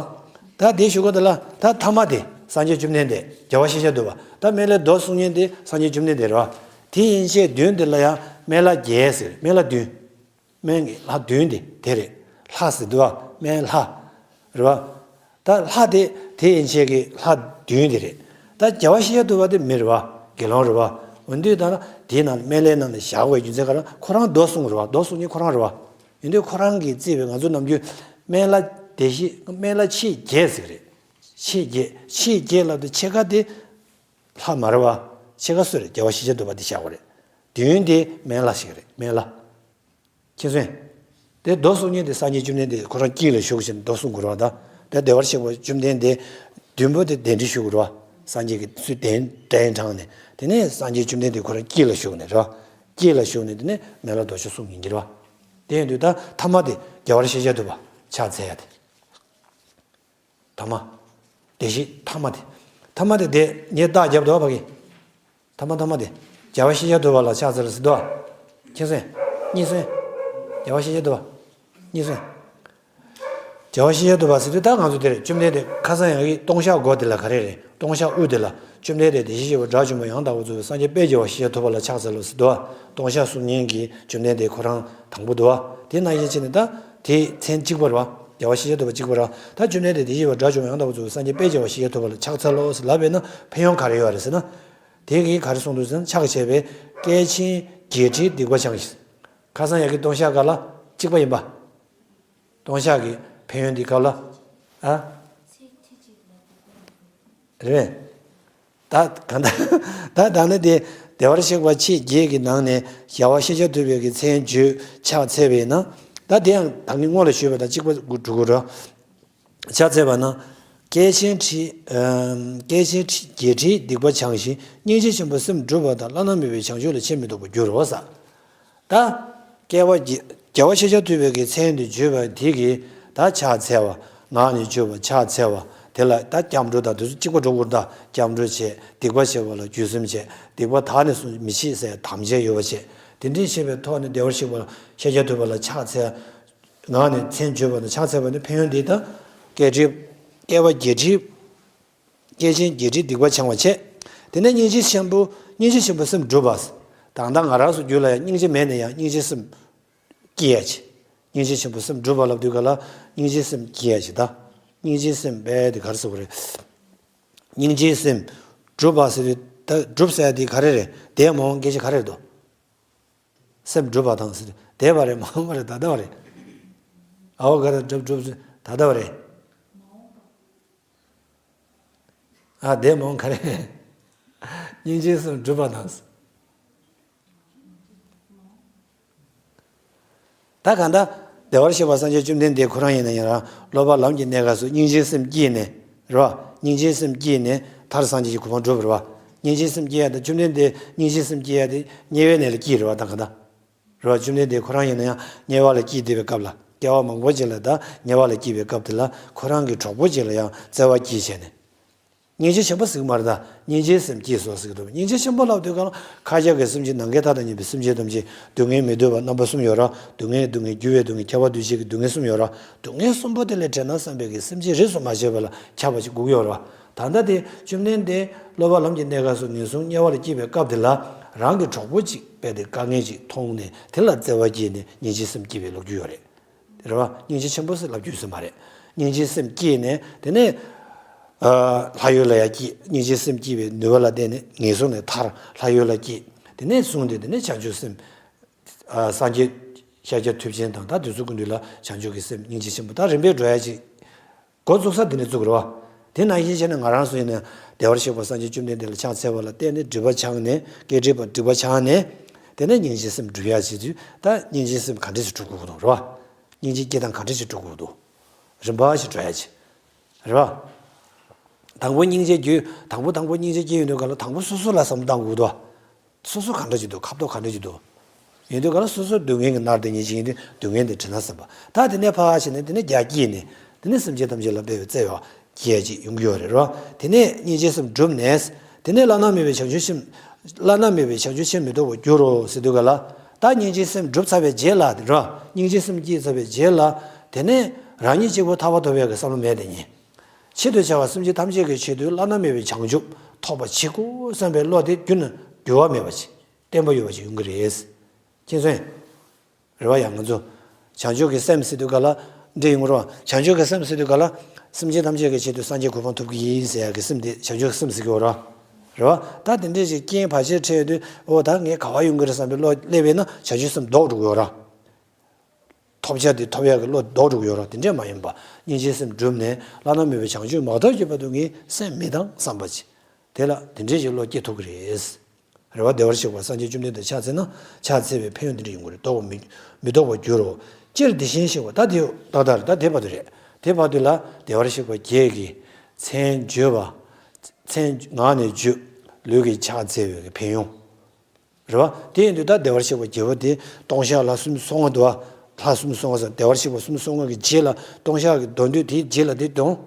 ད་དེ་ཞུ་གོ་ད་ལ་ད་ཐ་མ་དེ་སངས་རྒྱས་བཅོམ་ལྡན་འདས་རྒྱལ་བ་ཤཱཀྱ་ཐུབ་པ། ད་སྨན་བླའི་མདོ་གསུང་མཁན་དེ་སངས་རྒྱས་བཅོམ་ལྡན་འདས་རེད་བ། དེ་ཡན་ཆད་བདུན་དེ་ལ་ཡང་སྨན་བླ་བརྒྱད་ཟེར། སྨན་བླ་བདུན། སྨན་གྱི་ལྷ་བདུན་དེ་དེ་རེད། ལྷ་ཟེར་འདུག་བ། སྨན་ལྷ། རེད་བ། ད་ལྷ་དེ་དེ་ཡན་ཆད་ཀྱི་ལྷ་བདུན་དེ་རེད། ད་རྒྱལ་བ་ཤཱཀྱ་ཐུབ་པ་དེ་མི་རེད་བ། དགེ་སློང་རེད་བ། འོན་ཏེ་ད་ལ་དེའི་ནང་སྨན་བླའི་ནང་ནས་བཞག་པའི་རྒྱུ་མཚན་ག་རེ། ཁོ་རང་མདོ་གསུང་རེད་བ། མདོ་གསུང་མཁན་ཁོ་རང་རེད་བ། ཡིན་དུས་ཁོ་རང་གིས་བརྩིས་པའི་ང་ཚོ་ནམ་རྒྱུན་སྨན་བླ་བདེ་གཤེགས། སྨན་བླ་མཆེད་བརྒྱད་ཟེར་གི་རེད། མཆེད་བརྒྱད། མཆེད་བརྒྱད་ལབ་དུས་ཕྱེད་ཀ་དེ་ལྷ་མ་རེད་བ། ཕྱེད་ཀ་སུ་རེད། རྒྱལ་བ་ཤཱཀྱ་ཐུབ་པ་དེ་བཞག་པ་རེད། བདུན་དེ་སྨན་བླ་ཞིག་རེད། སྨན་བླ། མཁྱེན་སོང་། དེ་མདོ་གསུང་མཁན་དེ་སངས་རྒྱས་བཅོམ་ལྡན་འདས་ཁོ་རང་དཀྱིལ་ལ་བཞུགས་བྱས་ནས་མདོ་གསུང་དགོས་རེད་བ། ད་དེ་བདེ་བར་གཤེགས་པ་བཅོམ་ལྡན་འདས་བདུན་པོ་དེ་གདན་འདྲེན་ཞུ་དགོས་རེད་བ། སངས་རྒྱས་ཀྱི་ཚུལ་གདན་གདན་དྲངས་ནས། དེ་ནས་སངས་རྒྱས་བཅོམ་ལྡན་འདས་ཁོ་རང་དཀྱིལ་ལ་བཞུགས་ནས་རེད་བ། དཀྱིལ་ལ་བཞུགས་ནས་དེ་ནས་སྨན་བླ་མདོ་ཆོག་གསུང་ཡིན་གྱི་རེད་བ། དེ་ཡིན་དུས་ད་ཐ་མ་དེ་རྒྱལ་བ་ཤཱཀྱ་ཐུབ་པ་ཕྱག་འཚལ་ཡ་དེ། ཐ་མ། བདེ་གཤེགས་ཐ་མ་དེ། ཐ་མ་དེ་དེ་ངས་རྟགས་བརྒྱབ་འདུག་བ་ཕ་གི། ཐ་མ་ཐ་མ་དེ། རྒྱལ་བ་ཤཱཀྱ་ཐུབ་པ་ལ་ཕྱག་འཚལ་ལོ་ཟེར་འདུག་བ། མཁྱེན་སོང་། རྙེད་སོང་། རྒྱལ་བ་ཤཱཀྱ་ཐུབ་པ། རྙེད་སོང་། རྒྱལ་བ་ཤཱཀྱ་ཐུབ་པ་ཟེར་དུས་ད་ང་ཚོ་དེར་བཅོམ་ལྡན་འདས་ཁ་སང་ཡང་གི་ལྟུང་བཤགས་སྒོ་དེ་ལ་ག་རེ་རེད། ལྟུང་བཤགས་དབུ་དེ་ལ་བཅོམ་ལྡན་འདས་བདེ་གཤེགས་པ་དགྲ་བཅོམ་པ་ཡང་དག་པར་རྫོགས་པའི་སངས་རྒྱས་དཔལ་རྒྱལ་བ་ཤཱཀྱ་ཐུབ་པ་ལ་ཕྱག་འཚལ་ལོ་ཟེར་འདུག་བ། ལྟུང་བཤགས་གསུང་མཁན་གྱི་བཅོམ་ལྡན་འདས་ཁོ་རང་དང་པོ་འདུག་བ། དེ་ནང་བཞིན་བྱས་ནས་ད་དེའི་མཚན་གཅིག་པ་རེད་བ། རྒྱལ་བ་ཤཱཀྱ་ཐུབ་པ་གཅིག་པ་རེད་བ། ད་བཅོམ་ལྡན་འདས་བདེ་གཤེགས་པ་དགྲ་བཅོམ་པ་ཡང་དག་པར་རྫོགས་པའི་སངས་རྒྱས་དཔལ་རྒྱལ་བ་ཤཱཀྱ་ཐུབ་པ་ལ་ཕྱག་འཚལ་ལོ་ཟེར་ལབ་པས་ན་ཕན་ཡོན་ག་རེ་ཡོད་རེད་ཟེར་ན། དེ་གིས་ག་རེ་གསུངས་འདུག་ཟེར་ན། ཕྱག་བྱས་པས་བསྐལ་ཆེན་བརྒྱད་ཁྲིའི་སྡིག་པ་བྱང་ཞིང་། ཁ་སང་ཡ་གི་ལྟུང་བཤགས་སྒང་ལ་གཅིག་པ་ཡིན་པ། ལྟུང་བཤགས་ཀྱི་ཕན་ཡོན་འདི་སྐབས་ལ། ཨ། རེད་པས། ད་གང་ལྟར་ད་ད་ནི་དེ་བདེ་བར་གཤེགས་པ་མཆེད་བརྒྱད་ཀྱི་ནང་ནས་རྒྱལ་བ་ཤཱཀྱ་ཐུབ་པའི་གི་མཚན་བརྗོད་ཕྱག་འཚལ་བས་ན། ད་དེ་ཡང་ད་གིན་སྔོན་ལ་ཞུས་པ་དང་གཅིག་པ་འགྲོ་གི་རེད། ཕྱག་འཚལ་བ་ན། སྐྱེས་ཆེན་ཁྲི། ཨམ། སྐྱེས་ཆེན་ཁྲི། བརྒྱད་ཁྲིས་སྡིག་པ་བྱང་ཞིང་སྙིང་རྗེ་ཆེན་པོས་སེམས་སྒྲུབ་པ་དང་བླ་ན་མེད་པའི་བྱང་ཆུབ་ལ་ཕྱིར་མི་ལྡོག་པར་འགྱུར་རོ་ཟེར། ད། སྐྱེ་བ་རྒྱལ་བ་ཤཱཀྱ་ཐུབ་པའི་གི་མཚན་དུ་བརྗོད་པ་དེ་གིས་ད་ཕྱག་འཚལ་བ། ངག་ནས་བརྗོད་པ་ཕྱག་འཚལ་བ། དེ་ལ་ད་སྐྱབས་འགྲོ་དང་དེ་ཚོ་གཅིག་པ་འགྲོ་དགོས་ད། སྐྱབས་འགྲོ་བྱས། སྡིག་པ་བྱས་པ་ལ་འགྱོད་སེམས་བྱས། སྡིག་པ་དག་ནས་སུ་མི་བྱེད་ཟེར་དམ་བཅའ་ཡོད་པ་བྱས། དེ་འདྲའི་བྱས་པའི་ཐོག་ནས་བདེ་བར་གཤེགས་པ་ཤཱཀྱ་ཐུབ་པ་ལ་ཕྱག་འཚལ། ངག་ནས་མཚན་བརྗོད་པ་དང་ཕྱག་འཚལ་བ་ནི་ཕན་ཡོན་འདི་དང་། སྐྱེ་ཁྲི། སྐྱེ་བ་བརྒྱད་ཁྲི། སྐྱེས་ཆེན་བརྒྱད་ཁྲིས་སྡིག་པ་བྱང་བ་བྱས། དེ་ནས་སྙིང་རྗེ་ཆེན་པོ། སྙིང་རྗེ་ཆེན་པོས་སེམས་སྒྲུབ་པ། ད་ལྟ་ང་རང་ཚོ་རྒྱུད་ལ་ཡང་སྙིང་རྗེ་མེད་ན་ཡང་སྙིང་རྗེ་སེམས་སྐྱེ་ཡ་ཆེ། སྙིང་རྗེ་ཆེན་པོས་སེམས་སྒྲུབ་པ་ལབ་དུས་ག་ལ་སྙིང་རྗེ་སེམས་སྐྱེ་ཡ་ཆེ་ད། སྙིང་རྗེ་སེམས་དཔེ་དེ་ག་རེ་ཟེར་བ་རེད། སྙིང་རྗེའི་སེམས་སྒྲུབ་པ་ཟེར་དུས་ད་སྒྲུབ་ཟེར་ཡ་དེ་ག་རེ་རེད། དེ་མ་འོངས་སྐད་ཆ་ག་རེ་རེད་དོ། སེམས་སྒྲུབ་པ་དང་ཟེར་དུས་དེ་བ་རེད། མ་འོངས་པ་རེད། ད་ལྟ་བ་རེད། ཨའོ་ག་རེ་སྒྲུབ་སྒྲུབ་ཟེར་ད་ལྟ་བ་རེད། ཨ་དེ་མ་འོངས་ག་རེ། སྙིང་རྗེའི་སེམས་སྒྲུབ་པ་དང་། ད་གང་ལྟར་བདེ་བར་གཤེགས་པ་སངས་རྒྱས་བཅོམ་ལྡན་འདས་ཁོ་རང་ཡིན་ན་ཡང་རང་སློབ་པ་ལམ་གྱི་གནས་སྐབས་སུ་སྙིང་རྗེའི་སེམས་བསྐྱེད་ནས་རེད་བ། སྙིང་རྗེའི་སེམས་བསྐྱེད་ནས་མཐར་སངས་རྒྱས་ཀྱི་གོ་འཕང་སྒྲུབ་རེད་བ། སྙིང་རྗེའི་སེམས་བསྐྱེད་ཡ་དང་བཅོམ་ལྡན་འདས་སྙིང་རྗེའི་སེམས་བསྐྱེད་ཡ་དེ་དམྱལ་བའི་གནས་ལ་སྐྱེས་རེད་བ། ད་གང་ལྟར། རེད་བ། བཅོམ་ལྡན་འདས་ཁོ་རང་ཡིན་ན་ཡང་དམྱལ་བ་ལ་སྐྱེས་བསྡད་པའི་སྐབས་ལ། སྐྱེ་བ་མང་པོ་ཅིག་ལ་ད་དམྱལ་བ་ལ་སྐྱེས་པའི་སྐབས་དེ་ལ་ཁོ་རང་གི་གྲོགས་པོ་ཅིག་ལ་ཡང་བརྩེ་བ་སྐྱེས་བྱས་ནས། སྙིང་རྗེ་ཆེན་པོ་ཟེར་གི་མ་རེད་ད། སྙིང་རྗེའི་སེམས་སྐྱེས་སོ་ཟེར་གི་འདུག་སྙིང་རྗེ་ཆེན་པོ་ལབ་དུས་གང་ལ་ཁ་ཁྱབ་ཀྱི་སེམས་ཅན་ནམ་མཁའི་མཐའ་དང་མཉམ་པའི་སེམས་ཅན་ཐམས་ཅད་སྡུག་བསྔལ་མི་འདོད་པ་རྣམ་པ་གསུམ་ཡོད་ར། སྡུག་བསྔལ་སྡུག་བསྔལ་འགྱུར་བའི་སྡུག་བསྔལ་ཁྱབ་པ་འདུ་བྱེད་ཀྱི་སྡུག་བསྔལ་གསུམ་ཡོད་ར། སྡུག་བསྔལ་གསུམ་པོ་དེ་ལས་བྲལ་ན་བསམ་པའི་གི་སེམས་ཅན་རིས་སུ་མ་ཆད་པ་ལ་ཁྱབ་པ་ཅིག་དགོས་ཀྱི་ཡོད་ར། ད་ལྟ་དེ་བཅོམ་ལྡན་འདས་སློབ་པ་ལམ་གྱི་གནས་སྐབས་སུ་ངན་སོང་དམྱལ་བ་ལ་སྐྱེས་པའི་སྐབས་དེ་ལ་རང་གི་གྲོགས་པོ་གཅིག་དཔེ་དེ་དཀའ་ངལ་ཅིག་མཐོང་ནས་དེ་ལ་བརྩེ་བ་སྐྱེས་ནས་སྙིང་རྗེའི་སེམས་སྐྱེས་པའི་ལོ་རྒྱུས་ཡོད་རེད། རེད་བ། སྙིང་རྗེ་ཆེན་པོ་ཟེར་ལབ་རྒྱུ་ཟེར་མ་རེད། སྙིང་རྗེའི་སེམས་སྐྱེས་ནས་དེ་ནས། ཨ། ལྷ་ཡུལ་ལ་ཡང་སྐྱེས། སྙིང་རྗེའི་སེམས་སྐྱེས་པའི་ནུས་པ་ལ་བརྟེན་ནས་ངན་སོང་ནས་ཐར། ལྷ་ཡུལ་ལ་སྐྱེས། དེ་ནས་བཟུང་སྟེ་དེ་ནས་བྱང་ཆུབ་སེམས། ཨ། སངས་རྒྱས་ཤཱཀྱ་ཐུབ་ཆེན་དང་ད་དེ་ཚོ་ཀུན་འདུས་ལ་བྱང་ཆུབ་ཀྱི་སེམས་སྙིང་རྗེ་ཆེན་པོ་ད་རིམ་པས་འགྲོ་ཡ་ཅིག་འགོ་བཙུགས་ས་དེ་ནས་བཙུགས་རེད་བ། དེ་ནང་བཞིན་བྱས་ནས་ང་རང་ཚོ་ཡིན་ན་བདེ་བར་གཤེགས་པ་སངས་རྒྱས་བཅོམ་ལྡན་འདས་ལ་ཕྱག་འཚལ་བ་ལ་བརྟེན་ནས་སྒྲིབ་པ་བྱང་ནས་སྐད་སྒྲིབ་པ་སྒྲིབ་པ་བྱང་ནས། དེ་ནས་སྙིང་རྗེའི་སེམས་སྒྲུབ་ཡ་བྱེད་དུས་ད་སྙིང་རྗེའི་སེམས་ག་འདྲ་ཞིག་སྒྲུབ་དགོས་ཀྱི་འདུག་རེད་བ། སྙིང་རྗེ་སྐྱེ་སྟངས་ག་འདྲ་ཞིག་སྒྲུབ་དགོས་ཀྱི་འདུག་རིམ་པ་ཞིག་འགྲོ་ཡ་བྱེད། རེད་བ། དང་པོ་སྙིང་རྗེ་རྒྱུད་དང་པོ་དང་པོ་སྙིང་རྗེ་སྐྱེ་ཡོང་དུས་ག་ལ་དང་པོ་སོ་སོ་ལ་བསམ་བློ་བཏང་དགོས་འདུག་སོ་སོ་ག་འདྲ་ཅིག་འདུག་ཁ་དོག་ག་འདྲ་ཅིག་འདུག་ཡིན་དུས་ག་ལ་སོ་སོ་སྡུག་བསྔལ་གྱི་མནར་དེ་ཉིད་ཅིག་ཡིན་དུས་སྡུག་བསྔལ་དེ་དྲན་ན་བསམ་པ། ད་དེ་ནས་ཕར་ཕྱིན་ནས་དེ་ནས་རྒྱ་སྐྱེས་ནས་དེ་ནས་སེམས་ཅན་ཐམས་ཅད་ལ་འབད་པའི་བརྩེ་བ་སྐྱེ་ཅིག་ཡོང་གི་ཡོད་རེད་རོ། དེ་ནས་སྙིང་རྗེའི་སེམས་བསྒྲུབས་ནས་དེ་ནས་བླ་ན་མེད་པའི་བྱང་ཆུབ་ཕྱིར། བླ་ན་མེད་པའི་བྱང་ཆུབ་ཕྱིར་མི་ལྡོག་པར་འགྱུར་རོ་ཟེར་དུས་ག་ལ། ད་སྙིང་རྗེའི་སེམས་བསྒྲུབས་ཚར་བའི་རྗེས་ལ་དེ་རོ། སྙིང་རྗེའི་སེམས་སྐྱེས་ཚར་བའི་རྗེས་ལ། དེ་ནས་རང་ཉིད་གཅིག་པུ་ཐར་པ་ཐོབ་ཡག་གི་བསམ་བློ་མེད་དེ་ཉིད། ཆེད་དུ་བྱ་བ་སེམས་ཅན་ཐམས་ཅད་ཀྱི་ཆེད་དུ་བླ་ན་མེད་པའི་བྱང་ཆུབ་ཐོབ་པ་བྱེད་དགོས་བསམ་པའི་བློ་དེ་རྒྱུན་ནས་འགྱུར་བ་མེད་པ་ཅིག་བརྟན་པོ་ཡོད་པ་ཅིག་ཡོང་གི་རེད། མཁྱེན་སོང་། རེད་བ། ཡང་ང་ཚོ་བྱང་ཆུབ་ཀྱི་སེམས་ཟེར་དུས་ག་ལ་འདྲེ་ཡོང་གི་རེད་བ། བྱང་ཆུབ་ཀྱི་སེམས་ཟེར་དུས་ག་ལ་སེམས་ཅན་ཐམས་ཅད་ཀྱི་ཆེད་དུ་སངས་རྒྱས་གོ་འཕང་ཐོབ་ཀྱི་ཡིན་ཟེར་ཡག་གི་སེམས་དེ་བྱང་ཆུབ་ཀྱི་སེམས་ཟེར་གྱི་ཡོད་རེད་བ། རེད་བ། ད་དེ་འདྲས་ཞིག་རྐྱེན་བར་ཆད་འཕྲད་དུས་འོ་ད་ངས་ག་བ་ཡོང་གི་རེད་བསམ་པའི་བློ་སླེབས་པས་ན་བྱང་ཆུབ་སེམས་ལྡོག་འགྲོ་གི་ཡོད་རེད། ཐོབ་བྱ་དེ་ཐོབ་ཡག་གི་བློ་ལྡོག་འགྲོ་གི་ཡོད་རེད། དེ་འདྲས་མ་ཡིན་པ་སྙིང་རྗེའི་སེམས་བསྒྲུབས་ནས་བླ་ན་མེད་པའི་བྱང་ཆུབ་མ་ཐོབ་ཀྱི་བར་དུ་ངས་སེམས་མི་གཏང་བསམ་པ་ཅིག་དེ་ལ་དེ་འདྲས་ཀྱི་བློ་སྐྱེ་ཐུབ་ཀྱི་རེད། རེད་བ། བདེ་བར་གཤེགས་པ་སངས་རྒྱས་བཅོམ་ལྡན་འདས་ཕྱག་འཚལ་ན་ཕྱག་འཚལ་བའི་ཕན་ཡོན་དེ་འདྲ་ཡོང་གི་རེད། ལྡོག་པ་མི་མི་ལྡོག་པར་འགྱུར་རོ། སྤྱིར་དེ་བཞིན་གཤེགས་པ་ད་དེ་ཏག་ཏག་རེད། ད་དེ་བར་དུ་རེད། དེ་བར་དུ་ལ་བདེ་བར་གཤེགས་པ་བརྒྱད་ཀྱི་མཚན་བརྗོད་པ། མཚན་ངག་ནས་བརྗོད། ལུས་ཀྱིས་ཕྱག་འཚལ་བའི་ཕན་ཡོན། རེད་བ། དེ་ཡིན་དུས་ད་བདེ་བར་གཤེགས་པ་རྒྱལ་པོ་དེ་ལྟུང་བཤགས་ལྷ་སུམ་ཅུ་སོ་ལྔ་འདུག་བ། ལྷ་སུམ་ཅུ་སོ་ལྔ་ཟེར་བདེ་བར་གཤེགས་པ་སུམ་ཅུ་སོ་ལྔ་གི་རྗེས་ལ་ལྟུང་བཤགས་ཀྱི་མདོ་འདུས་དེའི་རྗེས་ལ་དེ་དང་།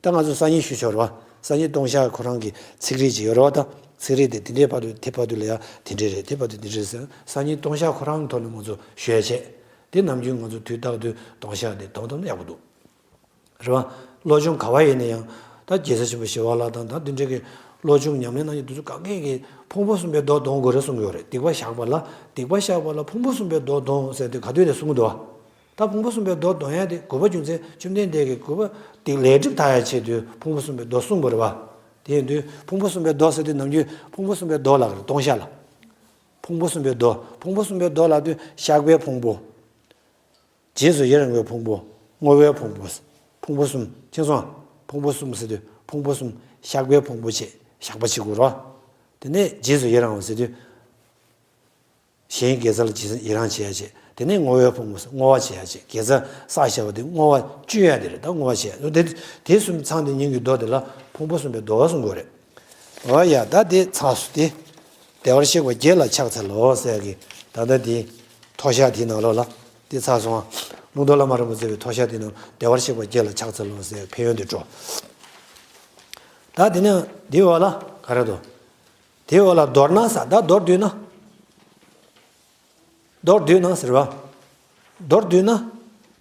ད་ང་ཚོ་སང་ཉིན་ཞུ་ཆོག་རེད་བ། སང་ཉིན་ལྟུང་བཤགས་ཁོ་རང་གི་ཚིག་རིས་ཅིག་ཡོད་རེད་བ། ད་ཚིག་རིས་དེ་དེ་འདྲའི་བར་དུ་དེ་བར་དུ་ལ་ཡ་དེ་འདྲས་རེད། དེ་བར་དུ་དེ་འདྲས་ཟེར། སང་ཉིན་ལྟུང་བཤགས་ཁོ་རང་གི་ཐོག་ནས་ང་ཚོ་ཞུ་ཡ་བྱས། དེ་ནམ་རྒྱུན་ང་ཚོ་དུས་རྟག་ཏུ་ལྟུང་བཤགས་དེ་གཏོང་ཐུབ་ན་ཡག་པོ་འདུག་རེད་བ། བློ་སྦྱོང་ག་བ་ཡིན་ན་ཡང་ད་རྒྱལ་སྲས་ཆེན་པོ་ཞི་བ་ལྷ་དང་ད་འདི་འདྲ་གི་བློ་སྦྱོང་ཉམས་ལེན་གནང་མཁན་དེ་ཚོ་ག་གེ་གི་ཕུང་པོ་གསུམ་པའི་མདོ་གཏོང་དགོས་རེད་གསུང་གི་ཡོད་རེད། སྡིག་པ་བཤགས་པ་ལ་སྡིག་པ་བཤགས་པ་ལ་ཕུང་པོ་གསུམ་པའི་མདོ་གཏོང་ཟེར་དུས་ག་དུས་ནས་གསུང་གི་འདུག་བ། ད་ཕུང་པོ་གསུམ་པའི་མདོ་གཏོང་ཡ་དེ་དགོས་པ་རྒྱུ་མཚན་བཅོམ་ལྡན་འདས་ཀྱི་དགོས་པ་དེ་ལས་སྒྲིབ་དག་ཡ་ཆེད་དུ་ཕུང་པོ་གསུམ་པའི་མདོ་གསུངས་པ་རེད་བ། དེ་ཡིན་དུས་ཕུང་པོ་གསུམ་པའི་མདོ་ཟེར་དུས་ནམ་རྒྱུན་ཕུང་པོ་གསུམ་པའི་མདོ་ལབ་རེད། ལྟུང་བཤགས་ལ། ཕུང་པོ་གསུམ་པའི་མདོ། ཕུང་པོ་གསུམ་པའི་མདོ་ལབ་དུས་བཤགས་པའི་ཕུང་པོ། རྗེས་སུ་ཡི་རང་བའི་ཕུང་པོ། བསྔོ་བའི་ཕུང་པོ། ཕུང་པོ་གསུམ། མཁྱེན་སོང་། ཕུང་པོ་གསུམ་ཟེར་དུས་ཕུང་པོ་གསུམ་བཤགས་པའི་ཕུང་པོ་བྱས། བཤགས་པ་བྱེད་དགོས་རོ། དེ་ནས་རྗེས་སུ་ཡི་རང་བ་ཟེར་དུས། གཞན་དགེ་རྩ་ལ་རྗེས་སུ་ཡི་རང་བྱེད་ཡ་བྱེད། དེ་ནས་བསྔོ་བའི་ཕུང་པོ་བསྔོ་བ་བྱེད་ཡ་བྱེད། དགེ་རྩ་བསགས་བཞག་པ་དེ་བསྔོ་བ་བཅོས་ཡ་དེ་རེད། ད་བསྔོ་བ་བྱེད་ཡ་དེ་དེ་གསུམ་ཚང་དེ་ཉིད་ཀྱི་མདོ་དེ་ལ་ཕུང་པོ་གསུམ་པའི་མདོ་བ་གསུང་དགོས་རེད། འོ་ཡ། ད་དེ་ཚགས་སུ་དེ། བདེ་བར་གཤེགས་པ་བརྒྱད་ལ་ཕྱག་འཚལ་ལོ་ཟེར་གི། ད་ལྟ་དེ་མཐོལ་བཤགས་དེའི་ནང་ལོགས་ལ་དེ་ཚར་སོང་ང་། ལུང་རྟོགས་བླ་མ་རིན་པོ་ཆེ་བའི་མཐོལ་བཤགས་དེའི་ནང་བདེ་བར་གཤེགས་པ་བརྒྱད་ལ་ཕྱག་འཚལ་ལོ་ཟེར་ཕན་ཡོན་དེ་འགྲོ། ད་དེ་ནས་དེའི་འོག་ལ་ག་རེ་འདུག་དེའི་འོག་ལ་མདོར་ན་ཟེར། ད་མདོར་བསྡུས་ན། མདོར་བསྡུས་ན་ཟེར་བ། མདོར་བསྡུས་ན།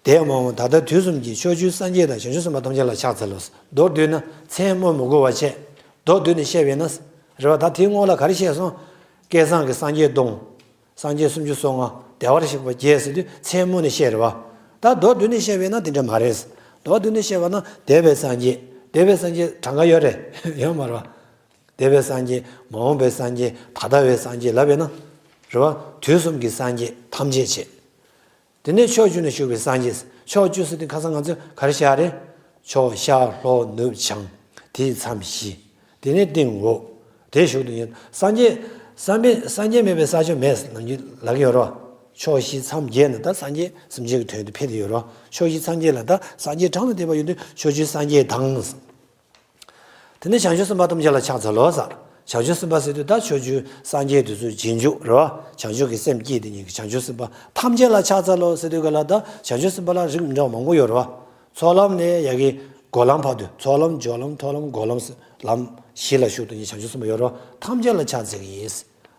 དེ་མ་འོངས་ད་ལྟ་དུས་གསུམ་གྱི་ཕྱོགས་བཅུའི་སངས་རྒྱས་དང་བྱང་ཆུབ་སེམས་དཔའ་ཐམས་ཅད་ལ་ཕྱག་འཚལ་ལོ། མདོར་བསྡུས་ན་མཚན་སྨོས་མི་དགོས་པ་བྱས། མདོར་བསྡུས་ནས་བཤད་པས་ན། རེད་བ། ད་དེའི་སྔོན་ལ་ག་རེ་བཤད་སོང་། བསྐལ་བཟང་གི་སངས་རྒྱས་སྟོང་། སངས་རྒྱས་སུམ་ཅུ་སོ་ལྔ། བདེ་བར་གཤེགས་པ་བརྒྱད་ཟེར་དུས་མཚན་སྨོས་ནས་བཤད་རེད་བ། ད་མདོར་བསྡུས་ནས་བཤད་པས་ན་དེ་འདྲ་མ་རེད། མདོར་བསྡུས་ནས་བཤད་པ་ན་འདས་པའི་སངས་རྒྱས། འདས་པའི་སངས་རྒྱས་གྲངས་ཀ་ཡོད་རེད། ཡོད་མ་རེད་བ། འདས་པའི་སངས་རྒྱས། མ་འོངས་པའི་སངས་རྒྱས། ད་ལྟ་བའི་སངས་རྒྱས་ལབ་པས་ན། རེད་བ། དུས་གསུམ་གྱི་སངས་རྒྱས་ཐམས་ཅད་བྱས། དེ་ནས་ཕྱོགས་བཅུ་ན་བཞུགས་པའི་སངས་རྒྱས། ཕྱོགས་བཅུ་ཟེར་དུས་ཁ་སང་ང་ཚོས་ག་རེ་བཤད་རེད། ཕྱོགས་ཤར་ལྷོ་ནུབ་བྱང་། དེའི་མཚམས་བཞི། དེ་ནས་སྟེང་འོག་དེ་བཞུགས་དུ་ཡོད། སངས་རྒྱས། སངས་རྒྱས་སངས་རྒྱས་མེད་པའི་ས་ཕྱོགས་མེད་ནམ་རྒྱུན་ལབ་ཀྱི་ཡོད་རེད་བ། ཕྱོགས་བཞི་མཚམས་བརྒྱད་ན་ད་སངས་རྒྱས་སེམས་ཅན་གྱི་དོན་དུ་ཕེབས་ཏེ་ཡོད་རེད་བ། ཕྱོགས་བཞི་མཚམས་བརྒྱད་ལ་ད་སངས་རྒྱས་གྲངས་ལ་བསྡད་པ་ཡོད་དུས་ཕྱོགས་བཅུའི་སངས་རྒྱས་དང་། དེ་ནས་བྱང་ཆུབ་སེམས་དཔའ་ཐམས་ཅད་ལ་ཕྱག་འཚལ་ལོ་ཟེར། བྱང་ཆུབ་སེམས་དཔའ་ཟེར་དུས་ད་ཕྱོགས་བཅུའི་སངས་རྒྱས་དེ་ཚོའི་རྗེས་འཇུག་རེད་བ། བྱང་ཆུབ་ཀྱི་སེམས་བསྐྱེད་དེ་ཉིད་ཀྱི་བྱང་ཆུབ་སེམས་དཔའ་ཐམས་ཅད་ལ་ཕྱག་འཚལ་ལོ་ཟེར་དུས་ག་ལ་ད་བྱང་ཆུབ་སེམས་དཔའ་ལ་རིགས་མི་འདྲ་བ་མང་པོ་ཡོད་རེད་བ། ཚོགས་ལམ་ནས་ཡ་གི་སྒོམ་ལམ་བར་དུ། ཚོགས་ལམ་སྦྱོར་ལམ་མཐོང་ལམ་སྒོམ་ལམ་ཟེར་ལམ་བཞི་ལ་ཞུགས་དེ་ཉིད་བྱང་ཆུབ་སེམས་དཔའ་ཡོད་རེད་བ། ཐམས་ཅད་ལ་ཕྱག་འཚལ་གྱི་ཡིན།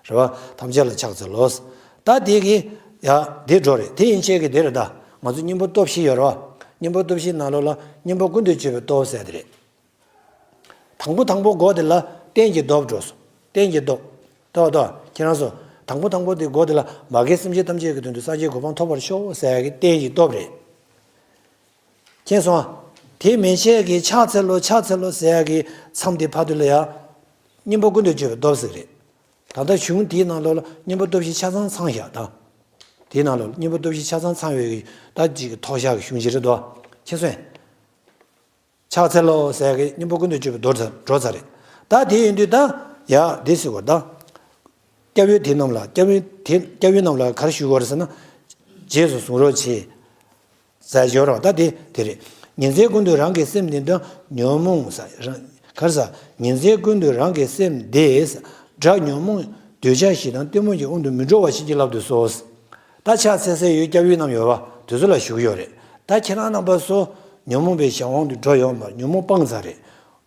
རེད་བ། ཐམས་ཅད་ལ་ཕྱག་འཚལ་ལོ། ད་དེ་གི་ཡ་དེ་འགྲོ་རེད། དེ་ཡན་ཆད་ཀྱི་དེ་རེད། ད་ང་ཚོ་གཉེན་པོ་སྟོབས་བཞི་ཡོད་རེད་བ། གཉེན་པོ་སྟོབས་བཞིའི་ནང་ལོགས་ལ་གཉེན་པོ་ཀུན་ཏུ་སྤྱོད་པའི་སྟོབས་ཟེར་དེ་རེད། དང་པོ་དང་པོ་སྒོ་དེ་ལ་རྟེན་གྱི་སྟོབས་འགྲོ་སོང་། རྟེན་གྱི་སྟོབས། ཏོ་ཏོ་ཁྱེད་རང་ཚོ། དང་པོ་དང་པོ་དེ་སྒོ་དེ་ལ་མ་རྒན་སེམས་ཅན་ཐམས་ཅད་ཀྱི་དོན་དུ་སངས་རྒྱས་གོ་འཕང་ཐོབ་པར་ཤོག་ཟེར་ཡ་གི་རྟེན་གྱི་སྟོབས་རེད། མཁྱེན་སོང་ཨ། དེ་མན་ཆད་ཀྱི་ཕྱག་འཚལ་ལོ་ཕྱག་འཚལ་ལོ་ཟེར་ཡ་གི་མཚམས་དེ་བར་དུ་ལ་ཡ། གཉེན་པོ་ཀུན་ཏུ་སྤྱོད་པའི་སྟོབས་ཟེར་རེད། ད་ལྟ་གཞུང་དེའི་ནང་ལོགས་ལ་གཉེན་པོ་སྟོབས་བཞི་ཆ་ཚང་ཚང་ཡ་ད། དེའི་ནང་ལོགས་ལ་གཉེན་པོ་སྟོབས་བཞི་ཆ་ཚང་ཚང་བའི་གི་ད་ཅིག་གི་མཐོལ་བཤགས་ཀྱི་གཞུང་ཅིག་རེད་དོ། མཁྱེན་སོང་ཨ། ཕྱག་འཚལ་ལོ་ཟེར་གི་གཉེན་པོ་ཀུན་ཏུ་སྤྱོད་པའི་མདོ་ཚར་འགྲོ་ཚར་རེད། ད་དེ་ཡིན་དུས་ད་ཡ་དེ་ཟེར་བ་ད། སྐྱབས་ཡུལ་དེ་རྣམས་ལ་སྐྱབས་ཡུལ་དེ་སྐྱབས་ཡུལ་རྣམས་ལ་ག་རེ་ཞུ་དགོས་རེད་ཟེར་ན། རྗེས་སུ་བཟུང་རོགས་བྱེད། ཟེར་ཞོར་རོགས་ད་དེ་དེ་རེད། ཉིན་མཚན་ཀུན་ཏུ་རང་གི་སེམས་འདི་དང་ཉོན་མོངས་ཟེར་རང་ག་རེ་ཟེར། ཉིན་མཚན་ཀུན་ཏུ་རང་གི་སེམས་འདི་དགྲ་ཉོན་མོངས་འདོད་ཆགས་ཞེ་སྡང་གཏི་མུག་གི་དབང་དུ་མི་འགྲོ་བ་ཞིག་གི་བསླབ་ཏུ་གསོལ། ད་ཕྱག་འཚལ་སའི་ཡུལ་སྐྱབས་ཡུལ་རྣམས་ཡོད་པ་དེ་ཚོ་ལ་ཞུ་གི་ཡོད་རེད། ད་ཁྱེད་རང་རྣམ་པ་ཚོ་ཉོན་མོངས་པའི་གཞན་དབང་དུ་འགྲོ་ཡོད་མ་རེད། ཉོན་མོངས་སྤངས་ཚར་རེད།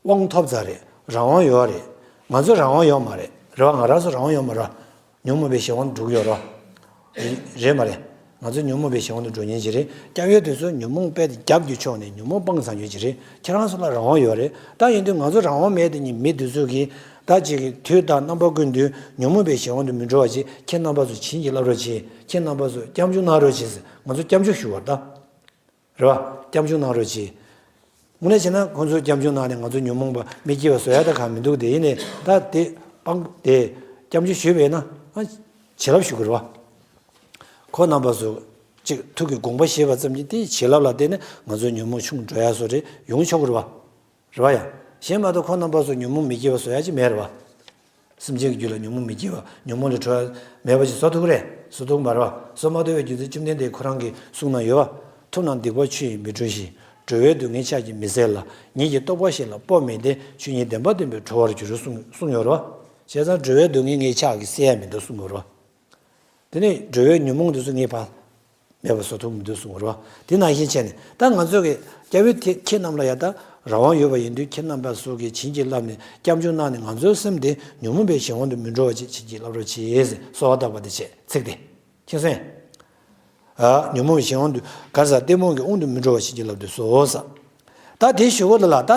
དབང་ཐོབ་ཚར་རེད། རང་དབང་ཡོད་རེད། ང་ཚོ་རང་དབང་ཡོད་མ་རེད། རེད་བ། ང་རང་ཚོ་རང་དབང་ཡོད་མ་རེད། ཉོན་མོངས་པའི་གཞན་དབང་དུ་འགྲོ་གི་ཡོད་རེད། རེད་མ་རེད། ང་ཚོ་ཉོན་མོངས་པའི་གཞན་དབང་དུ་འགྲོ་ཉེན་ཅིག་རེད། སྐྱབས་ཡུལ་དེ་ཚོ་ཉོན་མོངས་དཔེ་དེ་རྒྱབ་ཀྱི་ཕྱོགས་ནས་ཉོན་མོངས་སྤངས་ཚར་ཉེན་ཅིག་རེད། ཁྱེད་རང་ཚོ་ལ་རང་དབང་ཡོད་རེད། ད་ཡིན་དུས་ང་ཚོ་རང་དབང་མེད་དེ་ཉིད་མི་དེ་ཚོ་གིས་ད་ཅིག་གི་དུས་དང་རྣམ་པ་ཀུན་ཏུ་ཉོན་མོངས་པའི་གཞན་དབང་དུ་མི་འགྲོ་བ་ཅིག་ཁྱེད་རྣམ་པ་ཚོ་བྱིན་གྱིས་བརླབ་རོགས་གྱིས། ཁྱེད་རྣམ་པ་ཚོ་སྐྱབས་འཇུག་གནང་རོགས་གྱིས་ཟེར་ང་ཚོ་སྐྱབས་འཇུག་ཞུ་བར་ད། རེད་བ། སྐྱབས་འཇུག་གནང་རོགས་གྱིས། དངོས་གནས་བྱས་ན་ཁོང་ཚོས་སྐྱབས་འཇུག་གནང་ནས་ང་ཚོ་ཉོན་མོངས་པ་མི་སྐྱེ་བ་བཟོ་ཡ་ད་གང་མི་འདུག་དེ་ཡིན་ནས་ད་དེ་སྤང་དེ་སྐྱབས་འཇུག་ཞུས་པས་ན་ཨ་བྱིན་རླབས་ཞུ་དགོས་རེད་བ། ཁོ་རྣམ་པ་ཚོ་གཅིག་ཐུགས་ཀྱི་དགོངས་པ་བཞེས་པ་ཙམ་གྱིས་དེའི་བྱིན་རླབས་ལ་བརྟེན་ནས་ང་ཚོའི་ཉོན་མོངས་ཆུང་འགྲོ་ཡ་བཟོ་རེ་ཡོང་ཆོག་གི་རེད་བ། རེད་བ་ཡ། གཞན་མ་གཏོགས་ཁོ་རྣམ་པ་ཚོ་ཉོན་མོངས་མི་སྐྱེ་བ་བཟོ་ཡ་ཅིག་མེད་རེད་བ། སེམས་ཅན་གྱི་རྒྱུད་ལ་ཉོན་མོངས་མི་སྐྱེ་བ། ཉོན་མོངས་ལས་གྲོལ་བ་མེད་པ་ཞིག་བཟོ་ཐུབ་ཀྱི་རེད། བཟོ་ཐུབ་ཀྱི་མ་རེད་བ། བཟོ་མ་ཐུབ་པའི་རྒྱུ་མཚན་བཅོམ་ལྡན་འདས་ཁོ་རང་གིས་གསུངས་གནང་ཡོད་བ། ཐུབ་རྣམས་སྡིག་པ་ཆུ་ཡིས་མི་འཁྲུ་ཞིང་། འགྲོ་བའི་སྡུག་བསྔལ་ཕྱག་གིས་མི་སེལ་ལ། ཉིད་ཀྱི་རྟོགས་པ་གཞན་ལ་སྤོ་མི་བདེ། ཆོས་ཉིད་བདེན་པ་བསྟན་པས་གྲོལ་བར་འགྱུར་གསུངས་གསུངས་ཡོད་རེད་བ། བྱས་ཙང་འགྲོ་བའི་སྡུག་བསྔལ་ངས་ཕྱག་གིས་སེལ་ཡ་མི་འདུག་གསུངས་ཡོད་རེད་བ། དེ་ནས་འགྲོ་བའི་ཉོན་མོངས་དེ་ཚོ་ངས་ཕར་མེད་པ་བཟོ་ཐུབ་མི་འདུག་གསུངས་རོ། དེ་ནང་བཞིན་བྱས་ནས་ད་ང་ཚོ་གི་སྐྱབས་ཡུལ་དེ་ཁྱེད་རྣམས་ལ་ཡ་ད་རང་དབང་ཡོད་པ་ཡིན་དུས་ཁྱེད་རྣམ་པ་ཚོ་གིས་བྱིན་གྱིས་བརླབས་ནས་སྐྱབས་འཇུག་གནང་ནས་ང་ཚོའི་སེམས་དེ་ཉོན་མོངས་པའི་གཞན་དབང་དུ་མི་འགྲོ་བ་ཅིག་བྱིན་གྱིས་བརླབ་རོགས་གྱིས་ཟེར་གསོལ་བ་བཏབ་པ་དེ་བྱས་ཚིག་དེ། མཁྱེན་སོང་ངས། ཨ་ཉོན་མོངས་པའི་གཞན་དབང་དུ་གར་ཟག་གཏི་མུག་གི་དབང་དུ་མི་འགྲོ་བ་བྱིན་གྱིས་བརླབ་ཏུ་གསོལ་ཟེར། ད་དེ་ཞུ་གོ་ལ་ལ་ད་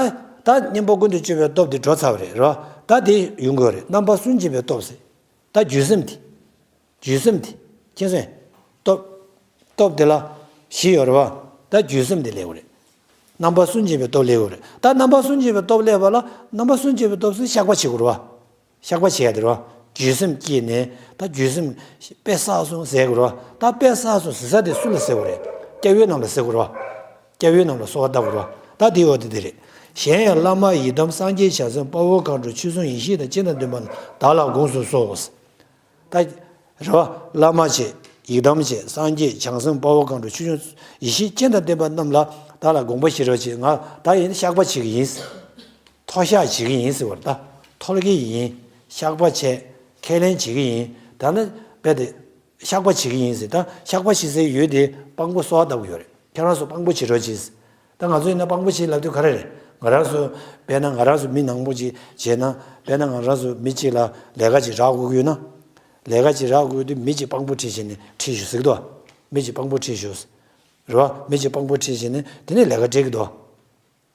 ད་གཉེན་པོ་ཀུན་ཏུ་སྤྱོད་པའི་སྟོབས་དེ་འགྲོ་ཚར་བ་རེད་རོ། ད་དེ་ཡོང་དགོས་རེད། རྣམ་པ་སུན་འབྱིན་པའི་སྟོབས་ཟེར། ད་བརྒྱུད་སེམས་དེ། བརྒྱུད་སེམས་དེ། མཁྱེན་སོང་། སྟོབས། སྟོབས་དེ་ལ་བཞི་ཡོད་རེད་བ། ད་བརྒྱུད་སེམས་དེ་ལེགས་པོ་རེད། རྣམ་པ་སུན་འབྱིན་པའི་སྟོབས་ལེགས་པོ་རེད། ད་རྣམ་པ་སུན་འབྱིན་པའི་སྟོབས་ལེགས་པ་ལ་རྣམ་པ་སུན་འབྱིན་པའི་སྟོབས་སུ་བཤགས་པ་བྱེད་དགོས་རེད་བ། བཤགས་པ་བྱེད་ཡ་དེ་རེད་བ། བརྒྱུད་སེམས་སྐྱེས་ནས་ད་བརྒྱུད་སེམས་དཔེ་བསགས་སོང་ཟེར་དགོས་རེད་བ། ད་དཔེ་བསགས་སོང་ཟེར་ས་དེ་སུ་ལ་ཟེར་དགོས་རེད། སྐྱབས་ཡུལ་རྣམས་ལ་ཟེར་དགོས་རེད་བ། སྐྱབས་ཡུལ་རྣམས་ལ་གསོལ་བ་བཏབ་དགོས་རེད་བ། ད་དེའི་འོག་དེ་དེ་རེད། གཞན་ཡང་བླ་མ་ཡི་དམ་སངས་རྒྱས་བྱང་སེམས་དཔའ་བོ་མཁའ་འགྲོ་ཆོས་སྲུང་ཡེ་ཤེས་དང་སྤྱན་དང་ལྡན་པ་རྣམས་བདག་ལ་དགོངས་སུ་གསོལ། ད། རེད་བ། བླ་མ་བྱས། ཡི་དམ་བྱས། སངས་རྒྱས་བྱང་སེམས་དཔའ་བོ་མཁའ་འགྲོ་ཆོས་སྲུང་ཡེ་ཤེས་སྤྱན་དང་ལྡན་པ་རྣམས་ལ་བདག་ལ་དགོངས་པ་བཞེས་རོགས་བྱེད། ང་ད་ཡིན་ན་བཤགས་པ་བྱེད་ཀྱི་ཡིན། མཐོལ་བཤགས་བྱེད་ཀྱི་ཡིན་ཟེར་བ་རེད། ད་མཐོལ་གྱི་ཡིན། བཤགས་པ་བྱས། ཁས་ལེན་བྱེད་ཀྱི་ཡིན། ད་ནི་རྦད་དེ། བཤགས་པ་བྱེད་ཀྱི་ཡིན་ཟེར། ད་བཤགས་པ་བྱེད་སའི་ཡུལ་དེ་དཔང་པོ་གསོལ་བ་བཏབ་ཀྱི་ཡོད་རེད། ཁྱེད་རང་ཚོ་དཔང་པོ་བྱེད་རོགས་གྱིས། ད་ང་ཚོ་ཡིན་ན་དཔང་པོ་བྱེད་ལབ་དུས་ག་རེ་རེད། ང་རང་ཚོ། དཔེར་ན་ང་རང་ཚོ་མི་ནང་པོ་ཅིག་བྱས་ན། དཔེར་ན་ང་རང་ཚོ་མི་གཅིག་ལ་ལས་ཀ་ཅིག་རག་དགོས་ཀྱི་ཡོད་ན། ལས་ཀ་ཅིག་རག་དགོས་དུས་མི་གཅིག་དཔང་པོ་ཁྲིད་བྱས་ནས་ཁྲིད་ཤོག་ཟེར་གི་འདུག་མི་གཅིག་དཔང་པོ་ཁྲིད་ཤོག་རེད་བ། མི་གཅིག་དཔང་པོ་ཁྲིད་བྱས་ནས་དེ་ནས་ལས་ཀ་སྤྲད་ཀྱི་འདུག་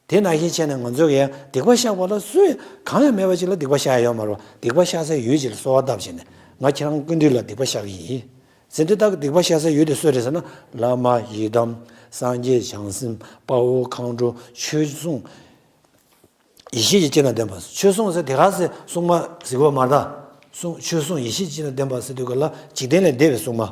དེ་ནང་བཞིན་བྱས་ནས་ང་ཚོ་གིས་ཡང་སྡིག་པ་བཤགས་པ་ལ་སུ་ཡང་གང་ཡང་མེད་པ་ཅིག་ལ་སྡིག་པ་བཤགས་ཡ་ཡོད་མ་རེད་བ། སྡིག་པ་བཤགས་སའི་ཡུལ་ཅིག་ལ་གསོལ་བ་བཏབ་བྱས་ནས་ང་ཁྱེད་རང་སྐུ་མདུན་ལ་སྡིག་པ་བཤགས་ཀྱི་ཡིན། ཟེར་དུས་ད་སྡིག་པ་བཤགས་སའི་ཡུལ་དེ་སུ་རེད་ཟེར་ན། བླ་མ་ཡི་དམ། སངས་རྒྱས་བྱང་སེམས། དཔའ་བོ་མཁའ་འགྲོ། ཆོས་སྲུང་། ཡེ་ཤེས་ཀྱི་སྤྱན་དང་ལྡན་པ། ཆོས་སྲུང་ཟེར་དེ་ག་ཟེར་སྲུང་མ་ཟེར་གྱི་ཡོད་མ་རེད་ད། སྲུང་། ཆོས་སྲུང་ཡེ་ཤེས་ཀྱི་སྤྱན་དང་ལྡན་པ་ཟེར་དུས་ག་ལ་འཇིག་རྟེན་ལས་འདས་པའི་སྲུང་མ།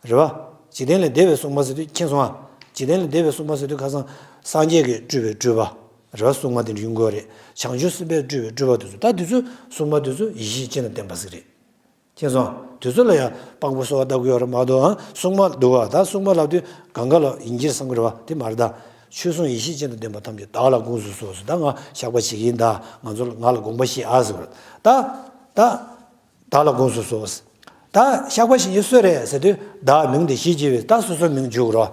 རེད་བ། འཇིག་རྟེན་ལས་འདས་པའི་སྲུང་མ་ཟེར་དུས་མཁྱེན་སོང་ཨ། འཇིག་རྟེན་ལས་འདས་པའི་སྲུང་མ་ཟེར་དུས་ཁ་སང་སངས་རྒྱས་ཀྱི་སྤྲུལ་པའི་སྤྲུལ་པ། རེད་བ། སྲུང་མ་དེ་འདྲ་ཡོང་གི་ཡོད་རེད། བྱང་ཆུབ་སེམས་དཔའི་སྤྲུལ་པའི་སྤྲུལ་པ་དེ་ཚོ། ད་དེ་ཚོ་སྲུང་མ་དེ་ཚོ་ཡེ་ཤེས་ཀྱི་སྤྱན་དང་ལྡན་པ་ཟིག་རེད། མཁྱེན་སོང་། དེ་ཚོ་ལ་ཡང་དཔང་པོ་གསོལ་བ་བཏབ་ཀྱི་ཡོད་རེད་མ་གཏོགས། ཨ། སྲུང་མ་འདུག་བ། ད་སྲུང་མ་ལབ་དུས་གང་ག་ལ་ཡིན་གྱི་རེད་བསམ་གྱི་རེད་བ། དེ་མ་རེད་ད། ཆོས་སྲུང་ཡེ་ཤེས་ཅན་དང་ལྡན་པ་ཐམས་ཅད་བདག་ལ་དགོངས་སུ་གསོལ་ཟེར། ད་ང་བཤགས་པ་བྱེད་ཀྱི་ཡིན་ད། ང་ཚོ་ང་ལ་དགོངས་པ་བཞེས་ཨ་ཟེར་བ་རེད། ད། ད། བདག་ལ་དགོངས་སུ་གསོལ། ད་བཤགས་པ་བྱེད་མཁན་སུ་རེད་ཟེར་དུས། བདག་མིང་འདི་ཞེས་བགྱི་བས། ད་སོ་སོའི་མིང་བརྗོད་དགོས་རེད་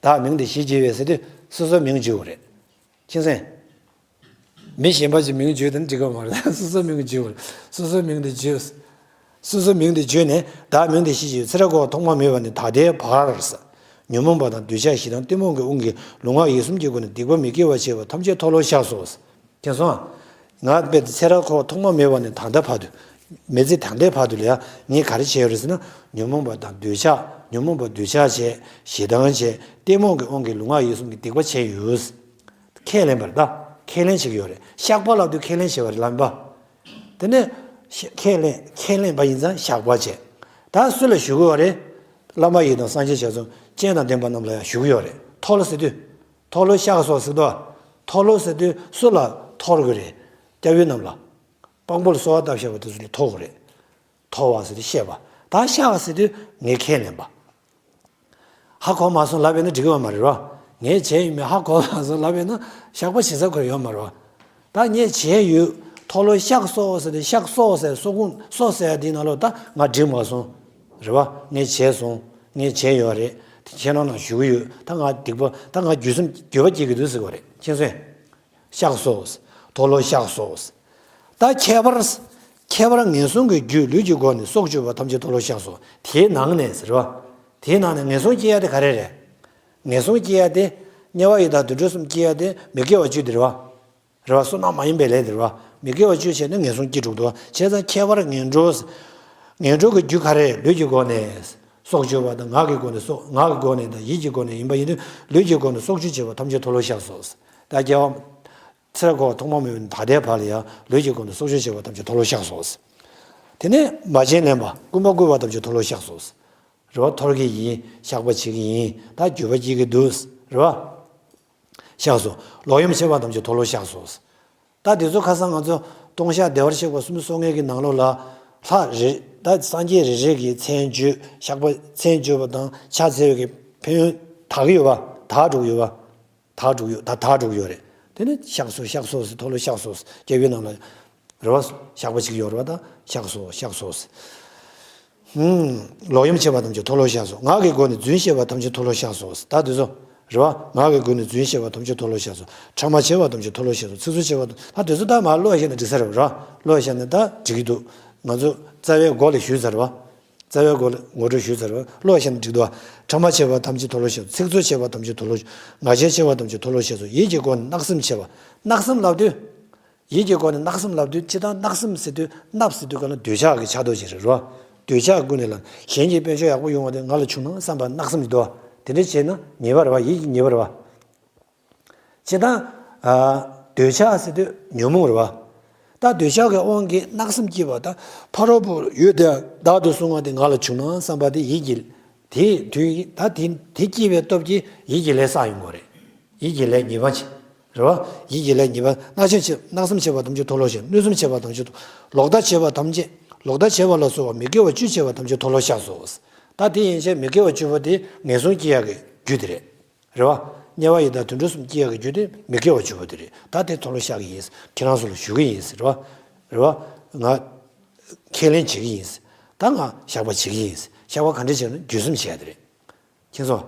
བ། བདག་མིང་འདི་ཞེས་བགྱི་བས་ཟེར་དུས་སོ་སོའི་མིང་བརྗོད་དགོས་རེད། མཁྱེན་སོང་། མི་གཞན་པ་ཞིག་མིང་བརྗོད་དེ་ནི་འགྲིག་གི་མ་རེད། སོ་སོའི་མིང་བརྗོད་དགོས་རེད། སོ་སོའི་མིང་འདི་བརྗོད། སོ་སོའི་མིང་འདི་བརྗོད་ནས། བདག་མིང་འདི་ཞེས་བགྱི་བས། ཚེ་རབས་འཁོར་བ་ཐོག་མ་མེད་པ་ནས་ད་ལྟའི་བར། ཉོན་མོངས་པ་དང་འདོད་ཆགས་ཞེ་སྡང་གཏི་མུག་གི་དབང་གིས་ལུས་ངག་ཡིད་གསུམ་གྱི་སྒོ་ནས་སྡིག་པ་མི་དགེ་བ་བྱས་པ་ཐམས་ཅད་མཐོལ་ལོ་བཤགས་སོ། མཁྱེན་སོང་། ང་རྦད་དེ་ཚེ་རབས་འཁོར་བ་ཐོག་མ་མེད་པ་ནས་ད་ལྟ་བར་དུ། མི་ཚེ་ད་ལྟའི་བར་དུ་ལ་ཡ་ངས་ག་རེ་བྱས་ཡོད་རེད་ཟེར་ན། ཉོན་མོངས་པ་དང་འདོད་ཆགས། ཉོན་མོངས་པ་འདོད་ཆགས་བྱས། ཞེ་སྡང་བྱས། གཏི་མུག་གི་དབང་གིས་ལུས་ངག་ཡིད་གསུམ་གྱི་སྡིག་པ་བྱས་ཡོད། ཁས་ལེན་པ་རེད་ད། ཁས་ལེན་བྱེད་ཀྱི་ཡོད་རེད། བཤགས་པ་ལབ་དུས་ཁས་ལེན་བྱེད་པ་རེད་ལབ་པ། དེ་ནས་ཁས་ལེན། ཁས་ལེན་པ་ཡིན་ཙང་བཤགས་པ་བྱས། ད་སུ་ལ་ཞུ་གི་ཡོད་རེད། བླ་མ་ཡི་དམ་སངས་རྒྱས་བྱང་སེམས་སྤྱན་དང་ལྡན་པ་རྣམས་ལ་ཡང་ཞུ་གི་ཡོད་རེད། མཐོལ་ཟེར་དུས། མཐོལ་ལོ་བཤགས་སོ་ཟེར་དུས། མཐོལ་ལོ་ཟེར་དུས་སུ་ལ་མཐོལ་དགོས་རེད། སྐྱབས་ཡུལ་རྣམས་ལ། དཔང་པོ་ལ་གསོལ་བ་བཏབ་བཞག་པ་དེ་ཚོ་ལ་མཐོལ་དགོས་རེད། མཐོལ་བ་ཟེར་དུས་བཤད་པ། ད་བཤགས་ཟེར་དུས་ངས་ཁས་ལེན་པ། ཧ་གོ་མ་སོང་ལབ་པས་ན་འགྲིག་གི་ཡོད་མ་རེད་རོ། ངས་བྱས་ཡོད་མེད་ཧ་གོ་མ་སོང་ལབ་པས་ན་བཤགས་པ་བྱེད་ས་ཁོ་ཡོད་མ་རེད་རོ། ད་ངས་བྱས་ཡོད། མཐོལ་ལོ་བཤགས་སོ་ཟེར་ཏེ་བཤགས་སོ་ཟེར་སོ་ཁུངས་སོ་ཟེར་ཡ་དེའི་ནང་ལོགས་ད་ང་འགྲིག་མ་སོང་། རེད་བ། ངས་བྱས་སོང་། ངས་བྱས་ཡོད་རེད། དེ་ཁྱེད་རང་ནང་ཞུ་གི་ཡོད། ད་ང་སྡིག་པ་ད་ང་འགྱོད་སེམས་འགྱོད་པ་སྐྱེ་གི་འདུག་ཟེར་བ་རེད། མཁྱེན་སོང་། བཤགས་སོ། མཐོལ་ལོ་བཤགས་སོ། ད་ཁྱད་པར། ཁྱད་པར་ངན་སོང་གི་རྒྱུ་ལུས་ཀྱི་སྒོ་ནས་སྲོག་གཅོད་པ་ཐམས་ཅད་མཐོལ་ལོ་བཤགས་སོ། དེའི་ནང་ནས་ཟེར་བ། དེའི་ནང་ནས་ངན་སོང་སྐྱེ་ཡ་དེ་ག་རེ་རེད། ངན་སོང་སྐྱེ་ཡ་དེ། དམྱལ་བ་ཡི་དྭགས་དུད་འགྲོ་གསུམ་སྐྱེ་ཡ་དེ་མི་དགེ་བ་བཅུ་དེ་རེད་བ། རེད་བ། བསོད་ནམས་མ་ཡིན་པའི་ལས་དེ་རེད་བ། མི་དགེ་བ་བཅུ་བྱས་ནས་ངན་སོང་སྐྱེ་འགྲོ་གི་འདུག་བ། བྱས་ཙང་ཁྱད་པར་ངན་འགྲོ། ངན་འགྲོ་གི་རྒྱུ་ག་རེ་རེད། ལུས་ཀྱི་སྒོ་ནས། སྲོག་གཅོད་པ་དང་ངག་གི་སྒོ་ནས་སྲོག་ངག་གི་སྒོ་ནས་དང་ཡིད་ཀྱི་སྒོ་ནས་ཡིན་པ་ཡིན་དུས་ལུས་ཀྱི་སྒོ་ནས་སྲོག་གཅོད་བྱེད་པ་ཐམས་ཅད་མཐོལ་ལོ་བཤགས་སོ། ད་རྒྱལ་བ། ཚེ་རབས་འཁོར་བ་ཐོག་མ་མེད་པ་ནས་ད་ལྟའི་བར་ལ་ཡང་ལུས་ཀྱི་སྒོ་ནས་སྲོག་གཅོད་བྱེད་པ་ཐམས་ཅད་མཐོལ་ལོ་བཤགས་སོ། དེ་ནས་མ་བྱིན་ལེན་པ་རྐུན་མ་རྐུ་བ་ཐམས་ཅད་མཐོལ་ལོ་བཤགས་སོ། རེད་བ། མཐོལ་གྱི་ཡིན། བཤགས་པ་བྱེད་ཀྱི་ཡིན། ད་འགྱོད་པ་སྐྱེ་གི་འདུག་རེད་བ། བཤགས་སོ། ལོག་གཡེམ་བྱེད་པ་ཐམས་ཅད་མཐོལ་ལོ་བཤགས་སོ། ད་དེ་ཚོ་ཁ་སང་ང་ཚོ་ལྟུང་བཤགས་བདེ་བར་གཤེགས་པ་སུམ་ཅུ་སོ་ལྔའི་གི་ནང་ལོགས་ལ། ལྷ་རེ། ད་སངས་རྒྱས་རེ་རེ་གི་མཚན་བརྗོད། བཤགས་པ་མཚན་བརྗོད་པ་དང་ཕྱག་འཚལ་བའི་གི་ཕན་ཡོན་དག་གི་ཡོད་པ། དག་འགྲོ་གི་ཡོད་པ། དག་འགྲོ་གི་ཡོད། ད་དག་འགྲོ་གི་ཡོད་རེད། དེ་ནི་བཤགས་སོ་བཤགས་སོ་ཟེར། མཐོལ་ལོ་བཤགས་སོ་ཟེར། སྐྱབས་ཡུལ་རྣམས་ལ། རེད་བ། བཤགས་པ་བྱེད་ཀྱི་ཡོད་རེད་བ། ད་བཤགས་སོ་བཤགས་སོ་ཟེར། ལོག་གཡེམ་བྱེད་པ་ཐམས་ཅད་མཐོལ་ལོ་བཤགས་སོ། ངག་གི་སྒོ་ནས་རྫུན་བཤད་པ་ཐམས་ཅད་མཐོལ་ལོ་བཤགས་སོ། ད་དེ་ཚོ། རེད་བ། ངག་གི་སྒོ་ནས་རྫུན་བཤད་པ་ཐམས་ཅད་མཐོལ་ལོ་བཤགས་སོ། ཕྲ་མ་བྱེད་པ་ཐམས་ཅད་མཐོལ་ལོ་བཤགས་སོ། ཚིག་རྩུབ་བྱེད་པ་ཐམས། ད་དེ་ཚོ་ད་མར་བློ་བཤད་ན་འགྲིག་ས་རེད་བ། རེད་བ། བློ་བཤད་ན་ད་འགྲིག་གི་འདུག་ང་ཚོ་རྩ་བའི་སྒོ་ལ་ཞུས་ཚར་བ། རྩ་བའི་སྒོ་ལ་ངོ་སྤྲོད་ཞུས་ཚར་བ། བློ་བཤད་ན་འགྲིག་འདུག་བ། ཕྲ་མ་བྱེད་པ་ཐམས་ཅད་མཐོལ་ལོ་བཤགས་སོ། ཚིག་རྩུབ་བྱེད་པ་ཐམས་ཅད་མཐོལ་ལོ། ངག་འཁྱལ་བྱེད་པ་ཐམས་ཅད་མཐོལ་ལོ་བཤགས་སོ། ཡིད་ཀྱི་སྒོ་ནས་བརྣབ་སེམས་བྱེད་པ། བརྣབ་སེམས་ལབ་དུས། ཡིད་ཀྱི་སྒོ་ནས་བརྣབ་སེམས་ལབ་དུས་སྤྱིར་བཏང་བརྣབ་སེམས་ཟེར་དུས་བརྣབ་ཟེར་དུས་ག་ལ་འདོད་ཆགས་ཀྱི་ཆགས་རྡོ་ཅིག་རེད་རོ། འདོད་ཆགས་ཀུན་ནས་ལ་གཞན་གྱི་དཔལ་འབྱོར་ཡག་པོ་ཡོང་བ་དེ་ང་ལ་བྱུང་ན་བསམ་པ་བརྣབ་སེམས་ཀྱི་འདུག་དེ་འདྲ་བྱས་ན་ཉེས་པ་རེད་བ། ཡིད་ཀྱི་ཉེས་པ་རེད་བ། སྤྱིར་བཏང་། ཨ། འདོད་ཆགས་ཟེར་དུས་ཉོན་མོངས་རེད་བ། ད་འདོད་ཆགས་ཀྱི་དབང་གིས་བརྣབ་སེམས་སྐྱེས་པ་དང་ཕ་རོལ་པོ་ཡོད་དེ་བདག་ཏུ་བཟུང་བ་དེ་ང་ལ་བྱུང་ན་བསམ་པ་དེ་ཡིད་ཀྱི། དེ་དུས་ད་དེ་དེ་སྐྱེས་པའི་སྟོབས་ཀྱིས་ཡིད་ཀྱི་ལས་བསགས་ཡོང་གི་རེད། ཡིད་ཀྱི་ལས་ཉེས་པ་བྱེད། རེད་བ། ཡིད་ཀྱི་ལས་ཉེས་པ། བརྣག་ཆེན་བྱེད། བརྣག་སེམས་བྱེད་པ་ཐམས་ཅད་མཐོལ་ལོ་བཤགས། གནོད་སེམས་བྱེད་པ་ཐམས་ཅད་མཐོལ། ལོག་ལྟ་བྱེད་པ་ཐམས་ཅད། ལོག་ལྟ་བྱེད་པ་ལ་སོགས་པ་མི་དགེ་བ་བཅུ་བྱེད་པ་ཐམས་ཅད་མཐོལ་ལོ་བཤགས་སོ། ད་དེ་ཡན་ཆད་མི་དགེ་བ་བཅུ་པོ་དེ་ངན་སོང་སྐྱེ་ཡག་གི་རྒྱུ་དེ་རེད། རེད་བ། དམྱལ་བ་ཡི་དྭགས་དུད་འགྲོ་གསུམ་སྐྱེ་ཡག་གི་རྒྱུ་དེ་མི་དགེ་བ་བཅུ་པོ་དེ་རེད། ད་དེ་མཐོལ་ལོ་བཤགས་ཀྱི་ཡིན། ཁྱེད་རང་ཚོ་ལ་ཞུ་གི་ཡིན། རེད་བ། རེད་བ། ང་ཁས་ལེན་བྱེད་ཀྱི་ཡིན། ད་ང་བཤགས་པ་བྱེད་ཀྱི་ཡིན། བཤགས་པ་ག་འདྲ་བྱས་ན་འགྱོད་སེམས་བྱེད་ཡ་དེ་རེད། ཁྱེད་ཚོ།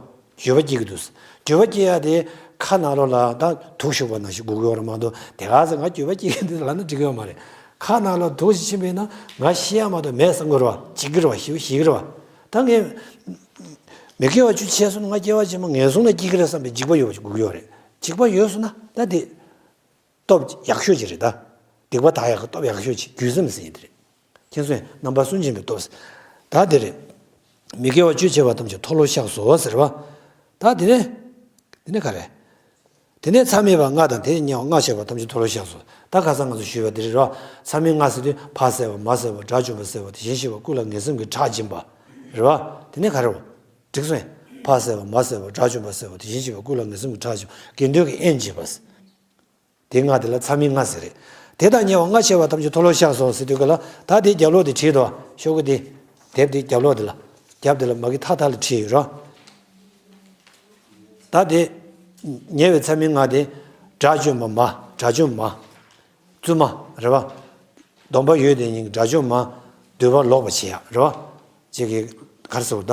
འགྱོད་པ་སྐྱེ་གི་འདུག་འགྱོད་པ་སྐྱེ་ཡ་དེ་ཁ་ནང་ལོགས་ལ་ད་དུག་ཤོར་བ་ནང་བཞིན་སྒུག་གི་ཡོད་རེད་མ་གཏོགས། དེ་ག་ཚོད་ང་འགྱོད་པ་སྐྱེ་གི་འདུག་ལབ་ན་འགྲིག་གི་ཡོད་མ་རེད། ཁ་ནང་ལ་དུག་ཞིག་ཕྱིན་པས་ན་ང་ཤི་ཡ་མ་གཏོགས་མེད་བསམ་གི་རེད་བ། འཇིགས་གི་རེད་བ། ཞེ་པོ་ཞེད་གི་རེད་བ། ད་ངས་མི་དགེ་བ་བཅུ་བྱས་སོང་ན་ང་སྐྱེ་བ་ཕྱི་མ་ངན་སོང་ལ་སྐྱེ་གི་རེད་བསམ་པའི་འཇིགས་པ་ཡོད་པ་ཞིག་སྒུག་གི་ཡོད་རེད། འཇིགས་པ་ཡོད་སོང་ན་ད་དེ། སྟོབས་ཡག་ཤོས་ཅིག་རེད་ད། སྡིག་པ་དག་ཡག་གི་སྟོབས་ཡག་ཤོས་ཅིག་འགྱོད་སེམས་ཟེར་ཡིན་དེ་རེད། མཁྱེན་སོང་། རྣམ་པར་སུན་འབྱིན་པའི་སྟོབས། ད་དེ་རེད། མི་དགེ་བ་བཅུ་བྱས་པ་ཐམས་ཅད་མཐོལ་ལོ་བཤགས་སོ་ཟེར་བ། ད་དེ་ནས། དེ་ནས་ག་རེ། དེ་ནས་མཚམས་མེད་པ་ལྔ་དང་དེ་ཉེ་བ་ལྔ་བྱས་པ་ཐམས་ཅད་མཐོལ་ལོ་བཤགས་སོ། ད་ཁ་སང་ང་ཚོ་ཞུས་པ་དེ་རེད་རོ། མཚམས་མེད་ལྔ་ཟེར་དུས་ཕ་བསད་པ་མ་བསད་པ་དགྲ་བཅོམ་པ་བསད་པ་དེ་བཞིན་གཤེགས་པ་སྐུ་ལ་ངན་སེམས་ཀྱི་ཁྲག་འབྱིན་པ། རེད་བ། དེ་ནས་ག་རེ་རོ། འགྲིག་སོང་། ཕ་བསད་པ་མ་བསད་པ་དགྲ་བཅོམ་པ་བསད་པ་དེ་བཞིན་གཤེགས་པ་སྐུ་ལ་ངན་སེམས་ཀྱི་ཁྲག་འབྱིན་པ། དགེ་འདུན་གྱི་དབྱེན་འབྱེད་པ། དེ་ལྔ་དེ་ལ་མཚམས་མེད་ལྔ་ཟེར་རེད། དེ་དང་ཉེ་བ་ལྔ་བྱས་པ་ཐམས་ཅད་མཐོལ་ལོ་བཤགས་སོ་ཟེར་དུས་ག་ལ་ད་དེའི་རྒྱབ་ལོགས་དེ་བྲིས་འདུག་ཤོག་གུ་དེ། དེབ་དེའི་རྒྱབ་ལོགས་དེ་ལ། རྒྱབ་དེ་ལ་མ་གི་ཐག་ཐག་ལ་བྲིས་ཡོད་རོ། ད་དེ། ཉེ་བའི་མཚམས་མེད་ལྔ་དེ། དགྲ་བཅོམ་པ་མ། དགྲ་བཅོམ་མ། བཙུན་མ། རེད་བ། སྡོམ་པ་ཡོད་དེ་ཉིད་ཀྱི་དགྲ་བཅོམ་མ། འདོད་པ་ལོག་པར་བྱེད་ཡག་རེད་བ། ཅིག་གི། ག་རེ་ཟེར་བ་ད།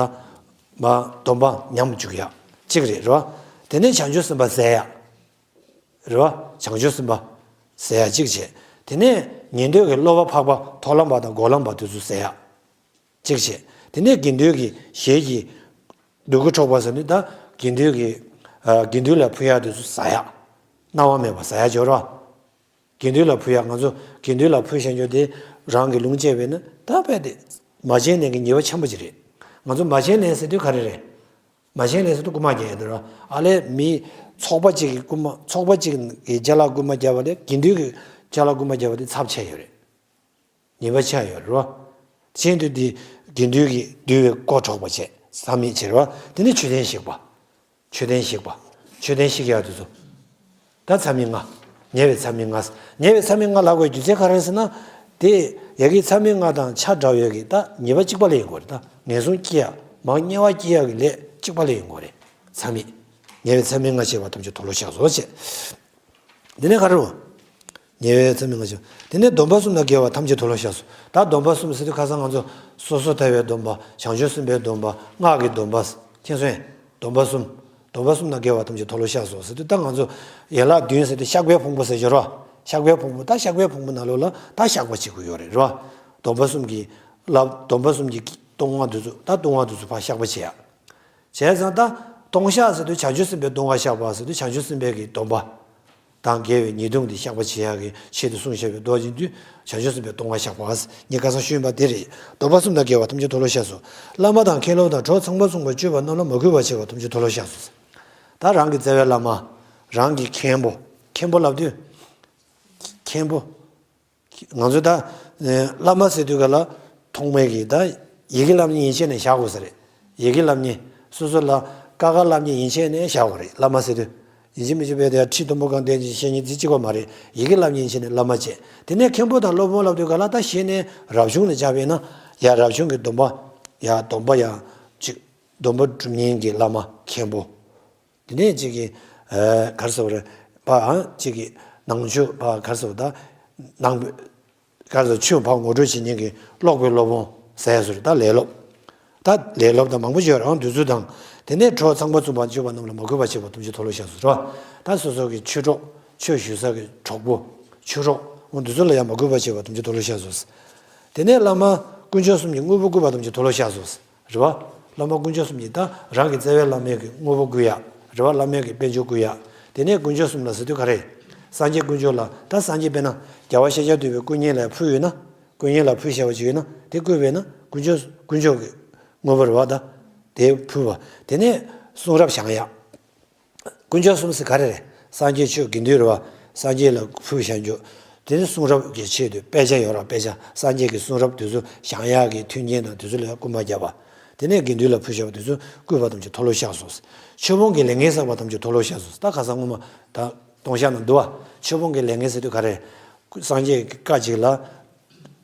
མ། སྡོམ་པ་ཉམས་འཇུག་ཡག་ཅིག་རེད་རེད་བ། དེ་ནས་བྱང་ཆུབ་སེམས་དཔའ་ཟད་ཡག་རེད་བ། བྱང་ཆུབ་སེམས་དཔའ་ཟད་ཡག་གཅིག་བྱས། དེ་ནས་ཉན་ཐོས་ཀྱི་སློབ་པ་འཕགས་པ་མཐོང་ལམ་པ་དང་སྒོམ་ལམ་པ་དེ་ཚོ་ཟད་ཡག་གཅིག་བྱས། དེ་ནས་དགེ་འདུན་གྱི་ཞལ་གྱི་སྡུག་གུ་འཕྲོག་པ་ཟེར་ནི་ད་དགེ་འདུན་གྱི། ཨ། དགེ་འདུན་ལ་ཕུལ་ཡག་དེ་ཚོ་ཟ་ཡག་སྣང་བ་མེད་པ་ཟ་ཡག་སྦྱོར་བ། དགེ་འདུན་ལ་ཕུལ་ཡག་ང་ཚོ་དགེ་འདུན་ལ་ཕུལ་བཞག་རྒྱུ་དེ་རང་གི་ལུང་བཅད་པས་ན་ད་རྦད་དེ་མ་བྱན་ལེན་གྱི་ཉེས་པ་ཆེན་པོ་ཅིག་རེད། ང་ཚོ་མ་བྱན་ལེན་ཟེར་དུས་ག་རེ་རེད། མ་བྱན་ལེན་ཟེར་དུས་རྐུ་མ་རྒྱག་ཡག་དེ་རོ། ཨ་ལས་མི་ཚོགས་པ་གཅིག་གི་རྐུ་མ། ཚོགས་པ་གཅིག་གི་ཅ་ལག་རྐུ་མ་བརྒྱབ་པ་ལས་དགེ་འདུན་གྱི་ཅ་ལག་རྐུ་མ་བརྒྱབ་པ་དེ་ཚབས་ཆེ་ཡོད་རེད། ཉེས་པ་ཆེ་ཡོད་རེད་རོ། ཆེན་དུ་འདི་དགེ་འདུན་གྱི་འདུལ་བའི་སྒོ་འཕྲོག་པ་བྱས་བསམ་མེད་བྱེད་རོ། དེ་ནི་མཆོད་རྟེན་བཤིག་པ། མཆོད་རྟེན་བཤིག་པ། མཆོད་རྟེན་བཤིག་ཡག་དེ་ཚོ། ད་མཚམས་མེད་ལྔ། ཉེ་བའི་མཚམས་མེད་ལྔ། ཉེ་བའི་མཚམས་མེད་ལྔ་ལབ་དགོས་རྒྱུ་མཚན་ག་རེ་ཟེར་ན། དེ་ཡ་གི་མཚམས་མེད་ལྔ་དང་ཆ་འདྲ་བའི་གི་ད་ཉེས་པ་གཅིག་པ་ལ་ཡིན་དགོས་རེད། ད་ངན་སོང་སྐྱེ་ཡག་མར་དམྱལ་བ་སྐྱེ་ཡག་གི་ལས་གཅིག་པ་ལ་ཡིན་དགོས་རེད། མཚམས་མེད། ཉེ་བའི་མཚམས་མེད་ལྔ་བྱས་པ་ཐམས་ཅད་མཐོལ་ལོ་བཤགས་སོ་བྱས། དེ་ནས་ག་རེ་རོ། ཉེ་བའི་མཚམས་མེད་ལྔ་བྱས། དེ་ནས་སྡོམ་པ་གསུམ་དང་འགལ་བ་ཐམས་ཅད་མཐོལ་ལོ་བཤགས་སོ། ད་སྡོམ་པ་གསུམ་ཟེར་དུས་ཁ་སང་ང་ཚོ་སོ་སོར་ཐར་པའི་སྡོམ་པ། བྱང་ཆུབ་སེམས་དཔའི་སྡོམ་པ། སྔགས་ཀྱི་སྡོམ་པ། མཁྱེན་སོང་ངས། སྡོམ་པ་གསུམ། སྡོམ་པ་གསུམ་དང་འགལ་བ་ཐམས་ཅད་མཐོལ་ལོ་བཤགས་སོ་ཟེར་དུས་ད་ང་ཚོ་ཡན་ལག་བདུན་ཟེར་དུས་བཤགས་པའི་ཕུང་པོ་ཟེར་གྱི་རོ། བཤགས་པའི་ཕུང་པོ། ད་བཤགས་པའི་ཕུང་པོ་ནང་ལོགས་ལ་ད་བཤགས་པ་བྱེད་དགོས་ཡོད་རེད་རོ། སྡོམ་པ་གསུམ་གྱི་ལབ། སྡོམ་པ་གསུམ་གྱི་ལྟུང་བ་འདི་ཚོ། ད་ལྟུང་བ་འདི་ཚོ་ཕར་བཤགས་པ་བྱེད་ཡག་བྱས་ཙང་ད་ལྟུང་བཤགས་ཟེར་དུས་བྱང་ཆུབ་སེམས་དཔའི་ལྟུང་བ་བཤགས་པ་ཟེར་དུས་བྱང་ཆུབ་སེམས་དཔའི་གི་སྡོམ་པ་དང་འགལ་བའི་ཉེས་ལྟུང་འདི་བཤགས་པ་བྱེད་ཡག་གི་ཆེད་དུ་གསུངས་བཞག་པའི་མདོ་ཡིན་དུས་བྱང་ཆུབ་སེམས་དཔའི་ལྟུང་བ་བཤགས་པ། ངས་ཁ་སང་ཞུས་པ་དེ་རེད། སྡོམ་པ་གསུམ་དང་འགལ་བ་ཐམས་ཅད་མཐོལ་ལོ་བཤགས་སོ། བླ་མ་དང་མཁན་སློབ་དང་གྲོགས་ཚངས་པ་མཚུངས་པར་སྤྱོད་པ་རྣམས་ལ་མ་གུས་པ་བྱས་པ་ཐམས་ཅད་མཐོལ་ལོ་བཤགས་སོ། ད་རང་གི་བརྩེ་བའི་བླ་མ། རང་གི་མཁན་པོ། མཁན་པོ་ལབ་དུས། མཁན་པོ། ང་ཚོ་ད། ཨེ། བླ་མ་ཟེར་དུས་ག་ལ་ཐོག་མའི་གི་ད་ཡི་གེ་བསླབ་མཁན་ཡན་ཆད་ནས་བཞག་དགོས་ས་རེད། ཡི་གེ་བསླབ་མཁན། སོ་སོ་ལ་ཀ་ཁ་བསླབ་མཁན་ཡན་ཆད་ནས་བཞག་དགོས་རེད། བླ་མ་ཟེར་དུས། ཡིན་གཅིག་མིན་གཅིག་བས་དེ་ཡང་ཁྲི་མཐོན་པོ་གང་དེ་བཤད་མཁན་དེ་གཅིག་པ་མ་རེད། ཡི་གེ་བསླབ་མཁན་ཡན་ཆད་ནས་བླ་མ་བྱས། དེ་ནས་མཁན་པོ་དང་སློབ་དཔོན་ལབ་དུས་ག་ལ་ད་གཞི་ནས་རབ་བྱུང་ནས་བཅར་བས་ན། ཡ། རབ་བྱུང་གི་སྡོམ་པ། ཡ། སྡོམ་པ་ཡ། ཅིག་སྡོམ་པ་སྒྲུབ་མཁན་གྱི་བླ་མ་མཁན་པོ། དེ་ནས་ཅིག་གི། ཨ། ག་རེ་ཟེར་བ་རེད། པ། ཨ། ཅིག་གི་ནང་ཆོས་པ། ག་རེ་ཟེར་བ་ད། ནང་པའི། ག་རེ་ཟེར། ཆོས་ཕར་ངོ་སྤྲོད་བྱེད་མཁན་གྱི་ཀློག་པའི་སློབ་དཔོན་ཟེར་ཡ་ཟེར། ད་ལས་སློབ། ད་ལས་སློབ་ད་མང་པོ་ཡོད་རང་དུས་ཚོད་དང་། དེ་ནས་གྲོགས་ཚངས་པ་མཚུངས་པར་སྤྱོད་པ་རྣམས་ལ་མ་གུས་པ་བྱས་པ་ཐམས་ཅད་མཐོལ་ལོ་བཤགས་སོ། རེད་བ། ད་སོ་སོ་གི་ཆོས་གྲོགས། ཆོས་ཞུ་ས་གི་གྲོགས་པོ། ཆོས་གྲོགས། འོ་འདི་ཚོ་ལ་ཡང་མ་གུས་པ་བྱས་པ་ཐམས་ཅད་མཐོལ་ལོ་བཤགས་སོ། དེ་ནས་བླ་མ་དཀོན་མཆོག་གསུམ་གྱི་དངོས་པོ་བཀུར་བ་ཐམས་ཅད་མཐོལ་ལོ་བཤགས་སོ། རེད་བ། བླ་མ་དཀོན་མཆོག་གསུམ་གྱི། ད་རང་གི་བརྩེ་བའི་བླ་མའི་གི་དངོས་པོ་བཀུར་ཡ། རེད་བ། བླ་མའི་གི་དཔལ་འབྱོར་བཀུར་ཡ། དེ་ནས་དཀོན་མཆོག་གསུམ་ལ་ཟེར་དུས་ག་རེ། སངས་རྒྱས་དཀོན་མཆོག་ལ། ད་སངས་རྒྱས་དཔེར་ན་རྒྱལ་བ་ཤཱཀྱ་ཐུབ་པའི་སྐུ་བརྙན་ལ་ཕུལ་ཡོད་ན། སྐུ་བརྙན་ལ་ཕུལ་བཞག་པ་ཅིག་ཡོད་ན་དེ་བཀུར་བས་ན་དཀོན་མཆོག། དཀོན་མཆོག་གི་དངོས་པོ་རེད་བ། ད་དེ་ཕུལ་བ། དེ་ནས་གསུང་རབ་བཞེངས་ཡ། དཀོན་མཆོག་གསུམ་ཟེར་ག་རེ་རེད། སངས་རྒྱས་ཆོས་དགེ་འདུན་རེད་བ། སངས་རྒྱས་ལ་ཕུལ་བཞག་རྒྱུ། དེ་ནི་གསུང་རབ་ཀྱི་ཆེད་དུ་དཔེ་ཆ་ཡོད་ར། དཔེ་ཆ། སངས་རྒྱས་ཀྱི་གསུང་རབ་དེ་ཚོ་བཞེངས་ཡག་གི་མཐུན་རྐྱེན་དང་དེ་ཚོ་ལ་བསྐུལ་མ་བརྒྱབ་པ། དེ་ནས་དགེ་འདུན་ལ་ཕུལ་བཞག་པ་དེ་ཚོ་བཀུར་བ་ཐམས་ཅད་མཐོལ་ལོ་བཤགས་སོ། ཆོས་སྤོང་གི་ལས་ངན་བསགས་པ་ཐམས་ཅད་མཐོལ་ལོ་བཤགས་སོ། ད་ཁ་སང་སྔོན་མ་ད་ ལྟུང་བཤགས་ནང་འདུག་བ། ཆོས་སྤོང་གི་ལས་ངན་ཟེར་དུས་ག་རེ། སངས་རྒྱས་ཀྱི་བཀའ་གཅིག་ལ།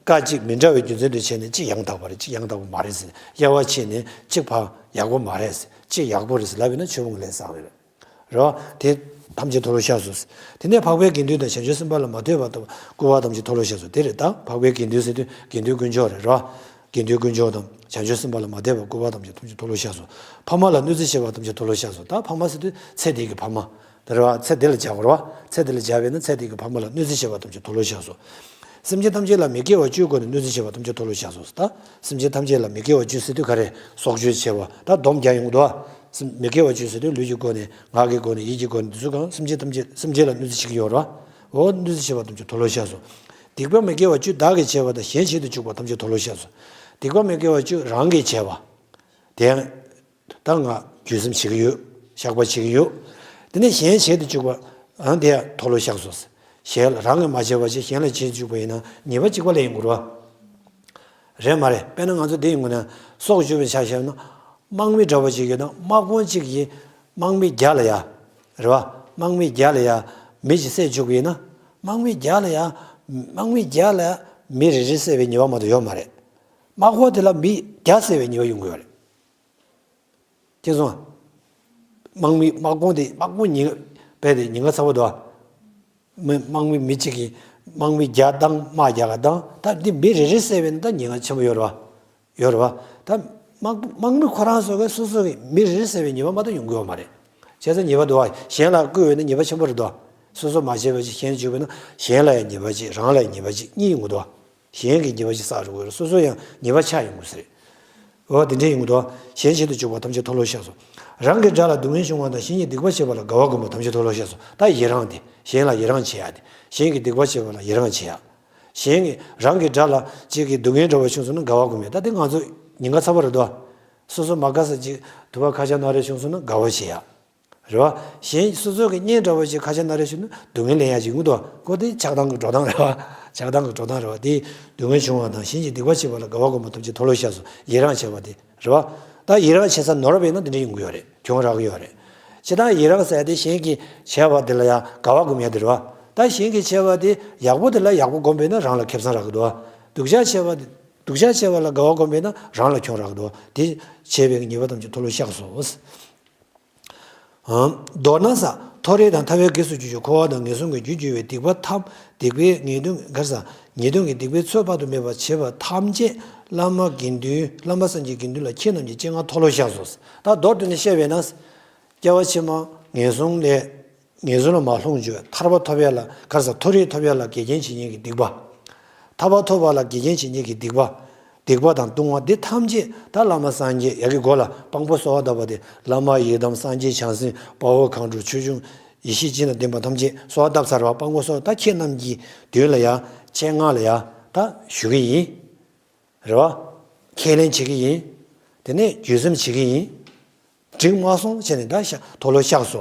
བཀའ་གཅིག་མི་འདྲ་བའི་རྒྱུ་མཚན་དུ་བྱས་ནས་གཅིག་ཡང་དག་པ་རེད། གཅིག་ཡང་དག་པ་མ་རེད་ཟེར། དབྱེ་བ་ཕྱེ་ནས་གཅིག་ཕར་ཡག་པོ་མ་རེད་ཟེར། གཅིག་ཡག་པོ་རེད་ཟེར་ལབ་ཡོད་ན་ཆོས་སྤོང་གི་ལས་བཟང་རེད། རེད་བ། དེ་ཐམས་ཅད་མཐོལ་ལོ་བཤགས་སོ། དེ་ནས་འཕགས་པའི་དགེ་འདུན་དང་བྱང་ཆུབ་སེམས་དཔའ་ལ་མ་ལྟོས་པར་སྐུར་བ་ཐམས་ཅད་མཐོལ་ལོ་བཤགས་སོ། དེ་རེད་ད། འཕགས་པའི་དགེ་འདུན་ཟེར་དུས་དགེ་འདུན་དཀོན་མཆོག་རེད། རེད་བ། དགེ་འདུན་དཀོན་མཆོག་དང་བྱང་ཆུབ་སེམས་དཔའ་ལ་མ་ལྟོས་པར་སྐུར་བ་ཐམས་ཅད་ཐམས་ཅད་མཐོལ་ལོ་བཤགས་སོ། ཕ་མ་ལ་གནོད་འཚེ་བྱས་པ་ཐམས་ཅད་མཐོལ་ལོ་བཤགས་སོ། ད་ཕ་མ་ཟེར་དུས་ཚེ་འདི་གི་ཕ་མ། དེ་རེད་བ། ཚེ་འདི་ལ་སྦྱར་དགོས་རེད་བ། ཚེ་འདི་ལ་སྦྱར་བས་ན་ཚེ་འདི་གི་ཕ་མ་ལ་གནོད་འཚེ་བྱས་པ་ཐམས་ཅད་མཐོལ་ལོ་བཤགས་སོ། སེམས་ཅན་ཐམས་ཅད་ལ་མི་དགེ་བ་བཅུའི་སྒོ་ནས་གནོད་འཚེ་བྱས་པ་ཐམས་ཅད་མཐོལ་ལོ་བཤགས་སོ། ད་སེམས་ཅན་ཐམས་ཅད་ལ་མི་དགེ་བ་བཅུ་ཟེར་དུས་ག་རེ། སྲོག་གཅོད་བྱས་པ་ད་སྡོམ་རྒྱག་ཡོང་གི་འདུག་བ། སེམས་མི་དགེ་བ་བཅུ་ཟེར་དུས་ལུས་ཀྱི་སྒོ་ནས། ངག་གི་སྒོ་ནས། ཡིད་ཀྱི་སྒོ་ནས། འདི་ཚོ་གང་སེམས་ཅན་ཐམས་ཅད་སེམས་ཅན་ལ་གནོད་འཚེ་བྱེད་ཀྱི་ཡོད་རེད་བ། འོ་གནོད་འཚེ་བྱས་པ་ཐམས་ཅད་མཐོལ་ལོ་བཤགས་སོ། སྡིག་པ་མི་དགེ་བ་བཅུ་བདག་གིས་བྱས་པ་དང་གཞན་བྱེད་དུ་བཅུག་པ་ཐམས་ཅད་མཐོལ་ལོ་བཤགས་སོ། སྡིག་པ་མི་དགེ་བ་བཅུ་རང་གིས་བྱས་པ། དེ་ཡང་། ད་ང་རྒྱུ་སེམས་བྱེད་ཀྱི་ཡོད། བཤགས་པ་བྱེད་ཀྱི་ཡོད། དེ་ནས་གཞན་བྱེད་དུ་བཅུག་པ། ཨང་དེ་ཡང་མཐོལ་ལོ་བཤགས་སོ། གཞན་ལ་རང་གིས་མ་བྱས་པ་ཅིག་གཞན་ལ་བྱེད་དུ་བཅུག་པ་ཡིན་ན་ཉེས་པ་གཅིག་པ་ལས་ཡིན་དགོས་རེད་བ། རེད་མ་རེད། དཔེར་ན་ང་ཚོ་འདི་ཡིན་དགོས་ན་སྲོག་གཅོད་པའི་ཆ་བཞག་ན། དམག་མི་འདྲ་པོ་ཅིག་ཡོད་ན་དམག་དཔོན་གཅིག་གིས་དམག་མི་བརྒྱ་ལ་ཡ། རེད་བ། དམག་མི་བརྒྱ་ལ་ཡ་མི་གཅིག་བསད་བཅུག་པ་ཡིན་ན། དམག་མི་བརྒྱ་ལ་ཡ། དམག་མི་བརྒྱ་ལ་ཡ་མི་རེ་རེ་བསད་པའི་ཉེས་པ་མ་གཏོགས་ཡོད་མ་རེད། དམག་དཔོན་དེ་ལ་མི་བརྒྱ་བསད་པའི་ཉེས་པ་ཡོང་གི་ཡོད་རེད། ཁྱེད་ཚོ། དམག་མི་དམག་དཔུང་དེ་དམག་དཔུང་ཉེན་ཁ་རྦད་དེ་ཉེན་ཁ་ཚ་པོ་འདུག་ཨ། མི་དམག་མི་མི་གཅིག་གིས་དམག་མི་བརྒྱ་བཏང་དམག་བརྒྱ་ལ་བཏང་ད་འདི་མི་རེ་རེ་བསད་པས་ན་ད་ཉེན་ཁ་ཆེན་པོ་ཡོད་རེད་བ། ཡོད་རེད་བ། ད་དམག་དམག་མི་ཁོ་རང་ཚོ་གིས་སོ་སོ་གིས་མི་རེ་རེ་བསད་པའི་ཉེས་པ་མ་གཏོགས་ཡོང་གི་ཡོད་མ་རེད། བྱས་ཙང་ཉེས་པ་འདུག་ཨ། གཞན་ལ་བསྐུལ་བས་ན་ཉེས་པ་ཆེན་པོ་རེད་དོ། སོ་སོ་མ་བྱས་པ་ཅིག་གཞན་བྱུག་པས་ན་གཞན་ལ་ཡང་ཉེས་པ་གཅིག་རང་ལ་ཡང་ཉེས་པ་གཅིག་གཉིས་ཡོང་གི་འདུག་ཨ། གཞན་གྱི་ཉེས་པ་ཅིག་བསགས་འགྲོ་གི་རེད། སོ་སོ་ཡང་ཉེས་པ་ཆགས་ཡོང་གི་རེད། འོ་དེ་འདྲ་ཡོང་གི་འདུག་གཞན་བྱེད་དུ་བཅུག་པ་ཐམས་ཅད་མཐོལ་ལོ་བཤགས་སོ། རང་གི་དགྲ་ལ་སྡུག་བསྔལ་བྱུང་བ་དང་གཞན་གྱིས་སྡིག་པ་བྱས་པ་ལ་དགའ་བ་བསྒོམ་པ་ཐམས་ཅད་མཐོལ་ལོ་བཤགས་སོ། ད་ཡི་རང་དེ་གཞན་ལ་ཡི་རང་བྱེད་ཡ་དེ་གཞན་གྱིས་སྡིག་པ་བྱས་པ་ལ་ཡི་རང་བྱེད་ཡ། གཞན་གྱིས་རང་གི་དགྲ་ལ་གཅིག་གིས་སྡུག་བསྔལ་འདྲ་བ་བྱུང་སོང་ན་དགའ་བ་བསྒོམ་ཡ། ད་དེ་ང་ཚོ་ཉེན་ཁ་ཚ་པོ་རེད་དོ། སོ་སོ་མ་དགའ་ས་ཅིག་དུ་བ་ཁ་ཆག་སྣ་རལ་བྱུང་སོང་ན་དགའ་བ་བྱེད་ཡ། རེད་བ། གཞན་སོ་སོ་གི་གཉེན་འདྲ་བོ་ཞིག་ཁ་ཆག་སྣ་རལ་ཞིག་ནི་སྡུག་བསྔལ་ལེན་ཡ་ཞིག་ཡོང་གི་འདུག་གོ། དེ་ཆགས་སྡང་གི་འགྲོ་སྟངས་རེད་བ། ཆགས་སྡང་གི་འགྲོ་སྟངས་རེད་བ། དེ་སྡུག་བསྔལ་བྱུང་བ་དང་གཞན་གྱིས་སྡིག་པ་བྱས་པ་ལ་དགའ་བ་བསྒོམ་པ་ཐམས་ཅད་མཐོལ་ལོ་བཤགས་སོ། ཡི་རང་བྱས་པ་དེ་རེད་བ། ད་ཡི་རང་བྱེད་ས་ནོར་བ་ཡིན་ན་དེ་འདྲ་ཡོང་གི་ཡོད་རེད། གྱོང་རག་གི་ཡོད་རེད། ཇི་ལྟར་ཡི་རང་ཟེར་ཡ་དེ་གཞན་གྱིས་བྱས་པ་དེ་ལ་ཡང་དགའ་བ་བསྒོམ་ཡ་དེ་རེད་བ། ད་གཞན་གྱིས་བྱས་པ་དེ་ཡག་པོ་དེ་ལ་ཡག་པོ་བསྒོམ་པས་ན་རང་ལ་ཁེ་བཟང་རག་གི་འདུག་བ། སྡུག་ཅག་བྱས་པ་དེ་སྡུག་ཅག་བྱས་པ་ལ་དགའ་བ་བསྒོམ་པས་ན་རང་ལ་གྱོང་རག་གི་འདུག་བ། དེ་བྱས་པའི་ཉེས་པ་ཐམས་ཅད་མཐོལ་ལོ་བཤགས་སོ། མདོར་ན་ས། མཐོ་རིས་དང་ཐ་མའི་གེགས་སུ་གྱུར་ཅིང་འཁོར་བ་དང་ངན་སོང་གི་རྒྱུར་གྱུར་པའི་སྡིག་པ་ཐམས། སྡིག་པའི་ངེས་དོན་གར་ས། ངེས་དོན་གྱི་སྡིག་པའི་ཚོད་དཔག་ཏུ་མེད་པ་བྱེད་པ་ཐམས་ཅད་བླ་མ་དགེ་འདུན་བླ་མ་སངས་རྒྱས་དགེ་འདུན་ལ་ཁྱེད་རྣམས་ཀྱི་སྤྱན་སྔར་མཐོལ་ལོ་བཤགས་སོ། ད་མདོར་བསྡུས་ནས་བཤད་པས་ན། སྐྱེ་བ་ཕྱི་མ་ངན་སོང་ལས། ངན་སོང་ལ་མ་ལྷུང་བར་ཐར་པ་ཐོབ་ཡ་ལ་གར་ས་མཐོ་རིས་ཐོབ་ཡ་ལ་འགལ་རྐྱེན་བྱེད་མཁན་གྱི་སྡིག་པ། ཐར་པ་ཐོབ་པ་ལ་འགལ་རྐྱེན་བྱེད་མཁན་གྱི་སྡིག་པ། སྡིག་པ་དང་ལྟུང་བ་འདི་ཐམས་ཅད་ད་བླ་མ་སངས་རྒྱས་ཡ་གི་མགོ་ལ་དཔང་པོ་གསོལ་བ་བཏབ་པ་དེ་བླ་མ་ཡི་དམ་སངས་རྒྱས་བྱང་སེམས་དཔའ་བོ་མཁའ་འགྲོ་ཆོས་སྐྱོང་ཡེ་ཤེས་སྦྱིན་དང་ལྡན་པ་ཐམས་ཅད་གསོལ་བ་བཏབ་ཚར་བ། དཔང་པོ་གསོལ་བ་ད་ཁྱེད་རྣམས་ཀྱི་མདུན་ལ་ཡ་སྤྱན་སྔར་ལ་ཡ་ད་ཞུ་གི་ཡིན། རེད་བ། ཁས་ལེན་བྱེད་ཀྱི་ཡིན། དེ་ནས་བརྒྱུད་གསུམ་བྱེད་ཀྱི་ཡིན། འགྲིག་མ་སོང་བྱས་ནས་ད་ཤ་མཐོལ་ལོ་བཤགས་སོ།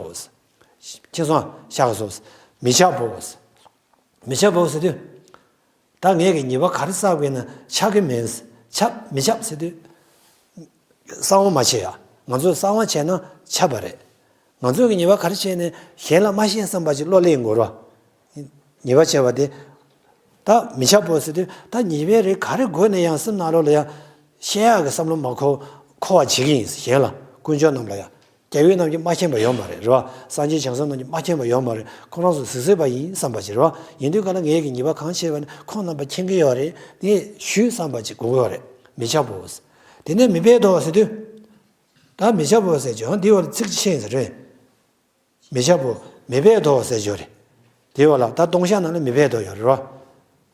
ཁྱེད་ཚོ་བཤགས་སོ། མི་ཆགས་པོ། མི་ཆགས་པོ་ཟེར་དུས། ད་ངས་ཀྱི་ཉེས་པ་ག་རེ་བསགས་པས་ན་ཆགས་ཀྱི་མིན། ཆགས་མི་ཆགས་ཟེར་དུས། གསང་བ་མ་བྱས་ཡ། ང་ཚོས་གསང་བ་བྱས་ན་ཆགས་པ་རེད། ང་ཚོས་ཀྱི་ཉེས་པ་ག་རེ་བྱས་ནས་གཞན་ལ་མ་བཤད་བསམ་པ་ཅིག་བློ་སླེབས་ཡོང་གི་རེད་བ། ཉེས་པ་བྱས་པ་དེ། ད་མི་ཆགས་པོ་ཟེར་དུས་ད་ཉེས་པའི་རིགས་ག་རེ་དགོས་ནས་ཡང་སེམས་ནང་ལོགས་ལ་ཡང་བཤད་ཡག་གི་བསམ་བློ་མ་འཁོར་འཁོར་བ་བྱེད་ཀྱི་ཡིན་གཞན་ལ་དཀོན་མཆོག་རྣམས་ལ་ཡང་རྒྱལ་བའི་རྣམས་ཀྱིས་མ་མཁྱེན་པ་ཡོད་མ་རེད་རེད་བ། སངས་རྒྱས་བྱང་སེམས་རྣམས་ཀྱིས་མ་མཁྱེན་པ་ཡོད་མ་རེད། ཁོ་རང་ཚོ་གཟིགས་གཟིགས་པ་ཡིན་བསམ་པ་ཅིག་རེད་བ། ཡིན་དུས་ག་ལ་ངས་ཀྱི་ཉེས་པ་གང་བྱས་པ་ནི་ཁོང་རྣམ་པ་མཁྱེན་གྱི་ཡོད་རེད་དེ་ཞུས་བསམ་པ་ཅིག་དགོས་ཀྱི་ཡོད་རེད། མི་ཆགས་པོ། དེ་ནས་མི་སྦེད་དོ་ཟེར་དུས། ད་མི་ཆགས་པོ་ཟེར་ཀྱང་འདི་བར་ཚིག་ཅིག་ཤེས་ཟེར་རེད། མི་ཆགས་པོ་མི་སྦེད་དོ་ཟེར་ཞོར་རེད། དེ་བ་ལ་ད་ལྟུང་བཤགས་ནང་ལ་མི་སྦེད་དོ་ཡོད་རེད་རོ།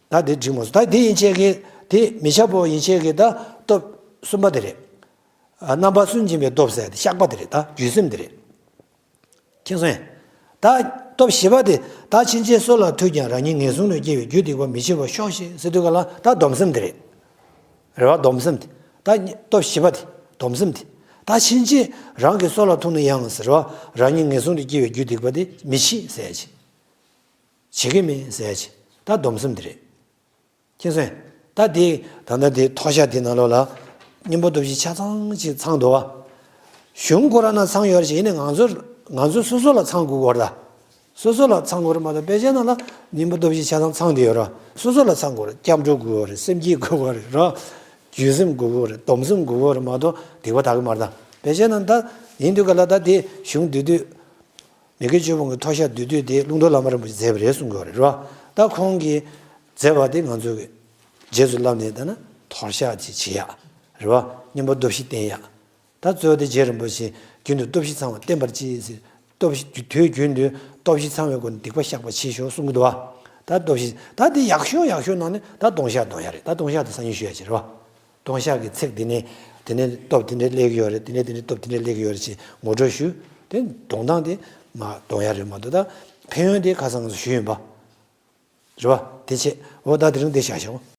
ད་དེ་འགྲིག་མ་སོང་ད་དེ་ཡན་ཆད་ཀྱི་དེ་མི་ཆགས་པོ་ཡན་ཆད་ཀྱི་ད་སྟོབས་གསུམ་པ་དེ་རེད། རྣམ་པ་སུན་འབྱིན་པའི་སྟོབས་ཟེར་དེ་བཤགས་པ་དེ་རེད་ད་བརྒྱུད་སེམས་དེ་རེད། མཁྱེན་སོང་ངས། ད་སྟོབས་བཞི་པ་དེ་ད་ཕྱིན་ཆད་སུ་ལ་ཐུག་ཀྱང་རང་ཉིད་ངན་སོང་ལས་སྐྱེ་བའི་རྒྱུ་སྡིག་པ་མི་བྱེད་པར་ཤོག་ཤིག་ཟེར་དུས་ག་ལ་ད་སྡོམ་སེམས་དེ་རེད། རེད་བ་སྡོམ་སེམས་དེ། ད་སྟོབས་བཞི་པ་དེ་སྡོམ་སེམས་དེ། ད་ཕྱིན་ཆད་རང་གི་སྲོག་ལ་ཐུག་ན་ཡང་ཟེར་བ་རང་ཉིད་ངན་སོང་དུ་སྐྱེ་བའི་རྒྱུ་སྡིག་པ་དེ་མི་བྱེད་ཟེར་ཡ་ཅིག་བྱེད་ཀྱི་མེད་ཟེར་ཡ་ཅིག་ད་སྡོམ་སེམས་དེ་རེད། མཁྱེན་སོང་ད་དེ་ད་ལྟ་དེ་མཐོལ་བཤགས་དེ་ནང་ལོགས་ལ་གཉེན་པོ་སྟོབས་བཞི་ཆ་ཚང་ཅིག་ཚང་འདུག་བ། གཞུང་ཁོ་རང་ན་ཚང་ཡོད་རེད་ཅིག་ཡིན་ནའི་ང་ཚོ་ང་ཚོ་སོ་སོ་ལ་ཚང་དགོས་ཀྱི་ཡོད་རེད་ད། སོ་སོ་ལ་ཚང་དགོས་རེད་མ་གཏོགས། དཔེ་ཆའི་ནང་ལ་སྙིང་པོ་སྟོབས་བཞི་ཆ་ཚང་ཚང་བསྡད་ཡོད་ར། སོ་སོ་ལ་ཚང་དགོས་རེད། སྐྱབས་འགྲོ་དགོས་རེད། སེམས་བསྐྱེད་དགོས་རེད་ར། བརྗོད་སེམས་དགོས་རེད། སྡོམ་སེམས་དགོས་རེད་མ་གཏོགས་སྡིག་པ་དག་གི་མ་རེད་ད། དཔེ་ཆའི་ནང་ད་ཡིན་དུས་ག་ལ་ད་དེ་གཞུང་བསྡུས་དུས། མི་དགེ་བཅུ་སྤོང་གི་ཐོར་ཞག་བསྡུས་དུས་དེ་ཀླུང་རྡོལ་བླ་མ་རིན་པོ་ཆེས་མཛད་པ་རེད་གསུང་གི་ཡོད་རེད་ར། ད་ཁོང་གིས་མཛད་པ་དེ་ང་ཚོ་གིས་རྗེས་སུ་བསླབས་ནས་ད་ན་ཐོར་ཞག་ཅིག་བྱེད་ཡག་རེད་བ། སྙིང་པོ་སྟོབས་བཞི་བསྟེན་ཡག་ད་གཙོ་བོ་དེ་རྗེ་རིན་པོ་ཆེ་རྒྱུན་དུ་སྟོབས་བཞི་ཚང་བ་བསྟེན་པར་གྱིས་ཟེར། སྟོབས་བཞི་དུས་རྒྱུན་དུ་སྟོབས་བཞི་ཚང་བའི་སྒོ་ནས་སྡིག་པ་བཤགས་པ་བྱེད་ཤོག་གསུང་གི་འདུག་བ། ད་སྟོབས་བཞི་ད་དེ་ཡག་ཤོས་ཡག་ཤོས་ནང་ནས་ད་ལྟུང་བཤགས་ལྟུང་ཡག་རེད། ད་ལྟུང་བཤགས་དེ་སང་ཉིན་ཞུ་ཡག་ཅིག་རེད་བ། ལྟུང་བཤགས་ཀྱི་ཚིག་འདི་ནས་དེ་ནས་སྟོབས་དེ་འདྲས་སླེབས་ཀྱི་ཡོད་རེད། དེ་ནས་དེ་འདྲས་སྟོབས་དེ་འདྲས་སླེབས་ཀྱི་ཡོད་རེད་ཅེས་ངོ་སྤྲོད་ཞུ། དེ་ལྟུང་སྟངས་དེ་མ་ལྟུང་ཡག་རེད་མ་གཏོགས། ད་ཕན་ཡོན་དེ་ཁ་སང་ང་ཚོ་ཞུས་ཡིན་པ་རེད་བ། དེ་བྱས་འོ་ད་དེ་རིང་དེ་བཞག་ཤོག